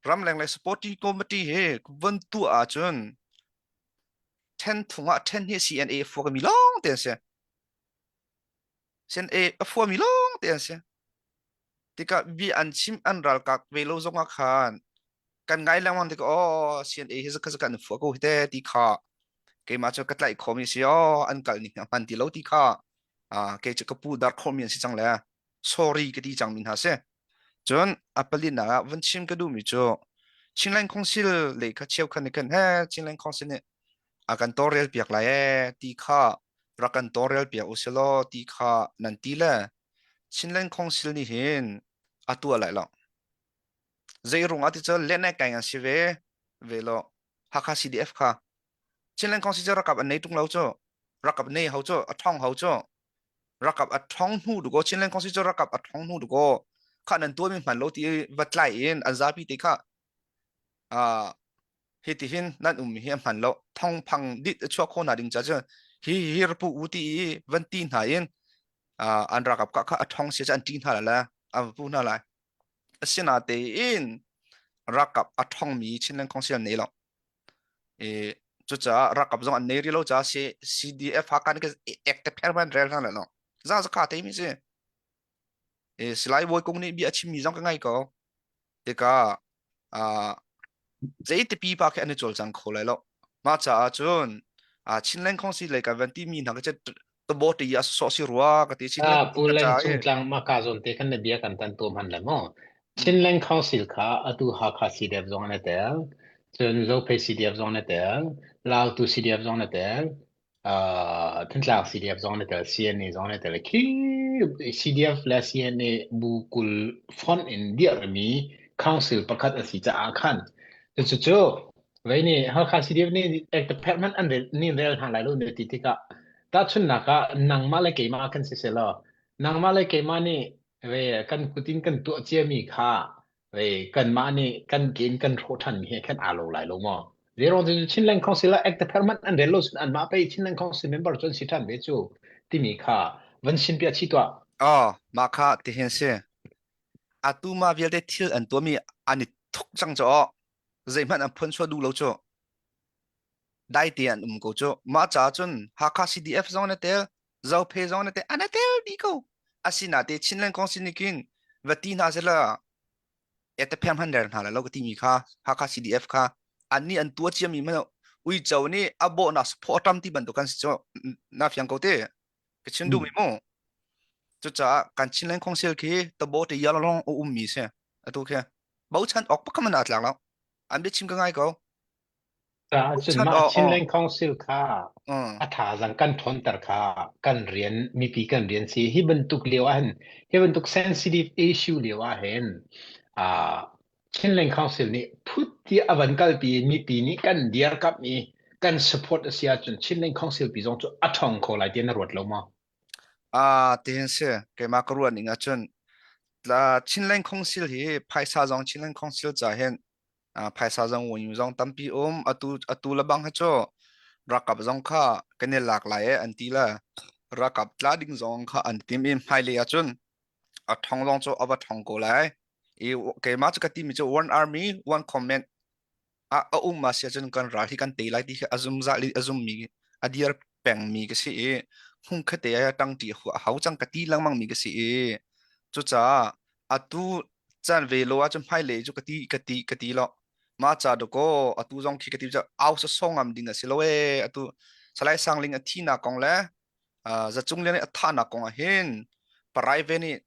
ramleng le supporting committee hi van tuah ahcun then thung ah then hi CNA a fuak mi lawng te an si. CNA a fuami lawng te an si. Tikah bia an chim an ralkap ve lo zong ah khan kan ngai lengmang tikah aw CNA hi zaka zaka an fuah ko hi te ti kha keimah cu ka tlaih khomi si aw an kal ning a hman ti lo ti kha ah kei cu ka pu dar khomi an si cang le sorry ka ti cang mi hna si cun a palinak ah van chim ka duhmi cu Chinland Council le kha cheu khan nih khan he Chinland Council nih a kan tawlrel piak lai ee ti kha rak kan tawlrel piak u silaw ti kha nan ti le Chinland Council nih hin a tuah lai lo Zei rung ah ti cu lehnek kai an si ve ve lo Hakha CDF kha Chinland Council cu rakap an nei tung lo cu rakap nei ho cu a thong ho cu rakap a thong hnu du ko Chinland Council cu rakap a thong hnu du ko kha nan tuah mi hman lo ti va tlai in an zapi te kha ah hi ti hin nan um hi a hman lo thongphang dit a chuak kho hna ding cha cu hi hi rapu u ti i van ti hna in an rakap ka kha a thong sia cu an ti hna la la an pu hna lai Asinatein ralkap a ṭhawngmi Chinland Council an nei lo. I cucaah ralkap zong an nei rih lo caah CDF Hakha nih ek te pher man rel hna lo. Za zaka te mi si. I Salai Bawi Kung nih bia a chimmi zong ka ngai ko. Tikah uh, zeiti pipa khi an i cawlcang kho lai lo. Mah caah cun uh, Chinland Council lei kan van timi hna khi tabo ti a sawh si rua ka ti Chinland Ah, Pu Leng Cung Tlang mah ka zawn te khan na bia kan tan tuam han le mu. Chinland Council kha atu Hakha CDF zong an i tel, cun Zophei CDF zong an i tel, Lautu CDF zong an i tel, uh, Thantlang CDF zong an i tel, CNA zong an i tel. Khi CDF le CNA bu kul fonh in dirhmi council pakhat a si caah khan cucu vei nih Hakha CDF nih department an rel nih rel hna lai lo ne ti tikah tahchunhnak ah nangmah le keimah kan si selaw nangmah le keimah nih ve kan kutin kan tuah ciami kha ve kanmah nih kan ke in kan hrawh ṭhanmi he khan aa lo lai lo maw Zeirong cu Chinland Council ah act department an rel lo sin anmah pei Chinland Council member cu an si ṭhan ve cu timi kha van sin piah chih tuah. Oh, mah kha ti hin si. Atu ma vialte thil an tuahmi an i thuk cang cu aw. Zeihmanh an phun chuah duh lo cu. Dai te an um ko cu. Mah caah cun Hakha CDF zong na tel, Zophe zong na tel, an tel dih ko. Asinain Chinland Council nih khin va ti hna sehla etaphem han rel hna lai lo ka timi kha Hakha CDF kha annih an tuah ciami hmanh uico nih a bawhnak saphaw a ṭam ti bantuk kan si cu na fiang ko te ka chim duhmi mu cucaah kan Chinland Council khi tabo te yalong a ummi si atu khi bochan awk pakhat man aa tlak lo an biachim ka ngai ko Caah cun bochan mah aw aw Chinland Council kha uh. a thazaang kan ṭhawnter kha kan rian mipi kan rian si hi bantuk lio ah hin hi bantuk sensitive issue lio ah hin ah Chinland Council nih phut tiah a van kalpi i mipi nih kan dirkamh i kan support a si ahcun Chinland Council pi zong cu a ṭhawng kho lai tiah na ruat lo maw? Ah, tihin si keimah ka ruah ning ahcun tla Chinland Council hi phaisa zong Chinland Council ca hin phaisa zong wun zong tampi um atu atu le bang hi cu rakap zong kha kan i lak lai e an ti le rakap tla ding zong kha an tim i hmailei ahcun a thong zong cu a va thong ko lai i keimah cu ka timi cu one army one comment a a um ma si ahcun kan ral hi kan tei lai ti khi a zungzal i a zummi a dir pengmi ka si i hung khate ah tangṭi a hau cang ka ti lengmang mi ka si i cucaah atu caan ve lo ahcun hmailei cu ka ti ka ti ka ti lo mah ca dakaw atu zong khi ka ti cu au sasawng ngam ding a si lo ee atu Salai Sangling a thinak kong le uh, Zacung Lian a thahnak kong ah hin private nih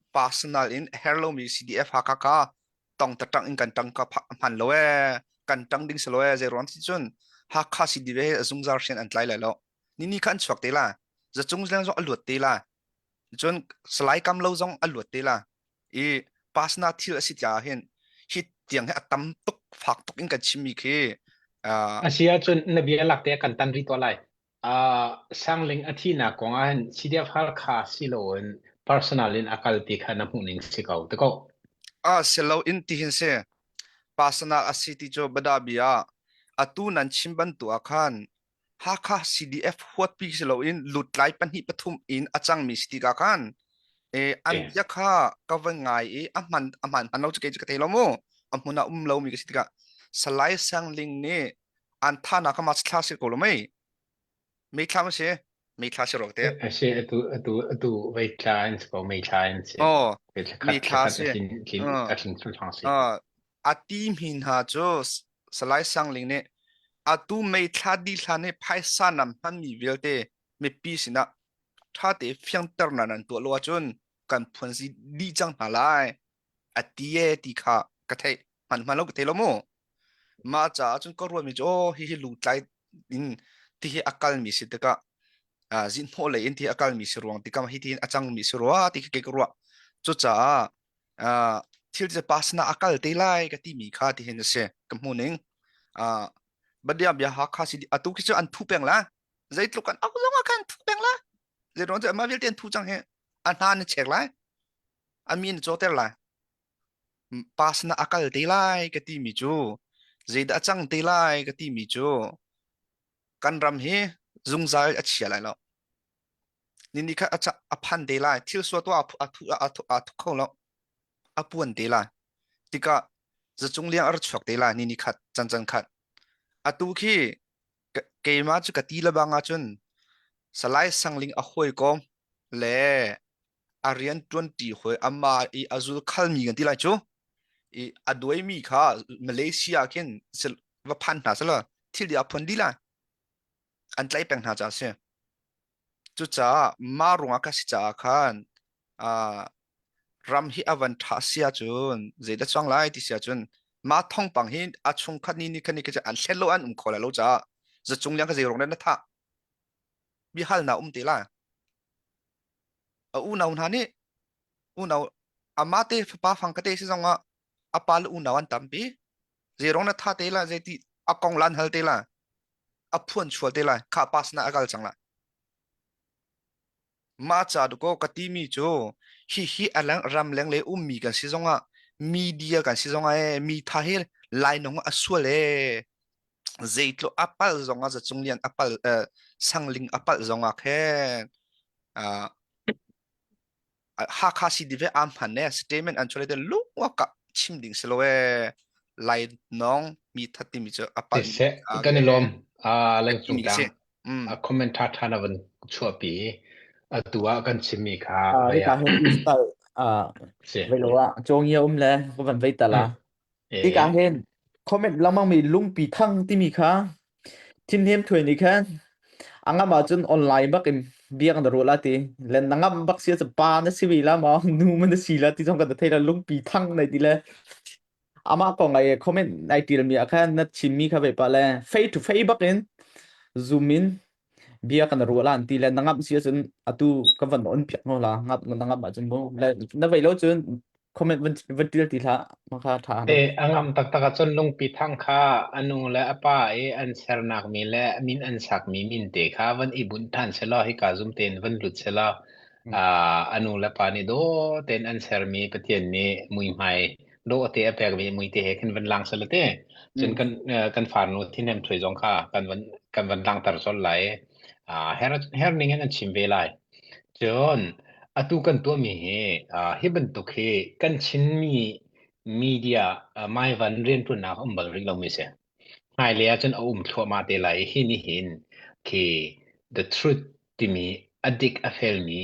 personal in her lomi CDF Hakha kha. Tong taktak in kan tang ka hman lo ee. Kan tang ding si lo ee. Zei ruang ti cun Hakha CDF he zungzal hrian an tlai lai lo. Ni ni kha an chuak te la. Zacung zong a luat te la. Cun Salai Kam Lo zong a luat te la. I pasna thil a si tiah hin hi tiang hi a tam tuk fak tuk in kan chimmi khi uh, A si ahcun na bia lak te kan tan rih tuah lai. Uh, Sangling a thihnak kong ah hin CDF Halkha si loin personal in a kal ti kha na hmuh ning si ko te ko. A si lo in ti hin si. Personal a si ti cu bada bia atu nan chim bantu ah khan Hakha CDF huatpi si loin lutlai pahnih pathum in a cangmi si tikah khan eh, an bia kha ka va ngai i a hman a hman hman lo cu kei cu ka thei lo mu a hmun ah um lomi ka si tikah Salai Sang Ling nih an thana kha ma thla si ko lo mei mei thla ma si mei thla si ro te A si atu atu atu vei thla in si ko mei thla in si oh vei thla mei khat thla thla khat si a tlin tlin uh, a tlin thlang si uh, a ti mi hna cu Salai Sang Ling nih atu meithla dihhlan i phaisa nam hmanmi vialte mipi sinah ṭhate fiangternak nan tuah lo ahcun kan phuanzi dih cang hna lai a ti e ti kha ka theih hman hman lo ka thei lo mu mah caah cun ka ruahmi cu aw hihi lutlai in ti hi a kalmi si tikah zinhnawh lei in ti a kalmi si ruang tikah hi ti hin a cangmi si rua ti khi kei ka ruah cucaah uh, thil cu pa sinah a kal te lai ka timi kha ti hin a si ka hmu ning uh, badia bia Hakha si atu khi cu an thu peng la zeitluk an ak zong ah khan thu peng la zeiruang cu amah vialte an thu cang hi a hna na chek lai a mi na cawter lai pa sinah a kal te lai ka timi cu zeidah a cang te lai ka timi cu kan ram hi zungzal a chia lai lo Nini kha a a phan te lai. Thil sua tuah a thu a thu a thu kho lo. A puan te lai. Tikah zacung liang a ra chuak te lai nini khat can can khat. Atu khi keimah cu ka ti lebang ahcun Salai Sangling a hawikom le a rian ṭuanṭi hawi ama i a zul khalmi kan ti lai cu i a duaimi kha Malaysia khin va phan hna selaw thil dih a phuan dih lai. An tlaih peng hna caah a si. Cucaah mah ruangah ka si caah khan uh, ram hi a van ṭha si ahcun zeidah cuang lai ti si ahcun mah thawngpang hi a chungkhat ni ni khan ni kha an hlen lo an um kho lai lo caah zacung liang ka zei ruang na thah biahalnak um te lai. A unau hna nih unau amah te fapa fang ka te si zongah a pa le unau an tampi zei ruang na tha te la zei ti a kong lan hal te la a phuan chual te lai kha pa sinah a kal cang lai mah ca duko ka ti mi cu hi hi alang ram leng le ummi kan si zongah media kan si zongah e mi tha hi lai nong a sual e zeitlo apal zongah zacung lian apal sangling apal zongah khen Hakha CDF am hman ne statement an chole te lungwa ka chim ding si lo e lai nong mi that timi cu apal Siseh kan i lawm lengcung mi tlang si mm a comment tha tha na van chuahpi atu ah kan chimmi kha vai Hika ah hin install ah si vei lo ah cawngia um le ka van vei tal ah e hika hin comment lengmang mi lungpi thang timi kha Thinhnem thuai nih khan a ngam ahcun online bak in biak na ruah la ti. Le na ngam bak si ahcun pa na si ve la maw nu ma na si la ti zong kan thei la lungpi thang nai ti le amah kong ai comment nai tial mi ah khan na chimmi kha ve pa le face to face bak in zoom in bia kan ruah la an ti le na ngam si ahcun atu ka van on piak no la ngap na ngam ahcun mu le na vei lo cun comment van van tial ti hlah ma kha tha E, a ngam taktak ahcun lungpi thang kha a nu le a pa i an sernak mi le a min an sakmi min te kha van i bunh ṭhan selaw hika zum tein van lut selaw uh, a nu le pa nih dawh tein an sermi Pathian nih muihmai dawh te a pekmi mui te he khin van lang selaw te cun kan uh, kan farnu thinem ṭhui zong kha kan van kan van langter colh lai uh, her her ning in an chim ve lai Cun atu kan tuahmi hi uh, hi bantuk hi kan Chinmi media uh, maivan rianṭuannak a um bal rih lomi a si. Hmailei ahcun a um thluahmah te lai i hi nih hin khi the truth timi a dik a felmi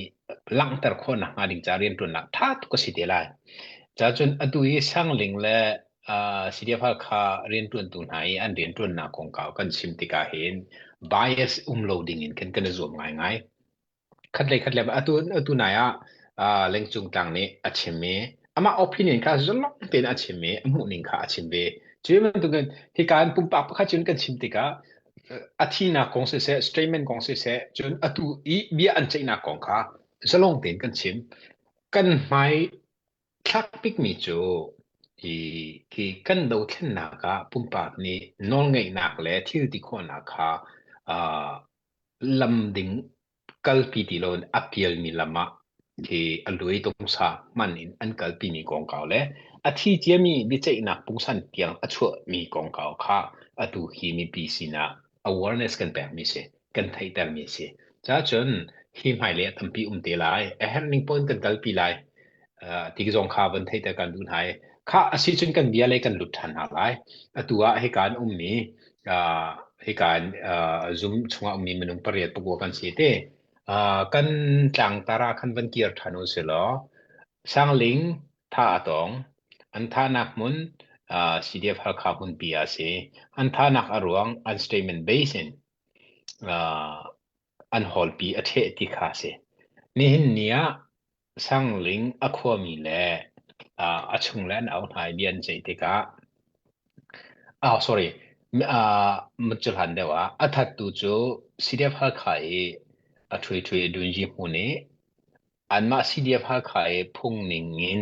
langhter khawhnak hnga ding ca rianṭuannak ṭha tuk a si te lai. Cacun atu hi Sangling le uh, CDF Halkha rianṭuantu hna i an rianṭuannak kongkau kan chim tikah hin bias um lo ding in kan kan i zuam ngaingai. Khatlei khatlei atu atu nai ah uh, Lengcung Tlang nih a chim i Amah opinion kha zalong tein a chim i a hmuhning kha a chim ve. Cu bantukin hika in pumpak pakhat cun kan chim tikah a thinak kong siseh, statement kong siseh, cun atu i bia an ceihnak kong kha zalong tein kan chim. Kan hmai thlak bikmi cu hi khi kan dothlennak ah pumpak nih nawlngeihnak le thil ti khawhnak kha uh, lam ding kalpi ti loin a pialmi lam ah khi a luai tungsa hman in an kalpimi kongkau le a thi ciami biaceihnak pungsan tiang a chuahmi kongkau kha atu hi mipi sinah awareness kan pekmi si kan theihtermi si. Cacun hi hmailei ah tampi um te lai. A herh ning paoh in kan kalpi lai. Uh, ti zong kha van theihter kan duh hna i kha a si cun kan bia lei kan lut ṭhan hna lai. Atu ah hika an ummi uh, hika an uh, Zoom chungah ummi minung pariat pakua kan si te. Uh, kan tlangtar ah khan van kir ṭhan u si law Sangling tha a tong. An thahnak hmun uh, CDF Halkha hmunpi ah a si. An thahnak a ruang an statement base in uh, an hawlpi a ṭheh ti kha a si. Nihin ni ah Sangling a khuami le uh, a chungle an auh hna i bia an ceih tikah ah sorry uh, cu hlan deuh ah a thattu cu CDF Halkha i a ṭhui ṭhui Dunji hmun i anmah CDF Halkha i phung ning in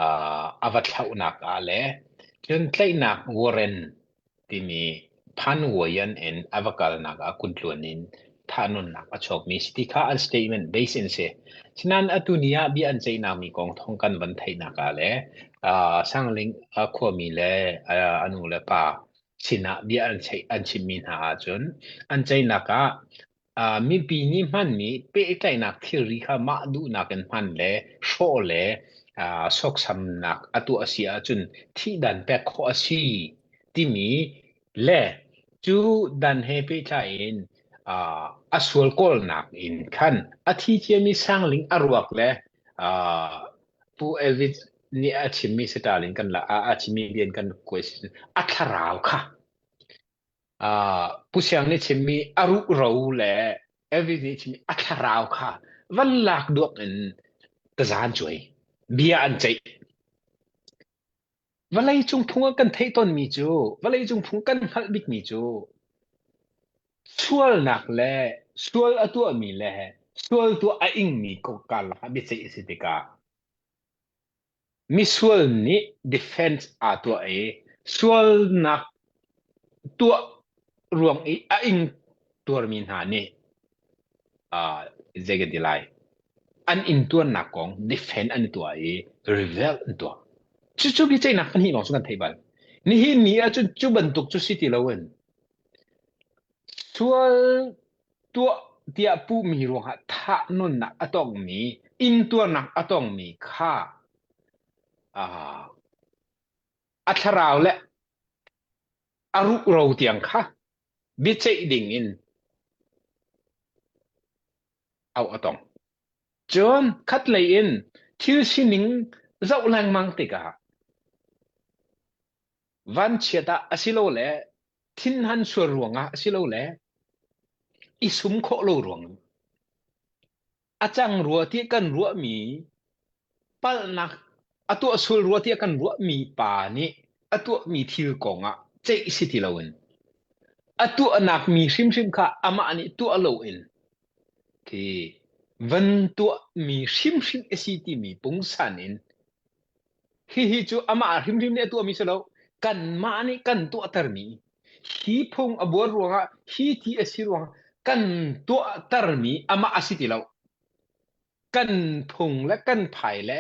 uh, a va thlauhnak ah le cun tlaihnak warrant timi phanwayan in a va kalnak ah kuntluan in thahnawnnak a chuakmi si ti kha an statement base in si. Sinain atu ni ah bia an ceihnak mi kong thawng kan van theihnak ah le uh, Sangling uh, khuami le uh, a nu le pa sinah bia an cheih an chimmi hna ahcun an ceihnak ah Uh, mipi nih hmanmi pehtlaihnak thilri kha mah duhnak in hman le hrawh le uh, sawksamnak a tuah a si ahcun thihdan pek khawh a si timi le cu dan he pehtlai in uh, a sual kawlnak in khan a thi ciami sangling a ruak le uh, Pu Elvis nih a chimmi sital in kan la a chimmi bian kan kuai a thlarau kha Uh, Pu Siang nih chimmi a ruhro le Elvis nih chimmi a thlarau kha van lak duak in tazan cuai bia an ceih. Vawlei cung phung ah kan theih tawnmi cu vawlei cung phung kan hngalh bikmi cu sualnak le sual a tuahmi le sual tuah a ingmi ko karlak ah biaceih a si tikah Misual nih defense aa tuah i sualnak tuah ruang i a ing tuarmi hna nih uh, zei kan ti lai an intuarnak kong defend an i tuah i reveal an tuah. Cucu biaceihnak pahnih lawng cu kan theih bal. Nihin ni ahcun cu bantuk cu si ti loin sual tuah tiah puhmi ruangah thahnawnnak a tongmi, intuarnak a tongmi kha uh, a thlarau le a ruhro tiang kha biaceih ding in auh a tong. Cun khatlei in thil sining zoh lengmang tikah vanchiat ah asilole thinhan sual ruangah asilole i sum khawh lo ruang a cang rua ti kan ruahmi palhnak a tuah sual rua tiah kan ruahmi pa nih a tuahmi thil kongah ceih si ti loin a tuahnak mi hrimhrim kha amah nih tuah loin khi van tuahmi hrimhrim a si timi pungsan in Hihi cu amah hrimhrim nih a tuahmi si lo, kanmah nih kan tuahtermi. Hi phung a buar ruangah, hi ti a si ruangah kan tuahtermi amah a si ti lo. Kan phung le kan phai le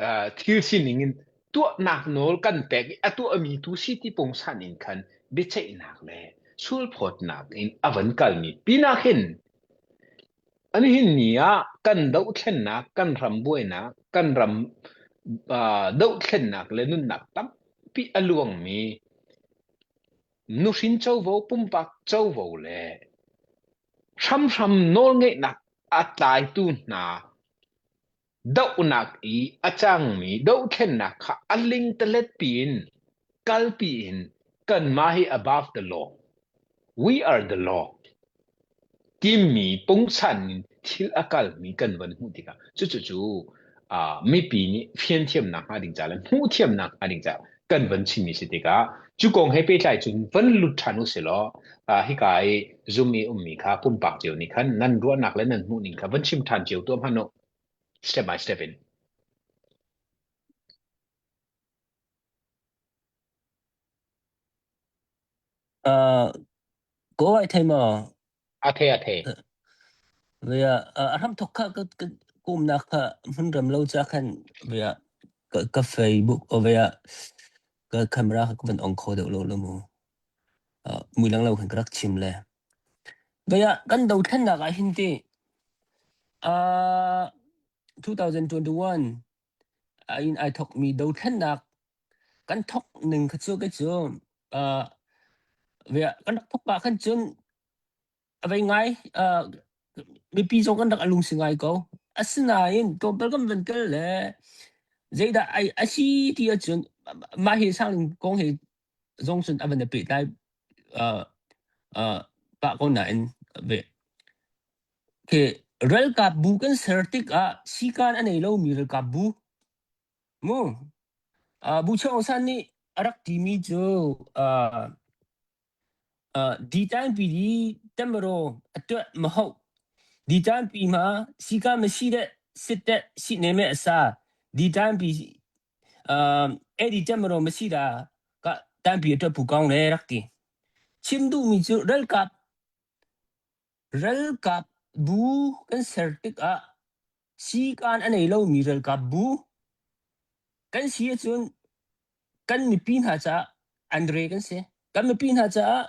uh, thil sining in tuahnak nawl kan pek i a tuahmi tu si ti pungsan in khan biaceihnak le sulphawtnak in a van kalmi pinah hin Nihin ni ah kan dohthlennak, kan ram buainak, kan ram uh, dohthlennak le nunnak tampi a luangmi nuhrin covo, pumpak covo le hramhram nawlngeihnak a tlaitu hna dohnak i a cangmi dohthlennak kha a lingtalet piin kalpi in kanmah hi above the law we are the law timi pungsan in thil a kalmi kan van hmuh tikah cucu cu. Uh, mipi nih fian thiamnak hnga ding ca le hmuh thiamnak hnga ding ca kan van chimmi si tikah cu kong he pehtlai cun van lut ṭhan u si law uh, hika i Zoom i ummi kha pumpak cio nih khan nan ruahnak le nan hmuhning kha van chim ṭhan cio tuah hmanh u step by step in. Uh, ko ai thei maw? A thei a thei. Via a hram thok kha ka ka kumnak kha hmun ram lo cha khan via ka ka Facebook o via ka camera kha ka van ong kho deuh lo lo mu. Uh, mui lang lo khan ka rak chim le. Via kan do thlennak ah hin ti uh, 2021 in ai thokmi dothlennak kan thok ning kha cu kei cu uh, kan rak thok ah khan cun a vei ngai uh, mipi zong kan rak a lungsi ngai ko. Asinain tlawmpal kan van kal le zeidah ai a si ti ahcun mah hi sangling kong hi zong cun a van i pehtlai uh, uh, pah ko nain ve Khi ralkap bu kan ser tikah sikaan a nei lomi ralkap bu mu uh, Bu Chaung San nih a rak timi cu uh, uh, di pi di temro a tuah maho di pi ma sika ma si de sit de si ne me asa di pi uh, e di temro ma si da ka tan pi to pu kong le rak ti chim duh mi cu ralkap Ralkap bu kan ser tikah sikaan a nei lomi ralkap bu kan si ahcun kan mipi hna caah andre kan si. Kan mipi hna caah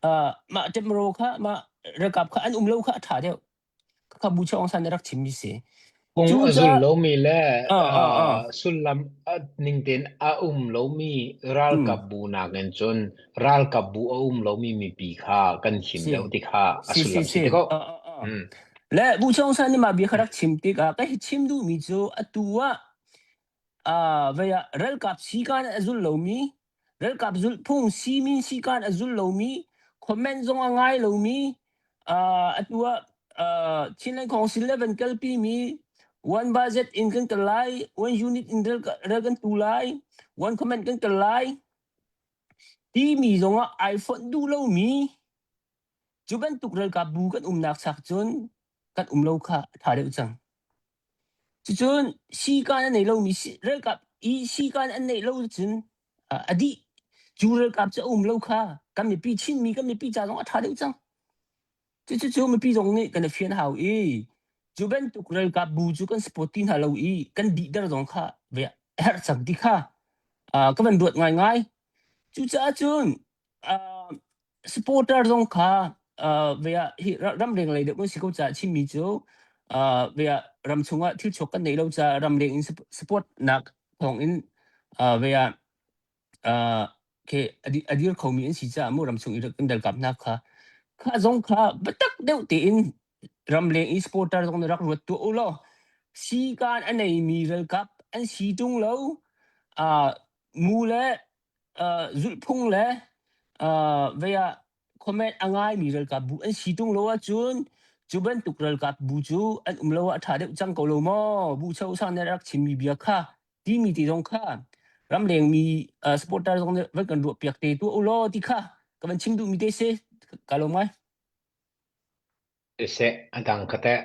uh, mah ṭemro kha mah ralkap kha an um lo kha a ṭha deuh. Khakha Bu Chaung San nih rak chimmi si. Phung a zul Cucaah lomi le ah ah ah uh, sullam a ning tein a um lomi mm, ralkap bu nakin cun ralkap bu a um lomi mipi kha kan him si deuh ti kha a si si sullam si si ti ko. ah ah ah. Mm. Le Bu Chaung San nih mah bia kha rak chim tikah ka hi chim duhmi cu atu ah ah vei ah ralkap sikaan a zul lomi ralkap zulhphung simin sikaan a zul lomi comment zong a ngai lomi uh, atu ah uh, Chinland Council le van kalpi mi one budget in kan kal lai one unit in rel, rel kan tu lai one comment kan kal lai timi zong ah ai fonh duh lomi cu bantuk ralkap bu kan umnak chak cun kan um lo kha a tha deuh cang Cucun sikaan a nei lomi ralkap i sikaan an neih lo cun a dih. Cu ralkap cu a um lo kha kan mipi Chinmi kan mipi ca zong a ṭha deuh cang. Cucu mipi zong nih kan i fian hau i cu bantuk ralkap bu cu kan support ti hna lo i kan dihter zong kha ve a herh cang ti kha ka van ruat ngaingai. Cucaah cun Supporter zong kha uh, ve ah hi ramleng lei deuh kan si ko caah Chinmi cu uh, ve ah ram chungah thil chuak kan neih lo caah ramleng in support nak thawng in uh, ve ah uh, ke a dir khomi an si caah mu ram chung i kan dalkap hna kha kha zong kha biatak deuh tein ramleng i supporter zong rak ruat tuah u law sikaan a neimi ralkap an si tung lo uh, mu le uh, zulhphung le uh, vei ah comment a ngaimi ralkap bu an si tung lo ahcun cu bantuk ralkap bu cu an um lo ah a ṭha deuh cang ko lo maw bu cho sang nih rak chimmi bia kha timi ti zong kha ramlengmi uh, supporter zong nih van kan ruah piak te tuah u law ti kha ka van chim duhmi te si ka lo ngai Siseh, a dang ka teh.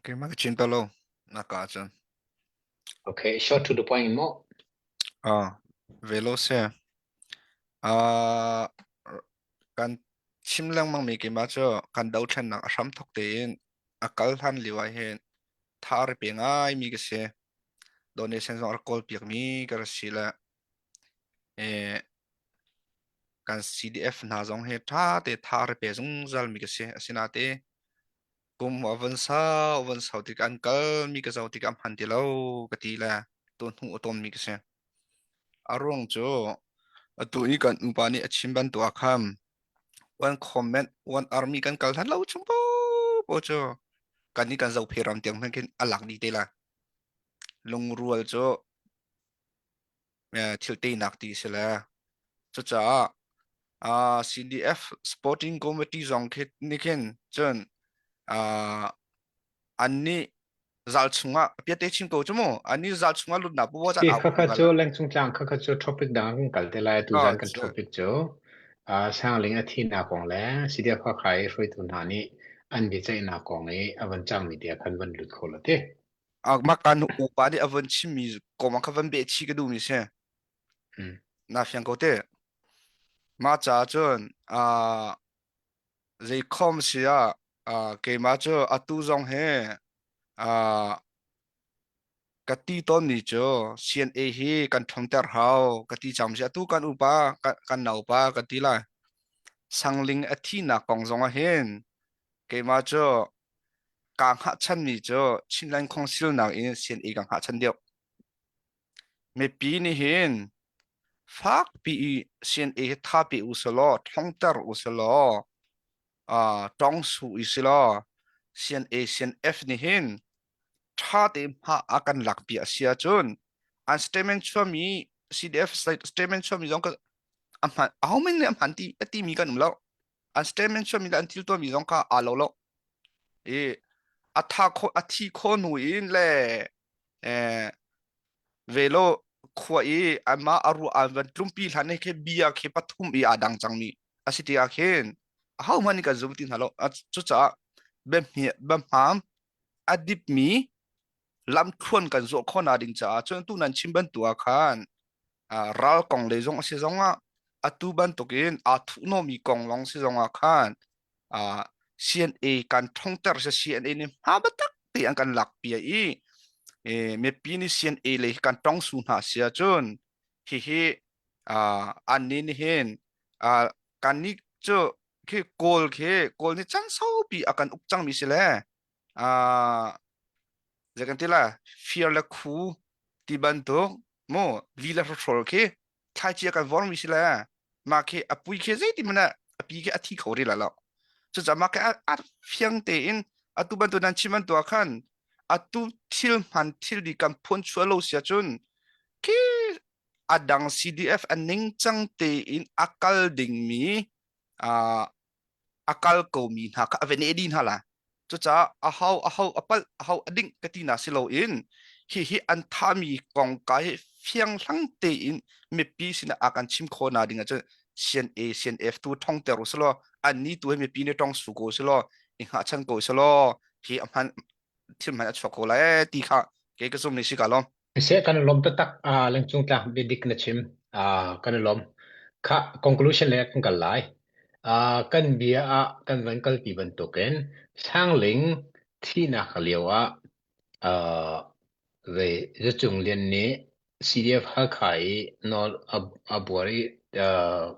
Keimah ka chin to lo. Na ka ahcun. Okay, short to the point mo. Ah, velo se. Ah, kan chim lengmang mi keimah cu kan dothlennak a hram thok tein a kal hlan lio ah hin tha a pe ngai mi ka si. Donation zong a rak kawl piak mi ka ra si le eh kan CDF hna zong hi ṭha te tha a pe zungzal mi ka si. Asinain kum a van sau a van sau tik an kal mi ka zoh tik ah hman ti lo ka ti le tu hnu a tawn mi ka si. A ruang cu atu i kan upa nih a chim bantuk ah khan one comment one army kan kal hlan lo chung popo cu kan i kan zophe ram tiang hmanh khin a lak dih te la. Lungrual cu thil teinak ti si le cucaah. Uh, CDF Sporting Committee zong khi nih khin cun uh, an nih zal chungah piate chim ko chu mu an nih zal chungah lut na pu bo Ti khakha cu lengcung tlang khakha cu topic dang kan kal te lai tu zan kan topic cu uh, sangling a thi na kong le CDF Hakha i hruaitu hna nih an biaceihnak kong i a van cangmi te khan van lut kho lo te. Mah kan upa nih a van chimmi kong kha van beh chi ka duhmi si. Na fiang ko te. Mah caah cun uh, zei khom si ah uh, keimah cu atu zong hi uh, ka ti tawnmi cu CNA hi kan ṭhawngter hau ka ti cang si atu kan upa kan, kan naupa ka ti lai. Sangling a thihnak kong zong ah hin keimah cu kaa hngahchanmi cu Chinland Council nakin CNA ka hngahchan deuh. Mipi nih hin fakpi i CNA hi tha pe u selaw, ṭhawngter u selaw, uh, tong su i selaw, CNA CNF nih hin ṭha tein hma a kan lakpi a si ahcun an statement chuahmi CDF statement chuahmi zong ka a hman aho men nih a hman ti a timi kan um lo. An statement chuahmi le an thil tuahmi zong kha aa lo lo. I a tha kho a thi kho hnu in le eh velo khua i anmah a ruah an van tlumpi hlan he khi bia khi pathum i aa dang cangmi a si ti ah khin ahohmanh nih kan zum ti hna lo. Cucaah biahmi biahmam a dipmi lamthluan kan zawh khawhnak ding caah cun tu nan chim bantuk ah khan ral kong lei zong a si zong ah atu bantukin aa thuhnawhmi kong lawng si zong ah khan CNA kan ṭhongter si CNA nih hma biatak te an kan lakpi i mipi nih CNA lei kan tong su hna si ahcun hihi an nih nihin kan nih cu khi kawl khi kawl nih chan saupi a kan uk cangmi si le zei kan ti la fir le khu ti bantuk mu li le hrawl khi thlaici a kan vormi si le mah khi a pui khi zeiti hmanh ah a pi khi a thi kho rih la lo cucaah mah khi a fiang tein atu bantuk nan chim bantuk ah khan atu thil hman thil di kan phun chuah lo si ahcun khi a dang CDF a ningcang tein a kal dingmi a kal komi hna kha a va neh dih hna lai. Cucaah aho aho a palh aho a ding ka ti na si loin hihi an thami kongka hi fianghlang tein mipi sinah a kan chim khawh na ding ahcun CNA CNF tu thongter u selaw anni tu hi mipi nih tong su ko selaw i hngahchan ko selaw hi a hman thil hman a chuak ko lai ti kha kei ka zum ni si ka lawm. Seh kan i lawm taktak. Uh, lengcung tlak biadik na chim. Uh, kan i lawm. Kha conclusion le kan kal lai. Uh, kan bia ah kan van kalpi bantukin Sangling thihnak lio ah uh, ve Zacung Lian nih CDF Halkha i nawl a, a buar i uh,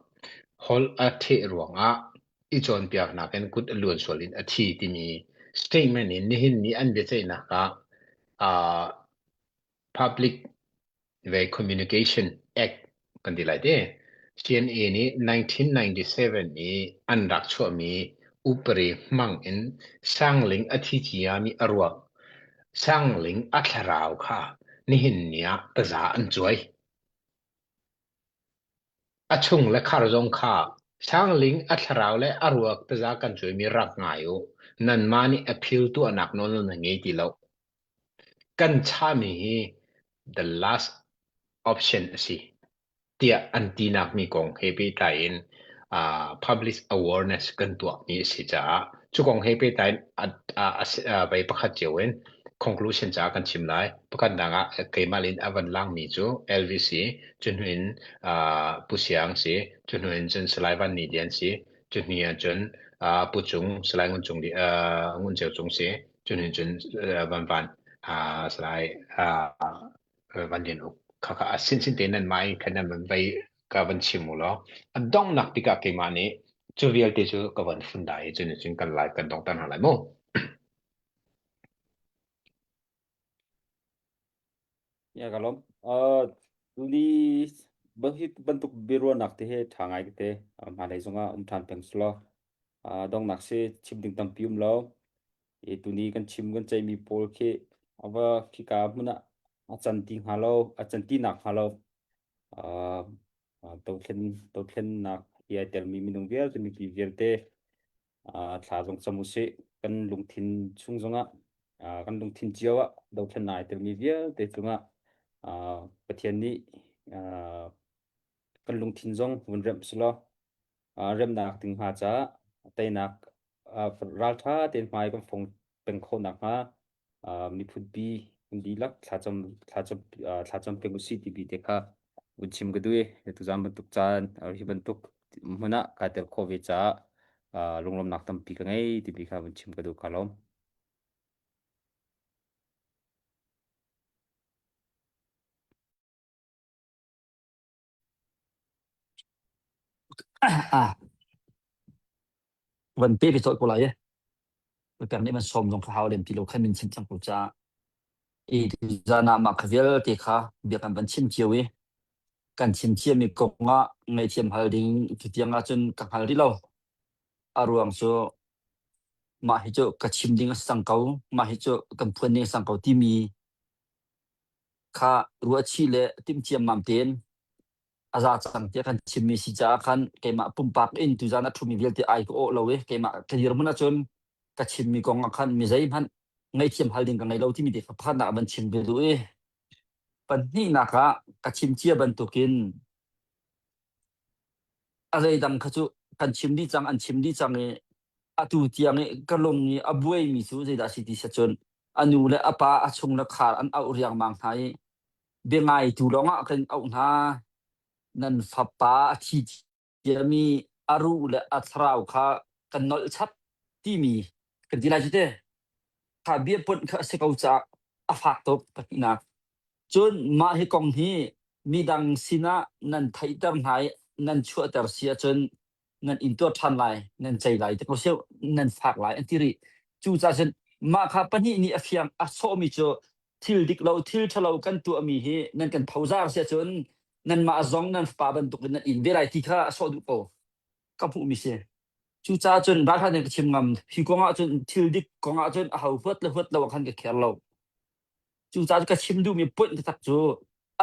holh a theh ruangah i cawnpiaknak in kut a luan sual in a thi timi statement in nihin ni an biaceihnak ah uh, Public ve Communication Act kan ti lai te. CNA nih 1997 i an rak chuahmi upari hmang in Sangling a thi ciami a ruak Sangling a thlarau kha nihin ni ah taza an cuai. A chung le khar zong kha Sangling a thlarau le a ruak taza kan cuaimi rak ngai u. Nanmah nih appeal tuahnak nawl nan ngei ti lo. Kan chahmi hi the last option a si tiah an tinak mi kong he pehtlai in uh, public awareness kan tuahmi a si caah cu kong he pehtlai in vei pakhat cio in conclusion caah kan chim lai. Pakhatnak ah keimah in a van langmi cu LVC, cu hnu in uh, Pu Siang si, cu hnu in cun Salai Van Ni Lian si, cu hnu ah cun uh, Pu Cung, Salai Ngun Cung, uh, Ngun Ceu Cung si, cun hin cun van van salai van lian uk kha kha a sin sin te nan mai khan nan van vei ka van chim u law a donghnak tikah keimah nih cu vialte cu ka van fun dai cun cun kan lai kan dong tan hna lai mu Ya ka lawm. Uh, tuni hi bantuk biaruahnak te hi ṭha ngai te hmailei zongah um ṭhan peng selaw uh, donghnak si chim ding tampi um lo. I tuni kan chim kan ceihmi pawl khi a va khika hmun ah a can ti hnga lo, a can ti nak hnga lo. Uh, dothlen dothlennak Hi ai telmi minung vialte mipi vialte thla zong cam usih. Kan lungthin chung zongah kan lungthin cio ah dothlennak ai telmi vialte cungah Pathian nih kan lungthin zong vun remh selaw remnak ding hnga caah teinak ralṭha tein hmai kan fong peng khawh nakhnga miphunpi kan dihlak thlacam thlacam thlacam peng usih timi te kha vun chim ka duh i tuzaan bantuk caan hi bantuk hmun ah kai tel khawh ve caah lunglawmnak tampi ka ngei timi kha vun chim ka duh ka lawm. Ah, van pe ve colh ko lai e. Pek nih man sawm zong kha hau lem ti lo khan min chim cang ko caah i tuzaan ah mah kha vialte kha bia kan van chim cio i kan chim ciami kong ah ngaihthiam hal ding tutiang ahcun ka hngal rih lo. A ruang cu mah hi cu ka chim ding a si cang ko, mah hi cu kan phuan ding a si cang ko timi kha ruahchih le timh ciammam tein a za cang tiah kan chimmi si caah khan keimah pumpak in tuzaan a ṭhumi vialte ai ka awh lo i keimah ka dirhmun ahcun ka chimmi kong ah khan mi zeihmanh ngaihthiam hal ding ka ngei lo timi te kha pakhatnak van chim ka duh i pahnihnak ah ka chim cia bantukin a zeidang kha cu kan chim dih cang an chim dih cang i atu tiang i ka lung i a buaimi cu zeidah a si ti cun a nu le a pa a chung le khar an auh riangmang hna i biangaitu lawngah kan auh hna. Nan fapa a thi ciami a ruh le a thlarau kha kan nolh chap timi kan ti lai cu te. Kha bia ponh kha a si ko caah a fak tuk pahnihnak. Cun mah hi kong hi midang sinah nan theihter hna i nan chuahter si ahcun nan intuar ṭhan lai, nan cei lai, te ko seh nan fak lai an ti rih. Cucaah cun mah kha pahnih nih a fiang a sawhmi cu thil dik lo, thil ṭhalo kan tuahmi hi nan kan phozar si ahcun nanmah zong nan fapa bantukin nan in ve lai ti kha a sawh duh ko. Ka hmuhmi si. Cucaah cun ralhrang nih ka chim ngam. Hi kong ah cun thil dik kong ah cun aho huat le huat lo ah khan ka care lo. Cucaah ka chim duhmi point taktak cu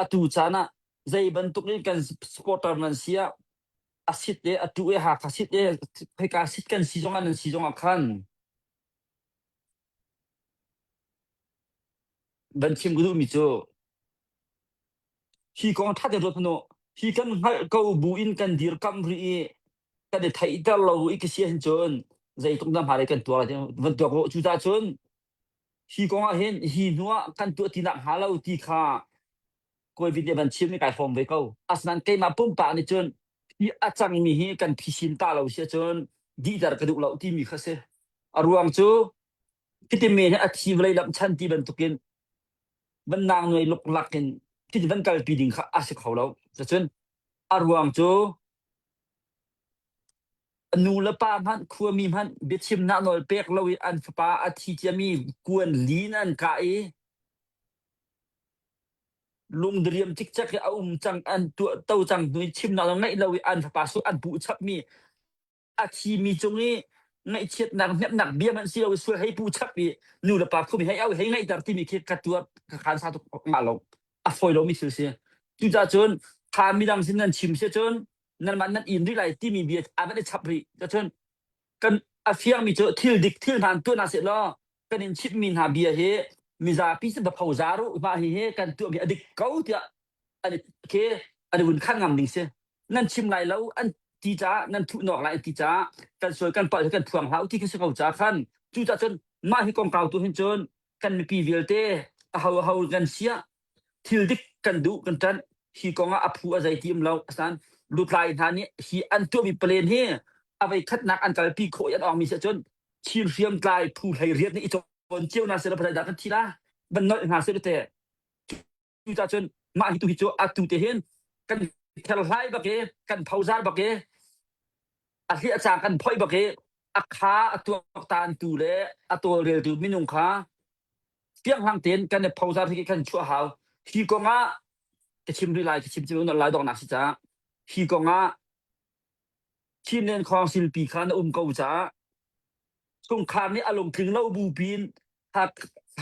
atu caan ah zei bantuk in kan supporter nan si ah a sit e a tu e Hakha sit e khoika sit kan si zong ah nan si zong ah khan van chim ka duhmi cu hi kong ṭha tein ruat hmanh u hi kan hngalh ko bu in kan dirkamh rih i kan i theihter lo i ka si ahhin cun zeitluk dah hmailei kan tuar lai ti van tuak u cucaah cun hi kong ah hin hi hnu ah kan tuah ti nak hnga lo ti kha kawi nih van chim i kai hrawm ve ko asinain keimah pumpak nih cun hi a cangmi hi kan phisin ta lo si ahcun dihter ka duh lo timi kha si a ruang cu Fitime hi a thi vawlei lamh chan ti bantukin van nang nuai luklak in thil van kalpi ding kha a si kho lo. Cucun a ruang cu nu le pa hmanh khuami hmanh biachimnak nawl pek lo i an fapa a thi ciami kuan lin an kah i lungdiriam cikcek i a um cang an tuah to cang hnu i chimnak nawl ngeih lo i an fapa su an puh chapmi a thimi cung i ngaihchiatnak hnemhnak bia hmanh si lo i sual hei pu chap i nu le pa khumi hei au hei ngaihter timi khi ka tuar ka khan sa tuk ngah lo a fawi lomi thil si cucaah cun kha midang sin nan chim si cun nanmah nan in rih lai timi bia a van i chap rih cun kan a fiangmi cu thil dik thil hmaan tuah hna seh law kan in chimhmi hna bia hi mizapi sin va phozar u mah hi hi kan tuahmi a dik ko tiah an khi an i vun khan ngam ding si nan chim lai lo an ti caah nan thuh nawk lai an ti caah kan sual kan palh kan phuang hlah u ti khi si ko caah khan cucaah cun mah hi kongkau tu hin cun kan mipi vialte a ho a ho kan siah thil dik kan duh kan ṭanh hi kong ah a phu a zei ti um lo asan lutlai hna nih hi an tuahmi plan hi a vei khatnak an kalpi khawh i an awngmi si ahcun Chin hriamtlai phu hlei riat nih i cawn cio hna seh dah kan thi la van nolh hna seh te Cucaah cun mah hi tu hi cu atu te hin kan kherhlai bak i kan phozar bak i a hliah cang kan phoih bak i a kha a tuaktantu le a tawlreltu minung kha fianghlang tein kan i phozar hi kan chuah hau. Hi kong ah ka chim rih lai, ka chim chim lai donghnak si caah hi kong ah Chinland Council pi kha na um ko caah chungkhar nih a lungtling lo bu pin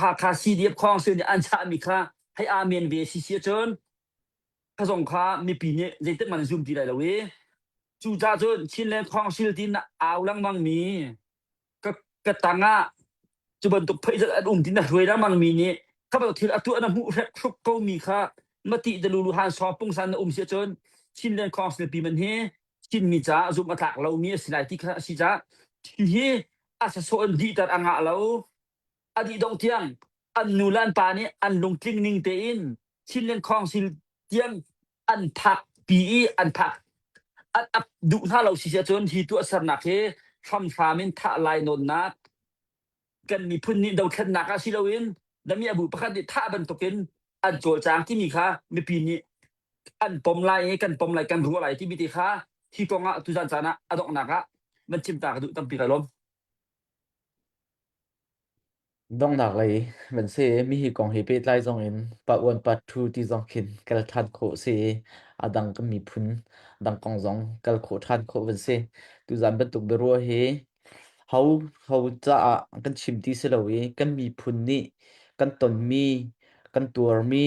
Hakha CDF Council nih an chahmi kha hei amen ve si si ahcun kha zong kha mipi nih zeitik man zum ti lai lo i. Cucaah cun Chinland Council ti na au lengmang mi ka ka tang ah cu bantuk pheizat an um ti na hruai lengmang mi nih kha bantuk thil a tuah na hmuh hrek hruk ko mi kha mati dalulu han sawng pungsan na um si ahcun Chinland Council pi man hi Chinmi caah zumh a tlak lomi a si lai ti kha a si caah thil hi a sasawh in dihter a ngah lo a dih dongh tiang an nu le an pa nih an lungtling ning tein Chinland Council tiang an phak pi i an phak an ap duh hna lo si ahcun hi tuahsernak hi hramhram in thah lai nawnnak kan miphun nih dothlennak ah si loin dami abu pakhat nih thah bantukin an cawlcang timi kha mipi nih an pom lai i kan pom lai kan ruah lai timi te kha hi kong ah tuzan caan ah a donghnak ah van chim ta ka duh tampi ka lawm. Donghnak lei van si. Mi hi kong he pehtlai zong in part 1 part 2 ti zong khin kal ṭhan khawh si i a dang kan miphun dang kong zong kal khawh ṭhan khawh van si. Tuzan bantuk biaruah hi ho ho caah kan chim ti si lo i kan miphun nih kan tonmi kan tuarmi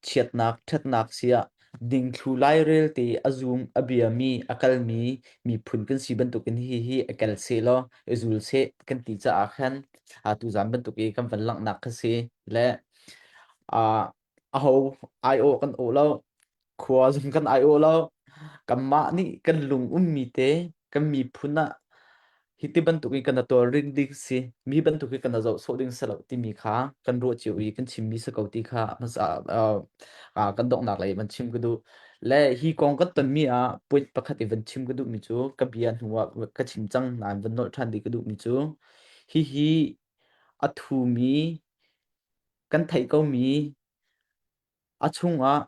chiatnak ṭhatnak siah dingthlu lairel te a zum a biami a kalmi miphun kan si bantukin hi hi a kal seh law i zul seh kan ti caah khan tuzan bantuk i kan van langhnak kha si le aho ai-awh kan awh lo khua zong kan ai-awh lo kanmah nih kan lung ummi te kan miphun ah hi ti bantuk in kan tawlring ding si mi bantuk hi kan zoh sawh ding si lo timi kha kan ruah cio i kan chimmi si ko ti kha hmasa uh, kan donghnak lei van chim ka duh le hi kong kan tonmi ah point pakhat i van chim ka duhmi cu ka bia hnu ah ka chim cang nain van nolh ṭhan dih ka duhmi cu hihi a thumi kan theih komi A chungah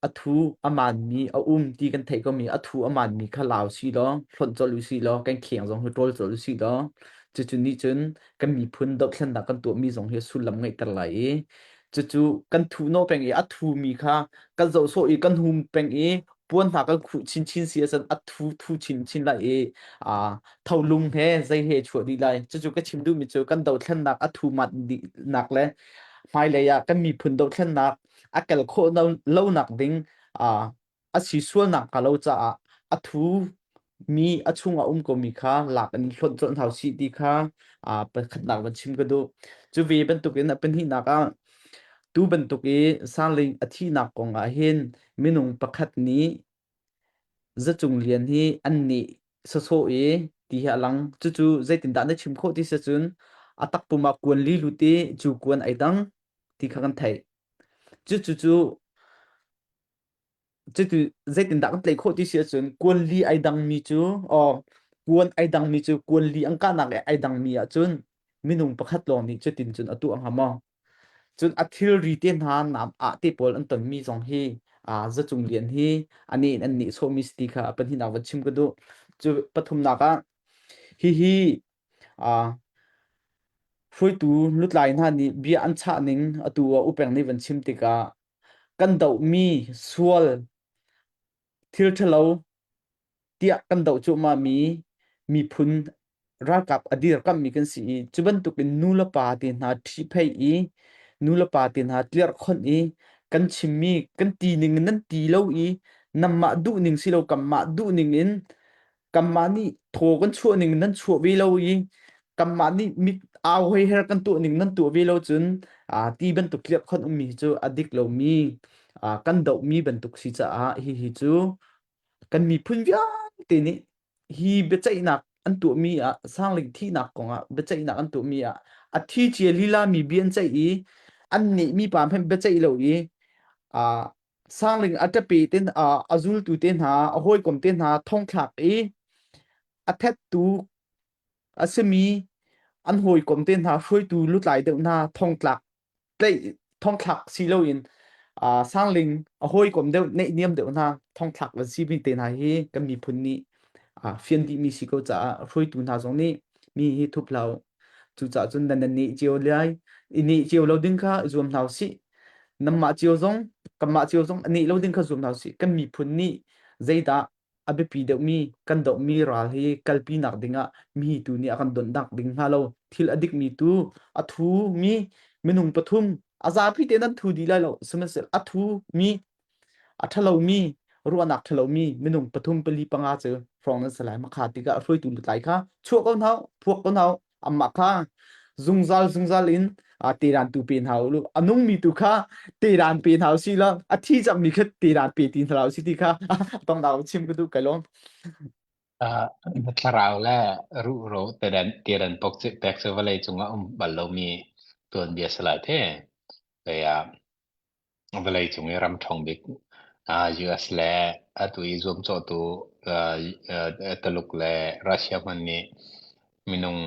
a thu a maanmi a um ti kan theih komi a thu a maanmi kha lau sih law hlonh colh u sih law kan kheng zong hi ṭawl colh u sih law cucu nih cun kan miphun dohthlennak kan tuahmi zong hi sullam ngeihter lai i cucu kan thuhnawh peng i a thumi kha kan zoh sawh i kan hum peng i puan hna kan khuh chinchin si ahcun a thu thu chinchin lai i aa tholung he zei he chuah dih lai cucu ka chim duhmi cu kan dothlennak a thu mat dihnak le hmailei ah kan miphun dohthlennak a kel khawh lonak ding a si sualnak hnga lo caah a thu mi a chungah um komi kha lak in hlonh colh hna usih ti kha pakhatnak van chim ka duh. Cu ve bantukin a pahnihnak ah tu bantuk i Sangling a thihnak kong ah hin minung pakhat nih Zacung Lian hi an nih sawsawh i ti hi a lang. Cucu zeitindah na chim khawh ti si cun a takpum ah kuan li lut i cu kuan ai dang ti kha kan theih. Cucu cu cutu zeitindah kan tlaih khawh ti si ahcun kuan li ai dangmi cu aw kuan ai dangmi cu kuan li an kahnak i ai dangmi ahcun minung pakhat lawng nih cutin cun a tuah hnga maw? Cun a thilri te hna nam ah te pawl an tonmi zong hi aa Zacung Lian hi a nih in an nehsawhmi si ti kha a pahnihnak van chim ka duh. Cu pathumnak ah hihi aa hruaitu lutlai hna nih bia an chah ning atu ah upeng nih van chim tikah kan dohmi sual thil ṭhalo tiah kan doh cuahmahmi miphun ralkap a dirkamhmi kan si i cu bantukin nu le pa te hna ṭhihphaih i nu le pa te hna tlerhkhonh i kan chimmi kan ti ning in nan ti lo i nanmah duh ning si lo kanmah duh ning in kanmah nih thaw kan chuah ning in nan chuah ve lo i kanmah nih mit au hoi her kan tuah ning nan tuah ve lo cun aa ti bantuk tlerhkhonh ummi hi cu a dik lomi aa kan dohmi bantuk si caah hihi cu kan miphun vialte nih hi biaceihnak an tuahmi ah Sangling thihnak kongah biaceihnak an tuahmi ah a thi cia lila mi bia an ceih i an nehmi pa hmanh biaceih lo i uh, Sangling a ṭape te uh, a zultu te hna a hawikom te hna thongthlak i a thettu a simi an hawikom te hna hruaitu lutlai deuh hna thongtlak tlaih thongthlak si loin uh, sangling a hawikom deuh neihniam deuh hna thongthlak van si mi te hna hi kan miphun nih uh, fian dihmi si ko caah hruaitu hna zong nih mi hi thup lo cucaah cun nan nan nih cio lai i nih cio lo ding kha zuam hna usih nanmah cio zong kanmah cio zong nih lo ding kha zuam hna usih kan miphun nih zeidah a biapi deuhmi kan dohmi ral hi kalpinak dingah mi tu nih a kan donhnak ding hnga lo thil a dikmi tu a thumi minung pathum a zapi te nan thu dih lai lo sihmanhsehlaw a thumi a ṭhalomi Ruahnak ṭhalomi minung pathum pali panga cu hrawng nan si lai. Makha tikah hruaitu lutlai kha chuah ko hna u, phuak ko hna u. Amah kha zungzal zungzal in tedan tu pe hna u. A nungmi tu kha tedan pe hna u si law a thi cangmi kha tedan pe ti hna u si ti kha tongnak chim ka duh kai lawm. Uh, thlarau le ruhro tedan tedan pok cu pek cu vawlei cungah um bal lomi tuanbia si lai the. Kaya Vawlei cung i ram ṭhawng bik US le atu i zuamcawhtu Taluk le Russia hmanh nih minung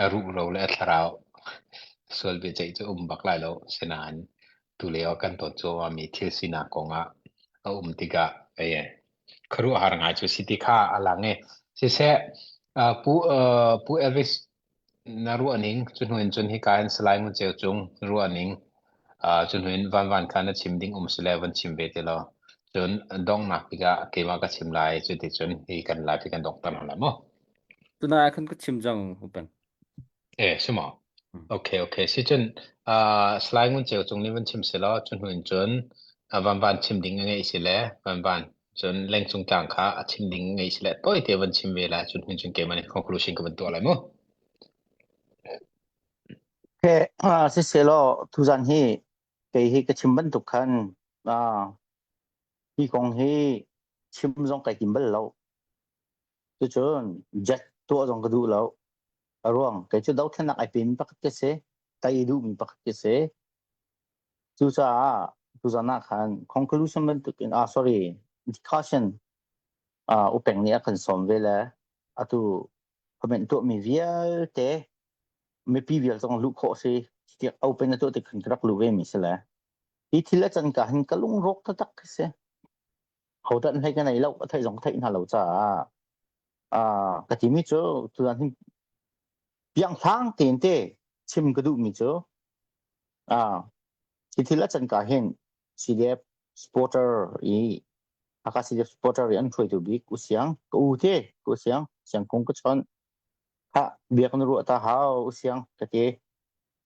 a ruhro le a thlarau sual biaceih cu um bak lai lo. Sinain tulio kan ton cuahmahmi thil sinak kong ah a um tikah ei khuaruahhar ngai cu si ti kha a lang i siseh Pu Pu Elvis Na ruahning cu hnu in cun hika hin Salai Ngun Ceu Cung ruahning uh, cu hnu in Van Van kha na chim ding um si le van chim ve ti law. Cun donghnak tikah keimah ka chim lai cu ti cun hi kan live hi kan donghter hna lai mu. Tunai ah khan ka chim cang upen. Eh, si maw? Hmm. Okay, okay. Si cun uh, Salai Ngun Ceu Cung nih van chim si law cu hnu in cun uh, Van Van chim ding a ngeih si le Van Van cun lengcung tlang kha a chim ding ngei si le tawite van chim ve lai cun hun cun keimah nih conclusion ka van tuah lai mu. Okay, uh, siselaw tuzan hi kei hi ka chim bantuk khan uh, hi kong hi chim zong kai tim bal lo. Cucun jet tuah zong ka duh lo. A ruang kei cu dothlennak ai pemi pakhat ka si, tai duhmi pakhat ka si. Cucaah tuzan ah khan conclusion bantukin ah sorry discussion uh, upeng nih a kan sawm ve le atu comment tuahmi vialte mipi vial zong luh khawh si tiah open na tuah tik khan ka rak lu ve mi si le hi thil a can ka hin ka lungrawk taktak khi si hodan hlei ka nei lo a theih zong theih hna lo caah ah ka timi cu tuzan hin pianghlang tein te chim ka duhmi cu Ah, hi thil a can ka hin CDF supporter i Hakha CDF supporter i an hruaitu bik U Siang, ka u te, ka U Siang, Siang Kung ka chawnh. Ha, biak na ruah ta hau U Siang ka ti.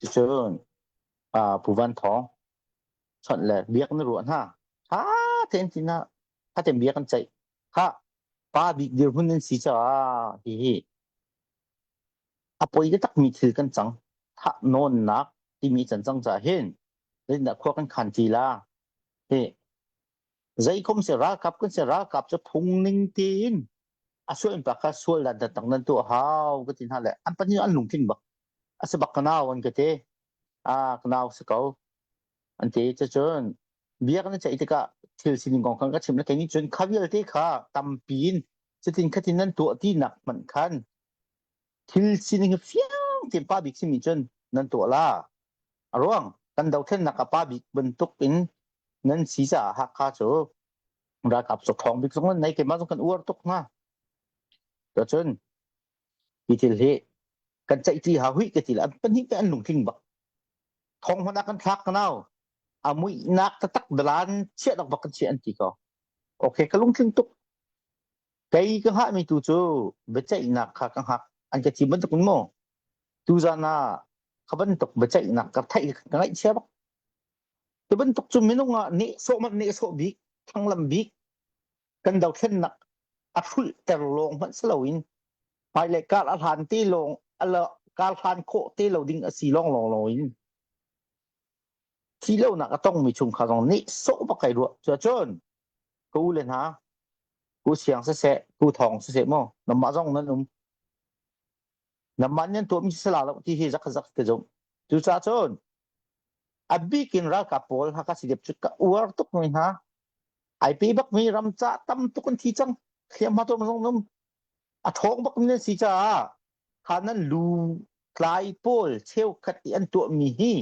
Cucun ah Pu Van Thawng chawnh le biak na ruah hna. Ha tein tina, ha tein biak an ceih. Ha, pa bik dirhmun nan si caah hi hi A poi takmi thil kan cang. Thahnawnnak timi can cang caah hin zeitindah khua kan khan ti la? Hi zeikom si ralkap kan si ralkap cu phung ning tein a sual pa kha sual dan tak nan tuah hau ka ti hna le an pahnih an lungtling bak. A si bak ka nau an ka ti. Ah ka nau si ko. An ti cucun biak na ceih tikah thil sining kong khan ka chim le kei nih cun kha vialte kha tampi in cutin khatin nan tuah ti nak hmanh khan thil sining hi fiang tein pa bik simi cun nan tuah la. A ruang kan dothlennak ah pa bik bantuk in nan si caah Hakha cu ralkap cu ṭhawng bik zong nan nei keimah zong kan uar tuk hnga. Cun hi thil hi kan ceihṭi hau hui ka ti le an pahnih te an lungtling bak. Thong hmanh ah kan thlak ka nau. A muihnak taktak dalan chiah dok bak kan chiah an ti ko. Okay, ka lungtling tuk. Kei ka hngahmi tu cu biaceihnak kha ka hngak. An ka thim bantuk in maw? Tuzan ah kha bantuk biaceihnak ka theih ka ngaihchia bak. Ti bantuk cu minung ah nehsawh man nehsawh bik, thlanglam bik, kan dothlennak a hrulhter lawng hmanh si loin hmailei kar a hlan te lawng a kar hlan khawh te lo ding a si lawng lawng lawng in thi lonak a tongmi chungkhar zong nehsawh bak kai ruah. Cuacun ka u le hna Ku Siang siseh, Ku Thawng siseh maw, nanmah zong nan um. Nanmah nan tuahmi si la lo ti hi zak zak ka zumh. Cucaah cun a bik in ralkap pawl Hakha CDF cu ka uar tuk mi hna. Ai pe bak mi ram ca tam tuk an thi cang. Hliamhma tuam zong um. A ṭhawng bak mi nan si caah kha nan lu tlai pawl cheukhat i an tuahmi hi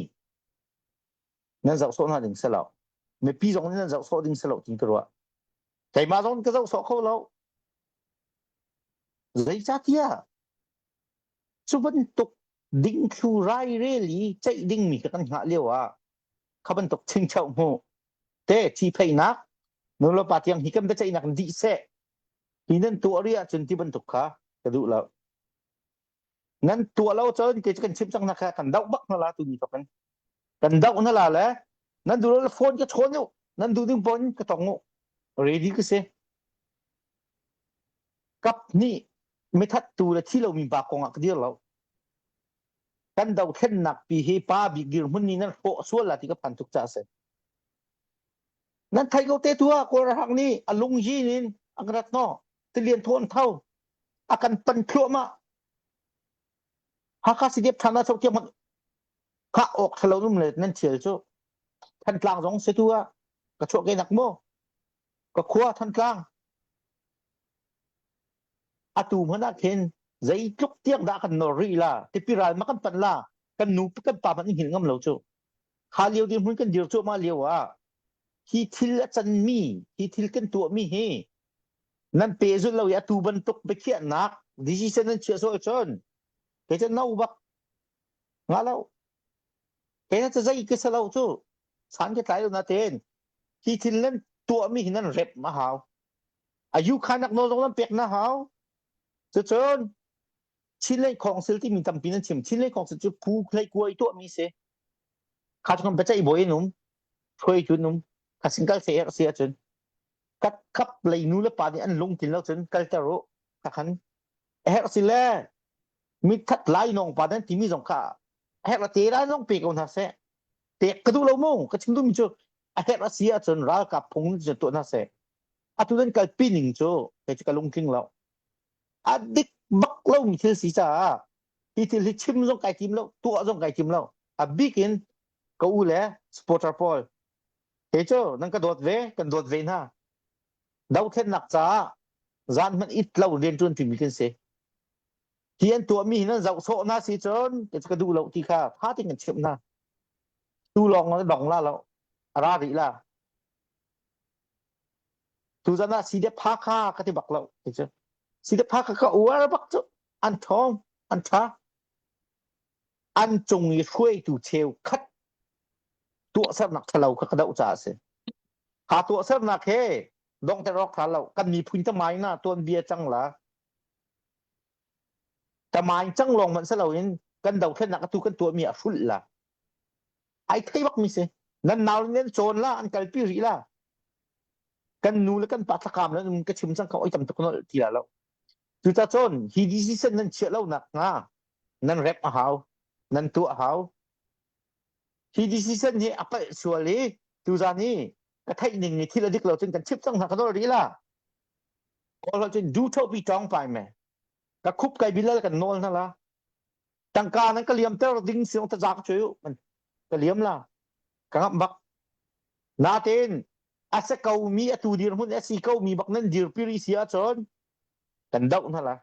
nan zoh sawh hna ding si lo. Mipi zong nih nan zoh sawh ding si lo ti ka ruah. Keimah zong ka zoh sawh kho lo. Zeicahtiah cu bantuk dingthlu rairel i ceih dingmi kha kan hngah lio ah kha bantuk chingcheuh hmu te ṭhipheihnak nulepa tiang hi kan biaceihnak in dih seh hi nan tuah rih ahcun ti bantuk kha ka duh lo. Nan tuah lo cun kei cu kan chim cang na kha kan doh bak hna la tu ni tok in. Kan doh na la le nan duh lo le phone ka chawn u nan duh ding phone ka tong u. Ready ka si. Kap nih mithattu le thi lomi pa kong ah ka dir lo. Kan dothlennak pi hi pa bik dirhmun nih nan hrawh sual la ti ka phan tuk caah a si. Nan thei ko te tu ah Kawl ralhrang nih a lung yin in a kan rat hnawh. Tilian thawn tho. A kan pan thluahmah. Hakha CDF than ah tiang hmanh khah awk thalo num le nan thial cu. Thantlang zong si tu ah ka chuah ke nak mu. Ka khua Thantlang. Atu hmanh ah khin zeitluk tiang dah kan nawr rih la tipi ral ma kan pan la kan nu kan pa hmanh in hngilh ngam lo cu. Kha lio dirhmun kan dir cuahmah lio ah hi thil a canmi hi thil kan tuahmi hi nan pehzulh lo i atu bantuk biakhiahnak decision nan chiah sawh cun kei cu no bak nga lo kei cu zei ka si lo cu san ka tlai lo na tein hi thil nan tuahmi hi nan rep ma hau ayu khanak nawl zong nan pek na hau cucun Chinlei Council timi tampi nan chim. Chinlei Council cu phu hlei kuai tuahmi si. Kha cu kan biaceih bawi an um, hruaitu an um. Kha sin kal se si ahcun kat khap lei nu le pa nih an lungtlin lo cun kalter u. Kha khan a herh si le mithat lai nong pa nan timi zong kha a herh te lai zong pe ko hna seh. Pek ka duh lo mu. Ka chim duhmi cu a herh a si ahcun ralkap phung cu tuah hna seh. Atu nan kalpi ning cu kei cu ka lungtling lo. A dik bak lomi thil si caah hi thil hi chim zong kai tim lo tuah zong kai tim lo a bik in ka u le supporter pawl he cu nan ka dawt ve kan dawt ve hna dothlennak caah zan hmanh it lo rian ṭuan timi kan si hi an tuahmi hi nan zoh sawh hna si cun ka duh lo ti kha tha tein kan chimh hna tu lawng na dong la lo a ra rih la Tuzan ah CDF Hakha ka ti bak lo ti cu. CDF Hakha ka uar bak cu an ṭhawng, an ṭha. An cung i hruaitu cheukhat tuahsernak ṭhalo kha ka doh caah a si. Kha tuahsernak he donghter awk ṭha lo. Kan miphun tamai na tuanbia cang la. Tamai cang lawng hmanh si loin kan dothlennak atu kan tuahmi a hrulh la. Ai thei bak mi si. Nan nau nan cawn la, an kalpi rih la. Kan nu le kan pa thlakam nan um ka chim cang kha oi tam tuk nol ti la lo. Cuta cun hi decision nan chiah lo nak hnga nan rep a hau, nan tuah a hau. Hi decision hi a palh sual i tuzan hi ka theih ning ni thil a dik lo cun kan chip cang hna ka nawl rih la. Kawl cun du tho pi tawng pai me. Ka khup kai bilal kan nawl hna la. Tangka nan ka liamter ding siong ta za ka cu ka liam la. Ka ngamh bak. Natin a se ko mi atu dirhmun a si ko mi bak nan dirpi rih si ahcun kan doh hna la.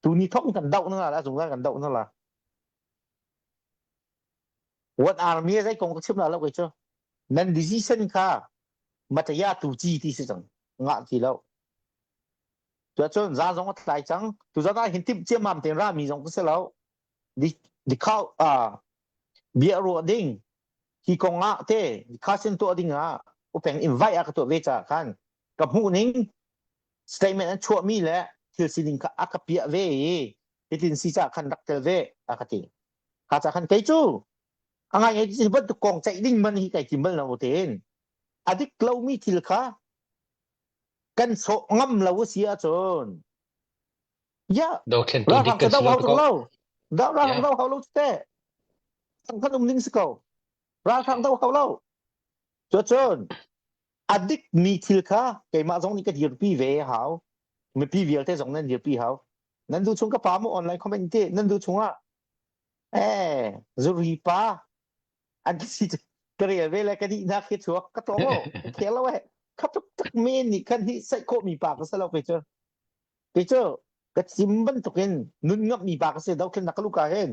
Tuni thong kan doh hna la zungzal kan doh hna la. What army zei kong ka chim la lo kei cu. Nan decision kha mataya tu chi ti si cang. Ngah ti lo. Tuacun za zong a tlai cang. Tuzan ah hin timh ciammam tein rami zong ka si lo. Di di khau ah bia ruah ding hi kong ah te khasin tuah ding ah upeng invite a ka tuah ve caah khan ka hmuh ning statement an chuahmi le thil sining kha a ka piah ve i hitin si caah khan rak tel ve a ka ti. Kha ca khan kei cu a ngai ngai bantuk kong ceih ding man hi kai tim bal lo tein a dik lomi thil kha kan sawh ngam lo a si ahcun ya Dothlentu dik ralhrang kan cu si do lo hau ti tuk ko. lo do ralhrang Yeah. do hau lo te kan um ning si ko ralhrang do hau lo cucun a dik mi thil kha keimah zong nih ka dirpi ve hau mipi vialte zong nan dirpi hau nan duh chung ka pa mu online comment te nan duh chungah eh zuri pa an si ka rel ve le ka dihnak khi chuak ka tong o ka khel lo eh kha tuk tak men nih khan hi saih khawh mi pa ka si lo kei cu kei cu ka chim bantukin nun ngam mi pa ka si dothlennak ka luka hin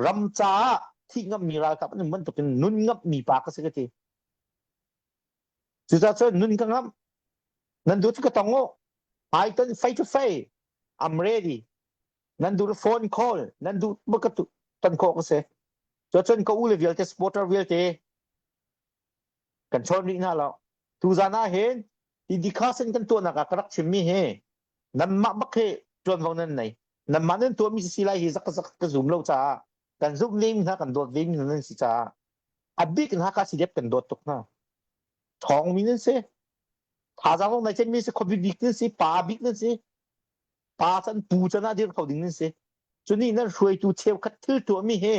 ram caah thih ngam mi ralkap an um bantukin nun ngam mi pa ka si ka ti cucaah cun nun ka ngam nan duh cu ka tong o I can face to face I'm ready nan duh phone call nan duh bak ka ton khawh ka si cun ka u le vialte supporter vialte kan chawn rih hna lo tuzan ah hin hi dikhasen kan tuahnak ah ka rak chimmi hi nanmah bak hi ṭuanvo nan nei nanmah nan tuahmi si lai hi zak zak ka zum lo caah kan zumh ve mi hna kan dawt ve mi hna nan si caah a bik in Hakha CDF kan dawt tuk hna ṭhawng mi nan si. Thazaang zong nai cemmi si khuapi bik nan si pa bik nan si pa can pu can ah dir kho ding nan si cuni nan hruaitu cheukhat thil tuahmi hi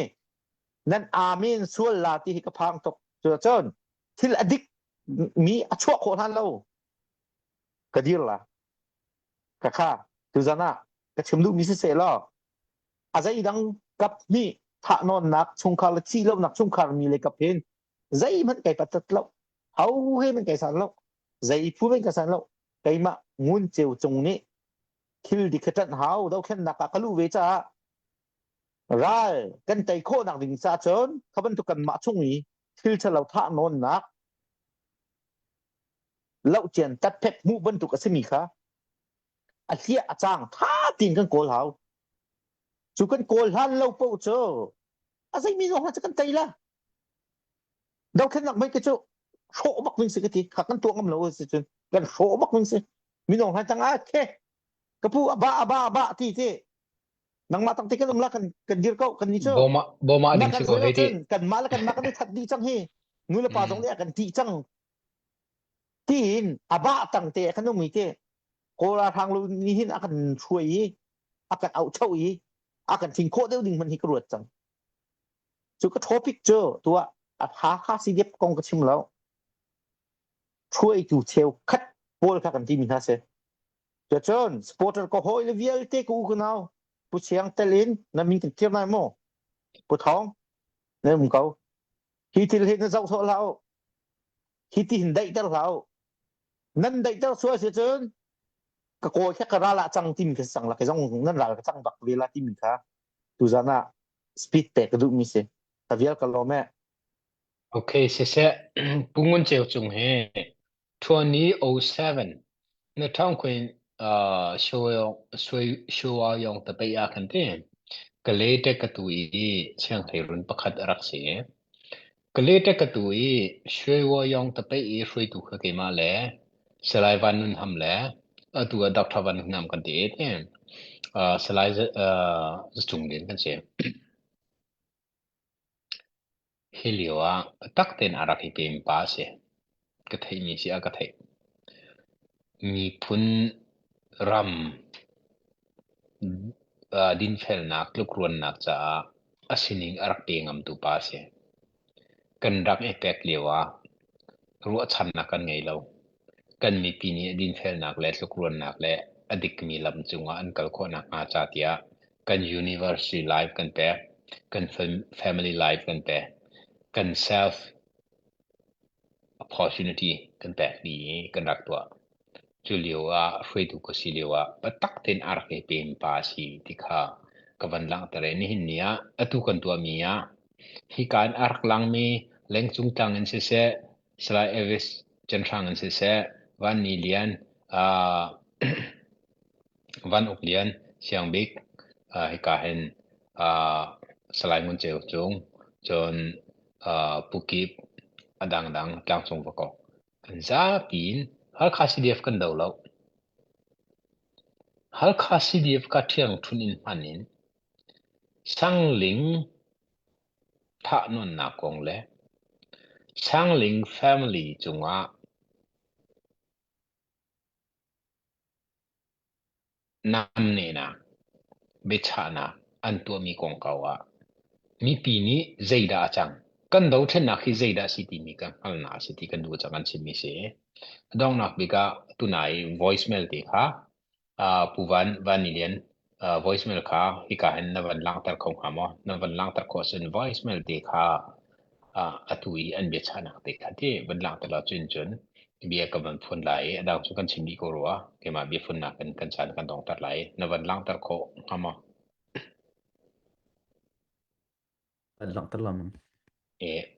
nan amen sual la ti hi ka phang tuk cucun thil a dik mi a chuah khawh hlan lo ka dir la ka kha tuzan ah ka chim duhmi si seh law a zeidang kap hnih thahnawnnak chungkhar le thih lonak chungkhar mi le kap hin zeihmanh kai patat lo ho he man kai san lo zei phu men ka san lo keimah ngun ceu cung nih thil dik kha ṭanh hau dothlennak ah ka luh ve caah ral kan tei khawhnak ding ca cun kha bantuk kanmah chung i thil ṭhalo thah nawnnak lohcian tatphet hmuh bantuk a simi kha a hliah a cang tha tiin kan kawl hau cu kan kawl hlan lo paoh cu a zeimi zong cu kan tei la dothlennak mei ke cu hrawh bak ning si ka ti kha kan tuah ngam lo si cun kan hrawh bak ning si minung hlan tang ah khe ka pu aba aba aba ti ti nangmah tang te kan um la kan kan dir ko kan ni cu boma boma na ding kan si ko hruai hei ti cun kan mah le kan mah kan i that dih cang hi nu le pa zong nih a kan tih cang tiin aba tang te kan um i te kawl ralhrang lu nih hin a kan hruai i a kan auh cho i a kan thing khawh deuh ding hmanh hi ka ruat cang cu ka topic cu tuah a Hakha CDF kong ka chim lo hruaitu cheukhat pawl kha kan timi hna si Cun supporter ka hawi le vialte ka u ka nau Pu Chiang tel in na min kan kir nai maw Pu Thawng na um ko hi thil hi na zoh sawh hlah u hi ti hin daihter hlah u nan daihter sual si cun ka kawi kha ka ral ah cang timi kha sang la ke zong nan ral ka cang bak ve la timi kha tuzan ah speed pek ka duhmi si ka vial ka lawm e Okay, siseh Pu Ngun Ceu Cung he 2007 na ṭhangkhuin uh, Shuayong tapei ah khan te Kalete ka tu i sianghleirun pakhat a rak si. Kalete ka tu i Shuayong tapei i hruaitu kha keimah le Salai Van Nun Ham le atu ah Dr. Van Nun Ham kan ti e te uh, Salai uh, Zacung Lian kan si. Hi lio ah tak tein a rak i pem pa a si. Ka theihmi si a ka theih. Miphun ram dinfelnak, tlukruannak caah a sining a rak pe ngamtu pa a si. Kan rak i pek lio ah ruahchannak kan ngei lo. Kan mipi nih dinfelnak le tlukruannak le a dikmi lam cungah an kal khawh nakhnga ca tiah kan university life kan pek, kan family life kan pek, kan self opportunity kan pek dih i kan rak tuah. Cu lio ah hruaitu ka si lio ah biatak tein a rak i pem pa a si ti kha ka van langhter i nihin ni ah atu kan tuahmi ah hika in a rak langmi lengcung tlang in siseh, Salai Elvis Cenhrang in siseh, Van Ni Lian, uh, Van Uk Lian, Siang Bik, uh, hika hin uh, Salai Ngun Ceu Cung, cun uh, Pu Kip, a dangdang tlangcung va kok. Kan zapi in Halkha CDF kan do lo. Halkha CDF ka ṭhiangṭhun in hman in Sangling thahnawnnak kong le Sangling family cungah Namnehnak, biachahnak an tuahmi kongkau ah mipi nih zeidah a cang, kan dothlennak hi zeidah a si timi kan hngalhnak a si ti kan duh cang kan chimmi si. A donghnak bik ah tunai voicemail te kha uh, Pu Van Van Ni Lian uh, voicemail kha hika hin na van langhter kho hnga maw? Na van langhter khawh cun voicemail te kha uh, atu i an biachahnak te kha ti van langhter lo cun cun bia ka van phun lai i a dang cu kan chim dih ko rua keimah biafunnak in kan caan kan dongter lai na van langhter khawh hnga maw? Van langhter lam. E.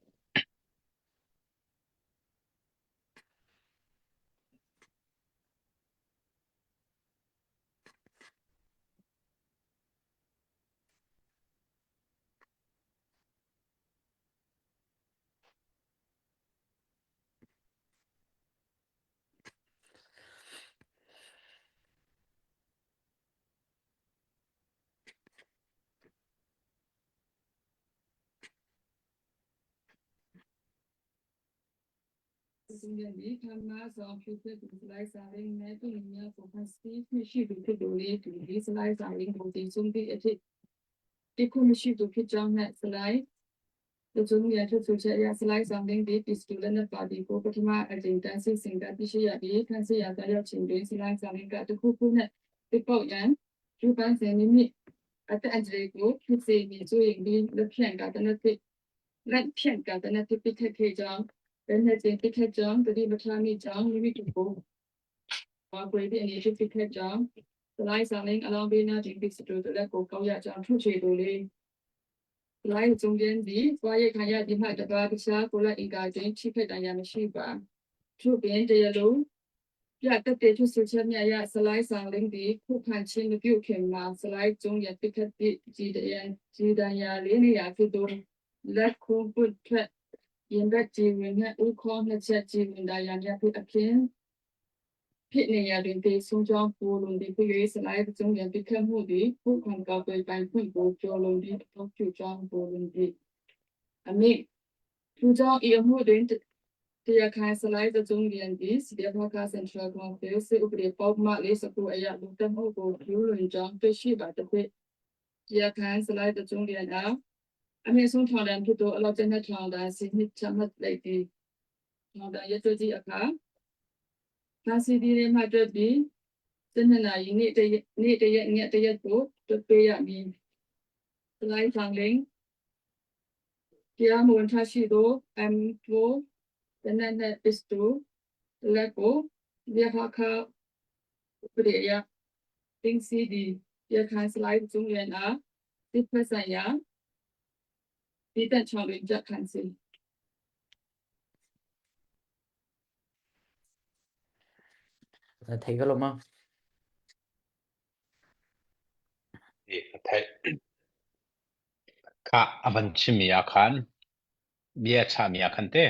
Na thei ko lo ma? Ka theih. Kha a van chimmi ah khan bia chahmi ah khan te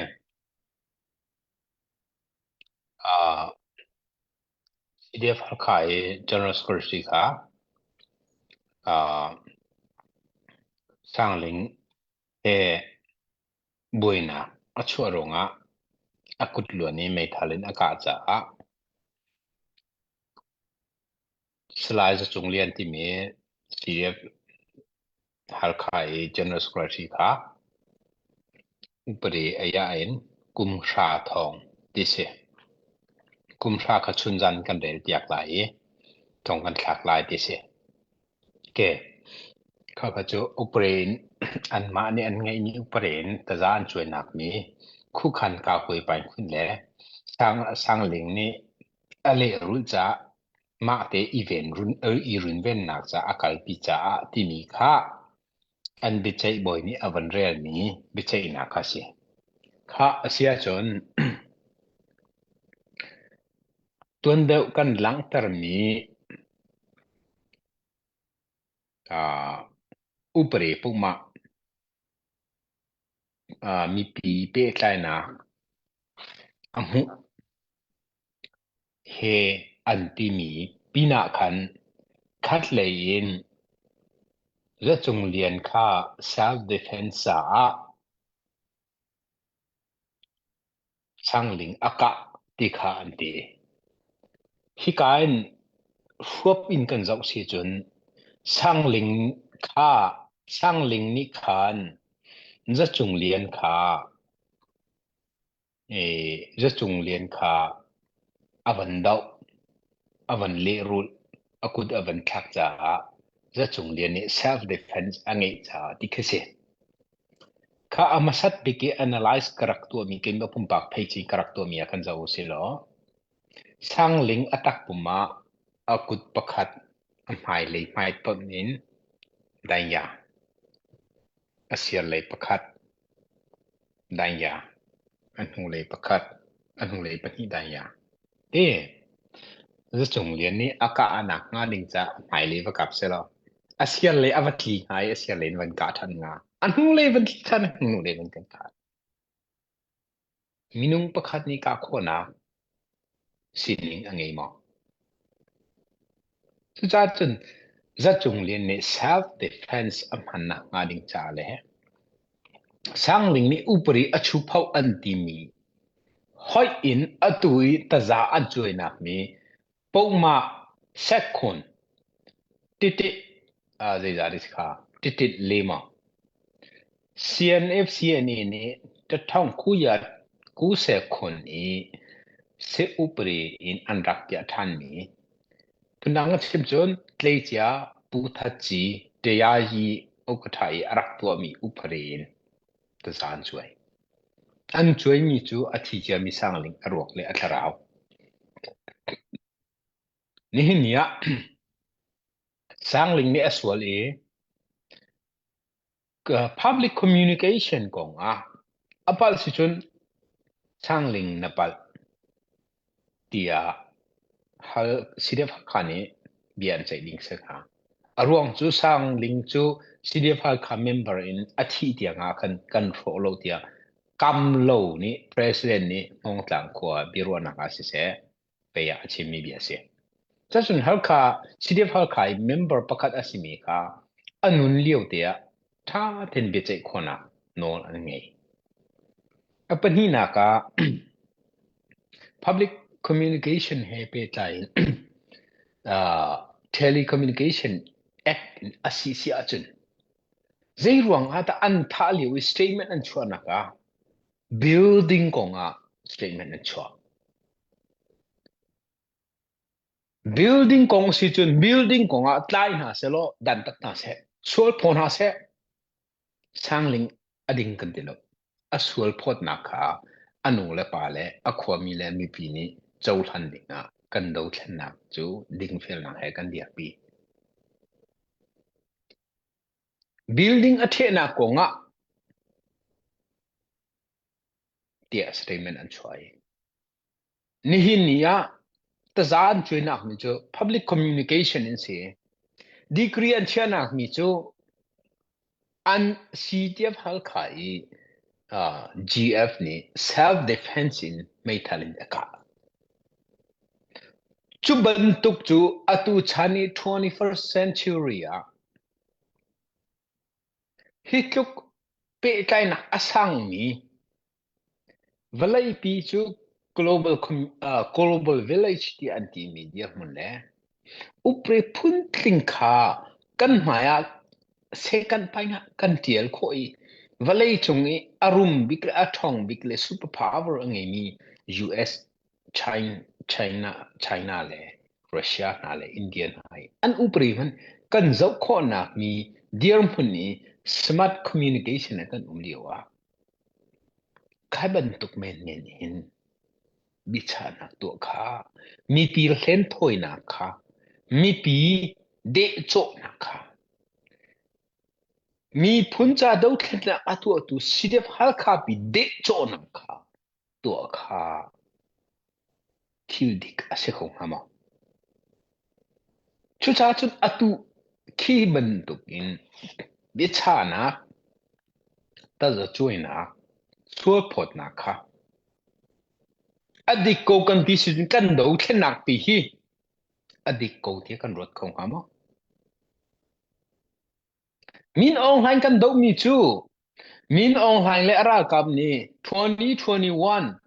uh, CDF Halkha i General Secretary kha uh, Sangling he buainak a chuah ruangah a kut luan i meithal in a kah caah Salai Za Cung Lian timi CDF Halkha i General Secretary kha upadi a iah in kum hra thawng ti si. Kum hra kha chunzan kan rel piak lai i thong kan thlak lai ti si. Ke kha kha cu upadi in anmah nih an ngeihmi upadi in taza an cuainak mi khukhan kauhoi painkhun le sang sangling nih a lehrulh caah mahte i ven run i runvennak caah a kalpi caah timi kha an biaceih bawi nih a van relmi biaceihnak kha a si. Kha a si ahcun tuan deuh kan langhtermi uh, upare pumah uh, mipi pehtlainak a hmuh he an timi pinah khan khatlei in Za Cung Lian kha self-defense caah Sangling a kah ti kha an ti. Hika in huap in kan zoh si cun Sangling kha Sangling nih khan Za Cung Lian kha Za Cung Lian kha a van doh, a van lehrulh, a kut a van thlak caah Za Cung Lian nih self defense a ngeih caah ti khi si. Kha a hmasat bik i analyze ka rak tuahmi keimah pumpak pheici ka rak tuahmi ah khan zoh usih law Sangling a takpum ah a kut pakhat a hmailei hmaitonh in daiya, a sirlei pakhat daiya, a hnulei pakhat, a hnulei pahnih daiya. Ti Zacung Lian nih a kah nak hnga ding caah a hmailei va kap selaw a sirlei a va tli hnga i a sirlei in van kah ṭhan hnga. A hnulei van tli ṭhan, a hnulei van kan kah. Minung pakhat nih kah khawhnak sining a ngei maw? Cucaah cun Za Cung Lian nih self-defense a hmannak hnga ding caah le Sangling nih upari a chupho an timi. Hoih in atu i taza an cuainak mi pohmah sekhun titit zeizat is kha titit lema CNF CNA nih ṭaṭhawng kuyat kusekhun i se upri in an rak piah ṭhanmi phundang a chim cun tleicia Pu That Ci Tayayi Okatha i a rak tuahmi upri in taza an cuai. An cuaimi cu a thi ciami Sangling a ruak le a thlarau. Nihin ni ah Sangling nih a sual i public communication kong ah a palh si cun Sangling na palh tiah hal CDF Hakha nih bia an ceih ding si hnga. A ruang cu Sangling cu CDF Hakha member in a thih tiang ah khan kan hrawh lo tiah Kamlo nih President nih Hmawngtlang khua biaruahnak ah siseh pei ah a chimmi bia a si. Cacun Halkha CDF Halkha i member pakhat a simi kha a nun lio te ah ṭha tein biaceih khawhnak nawl an ngei. A pahnihnak ah public communication he pehtlai in uh, telecommunication act in a si si ahcun zei ruang ah dah an thah lio i statement an chuahnak ah building kong ah statement an chuah. Building kong si cun building kong ah tlai hna selaw dantat hna seh, sual phaw hna seh. Sangling a ding kan ti lo. A sual phawtnak kha a nu le pa le a khuami le mipi nih cohlan dingah kan dothlennak cu dingfelnak he kan dirpi. Building a ṭhehnak kong ah tiah statement an chuah i nihin ni ah taza an cuainak mi cu public communication in si. Degree an chiahnak mi cu an CTF Halkha i uh, GF nih self defense in meithal in a kah. Cu bantuk cu atu chan i 21st century ah Hi tluk pehtlainak a sangmi vawleipi cu global village tiah an timi dirhmun le upri phuntling kha kan hmai ah second paing ah kan ṭial khawh i vawleicung i a rum bik le a ṭhawng bik le super power a ngeimi US China, China le Russia hna le India hna hi an upri hmanh kan zoh khawhnak mi dirhmun i smart communication ah kan um lio ah khai bantuk menmen hin biachahnak tuah kha mipi hlenthawinak kha mipi dehcawhnak kha miphun ca dothlennak a tuahtu CDF Halkha pi dehcawhnak kha tuah kha thil dik a si kho hnga maw? Cucaah cun atu khi bantukin biachahnak, tazacuainak, sualphawtnak kha a dik ko kan ti si cun kan dothlennak pi hi a dik ko tiah kan ruat kho hnga maw? Min Aung Hlaing kan dohmi cu Min Aung Hlaing le a ralkap nih 2021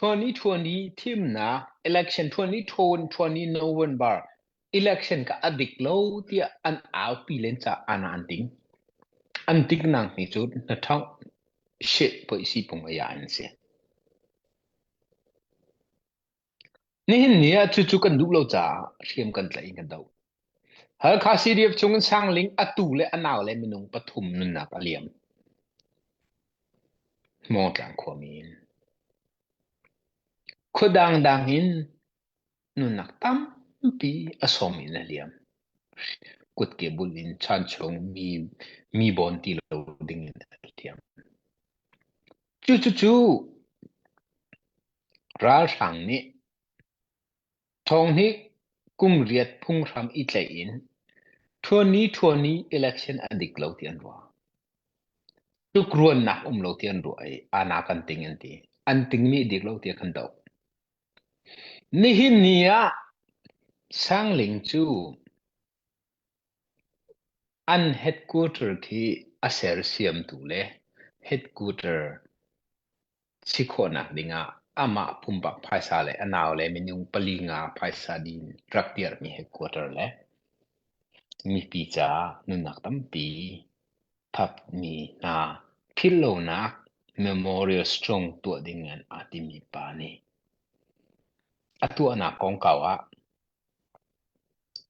2020 thimnak election 2020 November election ka a dik lo tiah an aupi len caah ana an ting. An tiknak ni cu na thong shit poi si pung aya an si. Nihin ni ah cucu kan duh lo caah hriam kan tlaih in kan doh. Halkha CDF chungin Sangling atu le a nau le minung pathum nunnak a liam. Hmawngtlang khuami in. Khua dangdang in nunnak tampi a sawm in a liam. Kutke bul in chan chung mi, mi bawn ti lo ding in a liam. Cucucu Ralhrang nih thonghnih kum riat phunghram i tlaih in 2020 election a dik lo ti an ruah. Tlukruannak um lo ti an ruah i ana kan ting an ti. An tingmi dik lo ti kan doh. Nihin ni ah Sangling cu An headquarter khi a sersiamtu le headquarter si khawhnak dingah Amah pumpak phaisa le a nau le minung pali nga phaisa din rak dirhmi headquarter le mipi caah nunnak tampi thapmi hna philhlonak memorial strong tuah ding in aa timi pa nih a tuahnak kongkau ah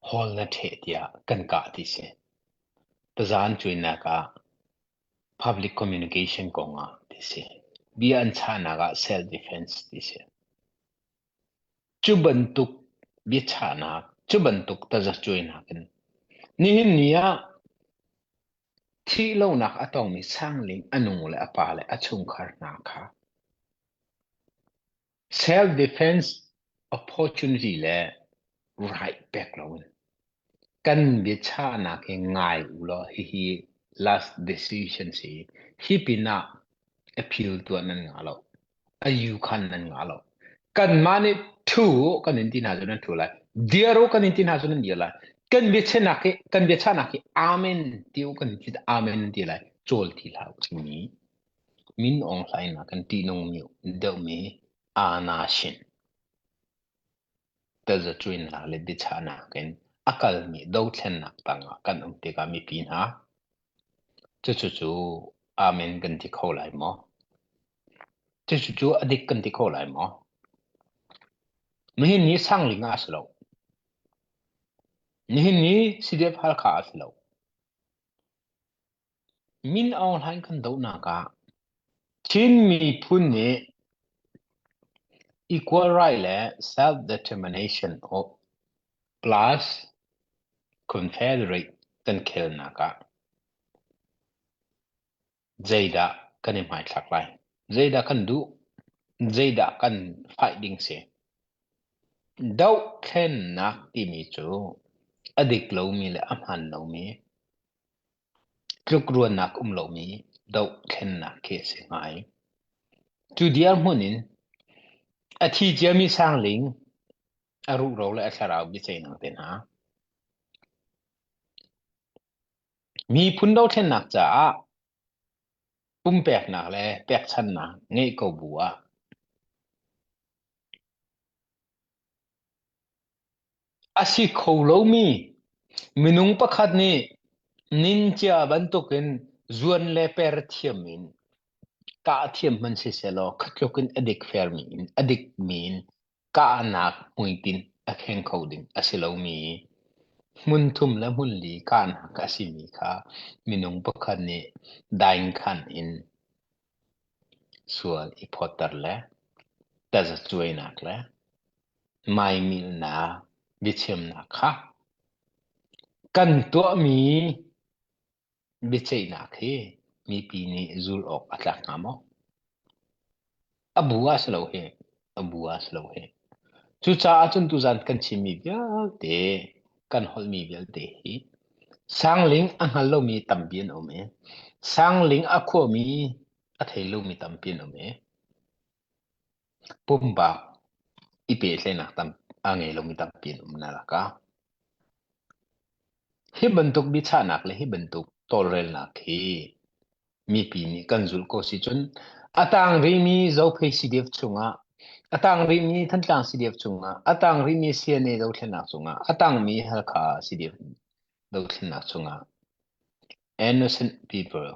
Hawl na ṭheh tiah kan kah ti si. Tazan cuainak ah public communication kong ah ti si. Bia an chahnak ah self defense ti si. Cu bantuk biachahnak, cu bantuk tazacuainak in nihin ni ah thih lonak a tongmi Sangling a nu le a pa le a chungkhar hna kha Self-defense opportunity le right pek loin kan biachahnak hi ngai u law hihi last decision si. Hi pinah appeal tuah nan ngah lo. Ayu khan nan ngah lo. Kanmah nih thu kan in ti hna cu nan thu lai. Dir u kan in ti hna cu nan dir lai. Kan biachahnak hi kan biachahnak hi amen ti u kan ti amen ti lai. Cawl ti hlah u timi Min Aung Hlaing nakin ṭihnung deuhmi aa-na-shin tazacuainak le biachahnak in a kalmi dothlennak tangah kan um tikah mipi hna, cucu cu amen kan ti kho lai maw? Cucu cu a dik kan ti kho lai maw? Nihin ni Sangling ah a si lo. Nihin ni CDF Halkha ah a si lo. Min Aung Hlaing kan dohnak ah Chin miphun nih equal right le self-determination plus confederate kan khelnak ah zeidah kan i hmaithlak lai? Zeidah kan duh? Zeidah kan fight ding si? Dohthlennak timi cu a dik lomi le a hmaan lomi Tlukruannak um lomi dohthlennak khi a si hnga i cu dirhmun in a thi ciami Sangling a ruhro le a thlarau biaceihnak te hna miphun dohthlennak caah pumpeknak le pekchannak ngeih ko bu ah A si kho lomi minung pakhat nih nincia bantukin zuan le per thiam in kah thiam hmanh sisehlaw kha tluk in a dik fermi in a dikmi in kahnak hmuitinh a kheng kho ding a si lomi hmun thum le hmun li kahnak a simi kha minung pakhat nih daingkhan in sual i phawtter le tazacuainak le maimilhnak biachimnak kha kan tuahmi biaceihnak hi mipi nih zulh awk a tlak hnga maw? A bu ah si lo hi, a bu ah si lo hi. Cucaah cun tuzan kan chimmi vialte, kan holhmi vialte hi Sangling a hngal lomi tampi an um i Sangling a khuami a thei lomi tampi an um i Pumpak i pehtlaihnak tam a ngei lomi tampi an um na lakah hi bantuk biachahnak le hi bantuk tawlrelnak hi mipi nih kan zulh ko si cun a tang rihmi Zophei CDF chungah a tang rihmi Thantlang CDF chungah a tang rihmi CNA dothlennak chungah a tangmi Halkha CDF dothlennak chungah innocent people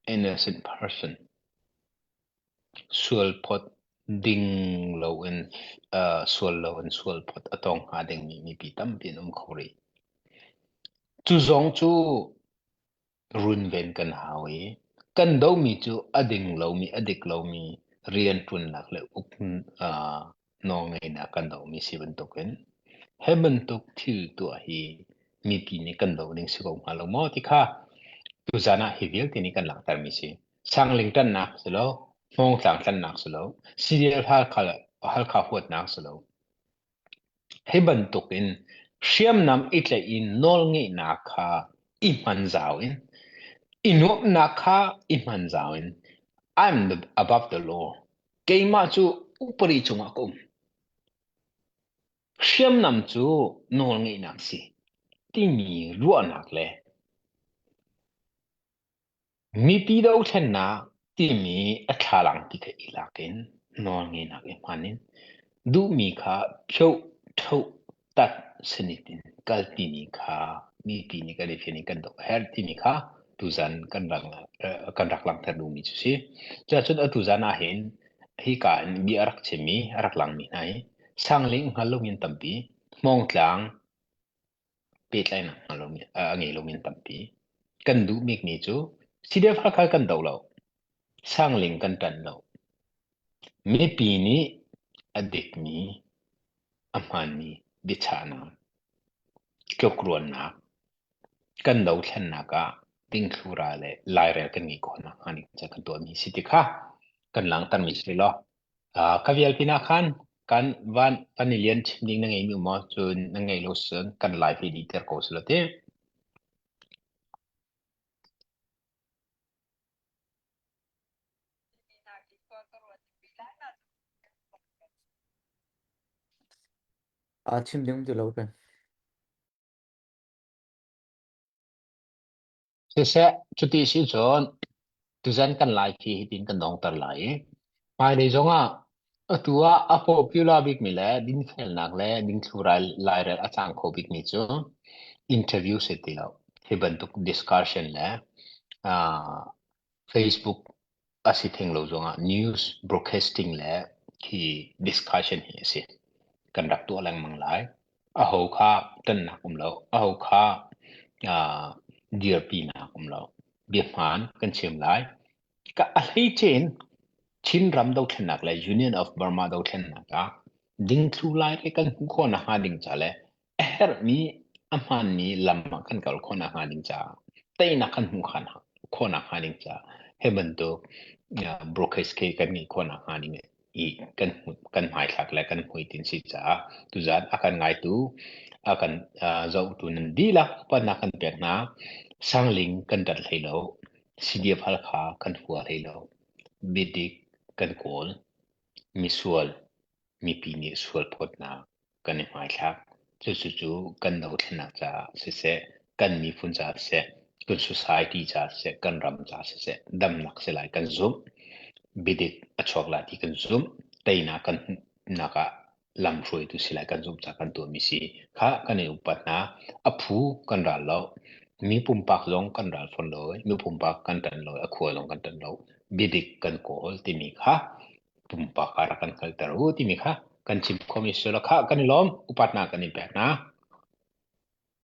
innocent person Sualphawt ding loin sual loin sualphawt a tong hnga dingmi mipi tampi an um kho rih. Cu zong cu runven kan hau i kan domi cu a ding lomi, a dik lomi rianṭuannak le uk nawlngeihnak kan dohmi si bantukin hi bantuk thil tuah hi mipi nih kan doh ding si ko hnga lo maw ti kha tuzan ah hi vialte nih kan langhtermi si. Sangling ṭannak si lo, Hmawngtlang ṭannak si lo, CDF Halkha, Halkha huatnak si lo. Hi bantuk in hriamnam i tlaih in nawlngeihnak kha i hman zau in, i nuamhnak kha i hman zau in, I'm the above the law. Keimah cu upadi cungah ka um. Hriamnam cu nawlngeihnak si timi ruahnak le mipi dothlennak timi a thlalang ti kha i lak in Nawlngeihnak i hman in duhmi kha phyoh ṭhoh tat sanit in kalpimi kha mipi nih kan i fian in kan doh a herh timi kha tuzan kan rak kan rak langhter duhmi cu si. Cuahcun atu zan ah hin hika in bia a rak chimmi a rak langmi hna hi Sangling hngal lomi an tampi, Hmawngtlang pehtlaihnak hngal lomi a ngei lomi an tampi. Kan duh bikmi cu CDF Halkha kan do lo. Sangling kan ṭanh lo. Mipi nih a dikmi, a hmaanmi biachahnak, tlukruannak, kan dothlennak ah dingthlura le lairel kan ngeih khawh nakhnga ding ca kan tuahmi si ti kha kan langhtermi si law ka vial pinah khan kan van kan i lian chim ding na ngeimi um maw cun na ngeih lo cun kan live hi dih ter ko sila ti. Aa chim ding ti lo peng. Siseh, cuti si cun tuzan kan lai khi hitin kan dongter lai i hmailei zongah atu ah a popular bikmi le dinfelnak le dingthlu lairel a cang kho bikmi cu interview si ti lo. Hi bantuk discussion le uh, Facebook a si theng lo zongah news broadcasting le khi discussion hi a si. Kan rak tuah lengmang lai. Aho kha ṭannak um lo. Aho kha uh, dirpinak um lo. Biahmaan kan chim lai. Ka a hleice in Chinram dothlennak le Union of Burma dothlennak ah dingthlu lai le kan hmuh khawh nakhnga ding ca le a herhmi a hmaanmi lam ah kan kal khawh nakhnga ding caah teinak kan hmuh khawh nakhnga ding caah hi bantuk broadcast khi kan ngeih khawh nakhnga ding i kan kan hmaithlak le kan hmuitinh si caah tuzan a kan ngaitu a kan zohtu nan dihlak upatnak kan pek hna. Sangling kan rat hlei lo. CDF Halkha kan hua hlei lo. Biadik kan kawl. Misual mipi nih sual phawtnak kan i hmaithlak. Cucu cu kan dothlennak caah siseh, kan miphun caah siseh, kan society caah siseh, kan ram caah siseh, damnak si lai kan zumh. Biadik a chuak lai ti kan zumh. Teinak kan hmuhnak ah lamhruaitu si lai kan zumh caah kan tuahmi si kha kan i upat hna. A phu kan ral lo. Mi pumpak zong kan ral fawn lo i mi pumpak kan ṭanh lo i a khua zong kan ṭanh lo. Biadik kan kawl timi kha pumpak ah rak kan hngalter u timi kha kan chim khomi si lo kha kan i lawm upatnak kan in pek hna.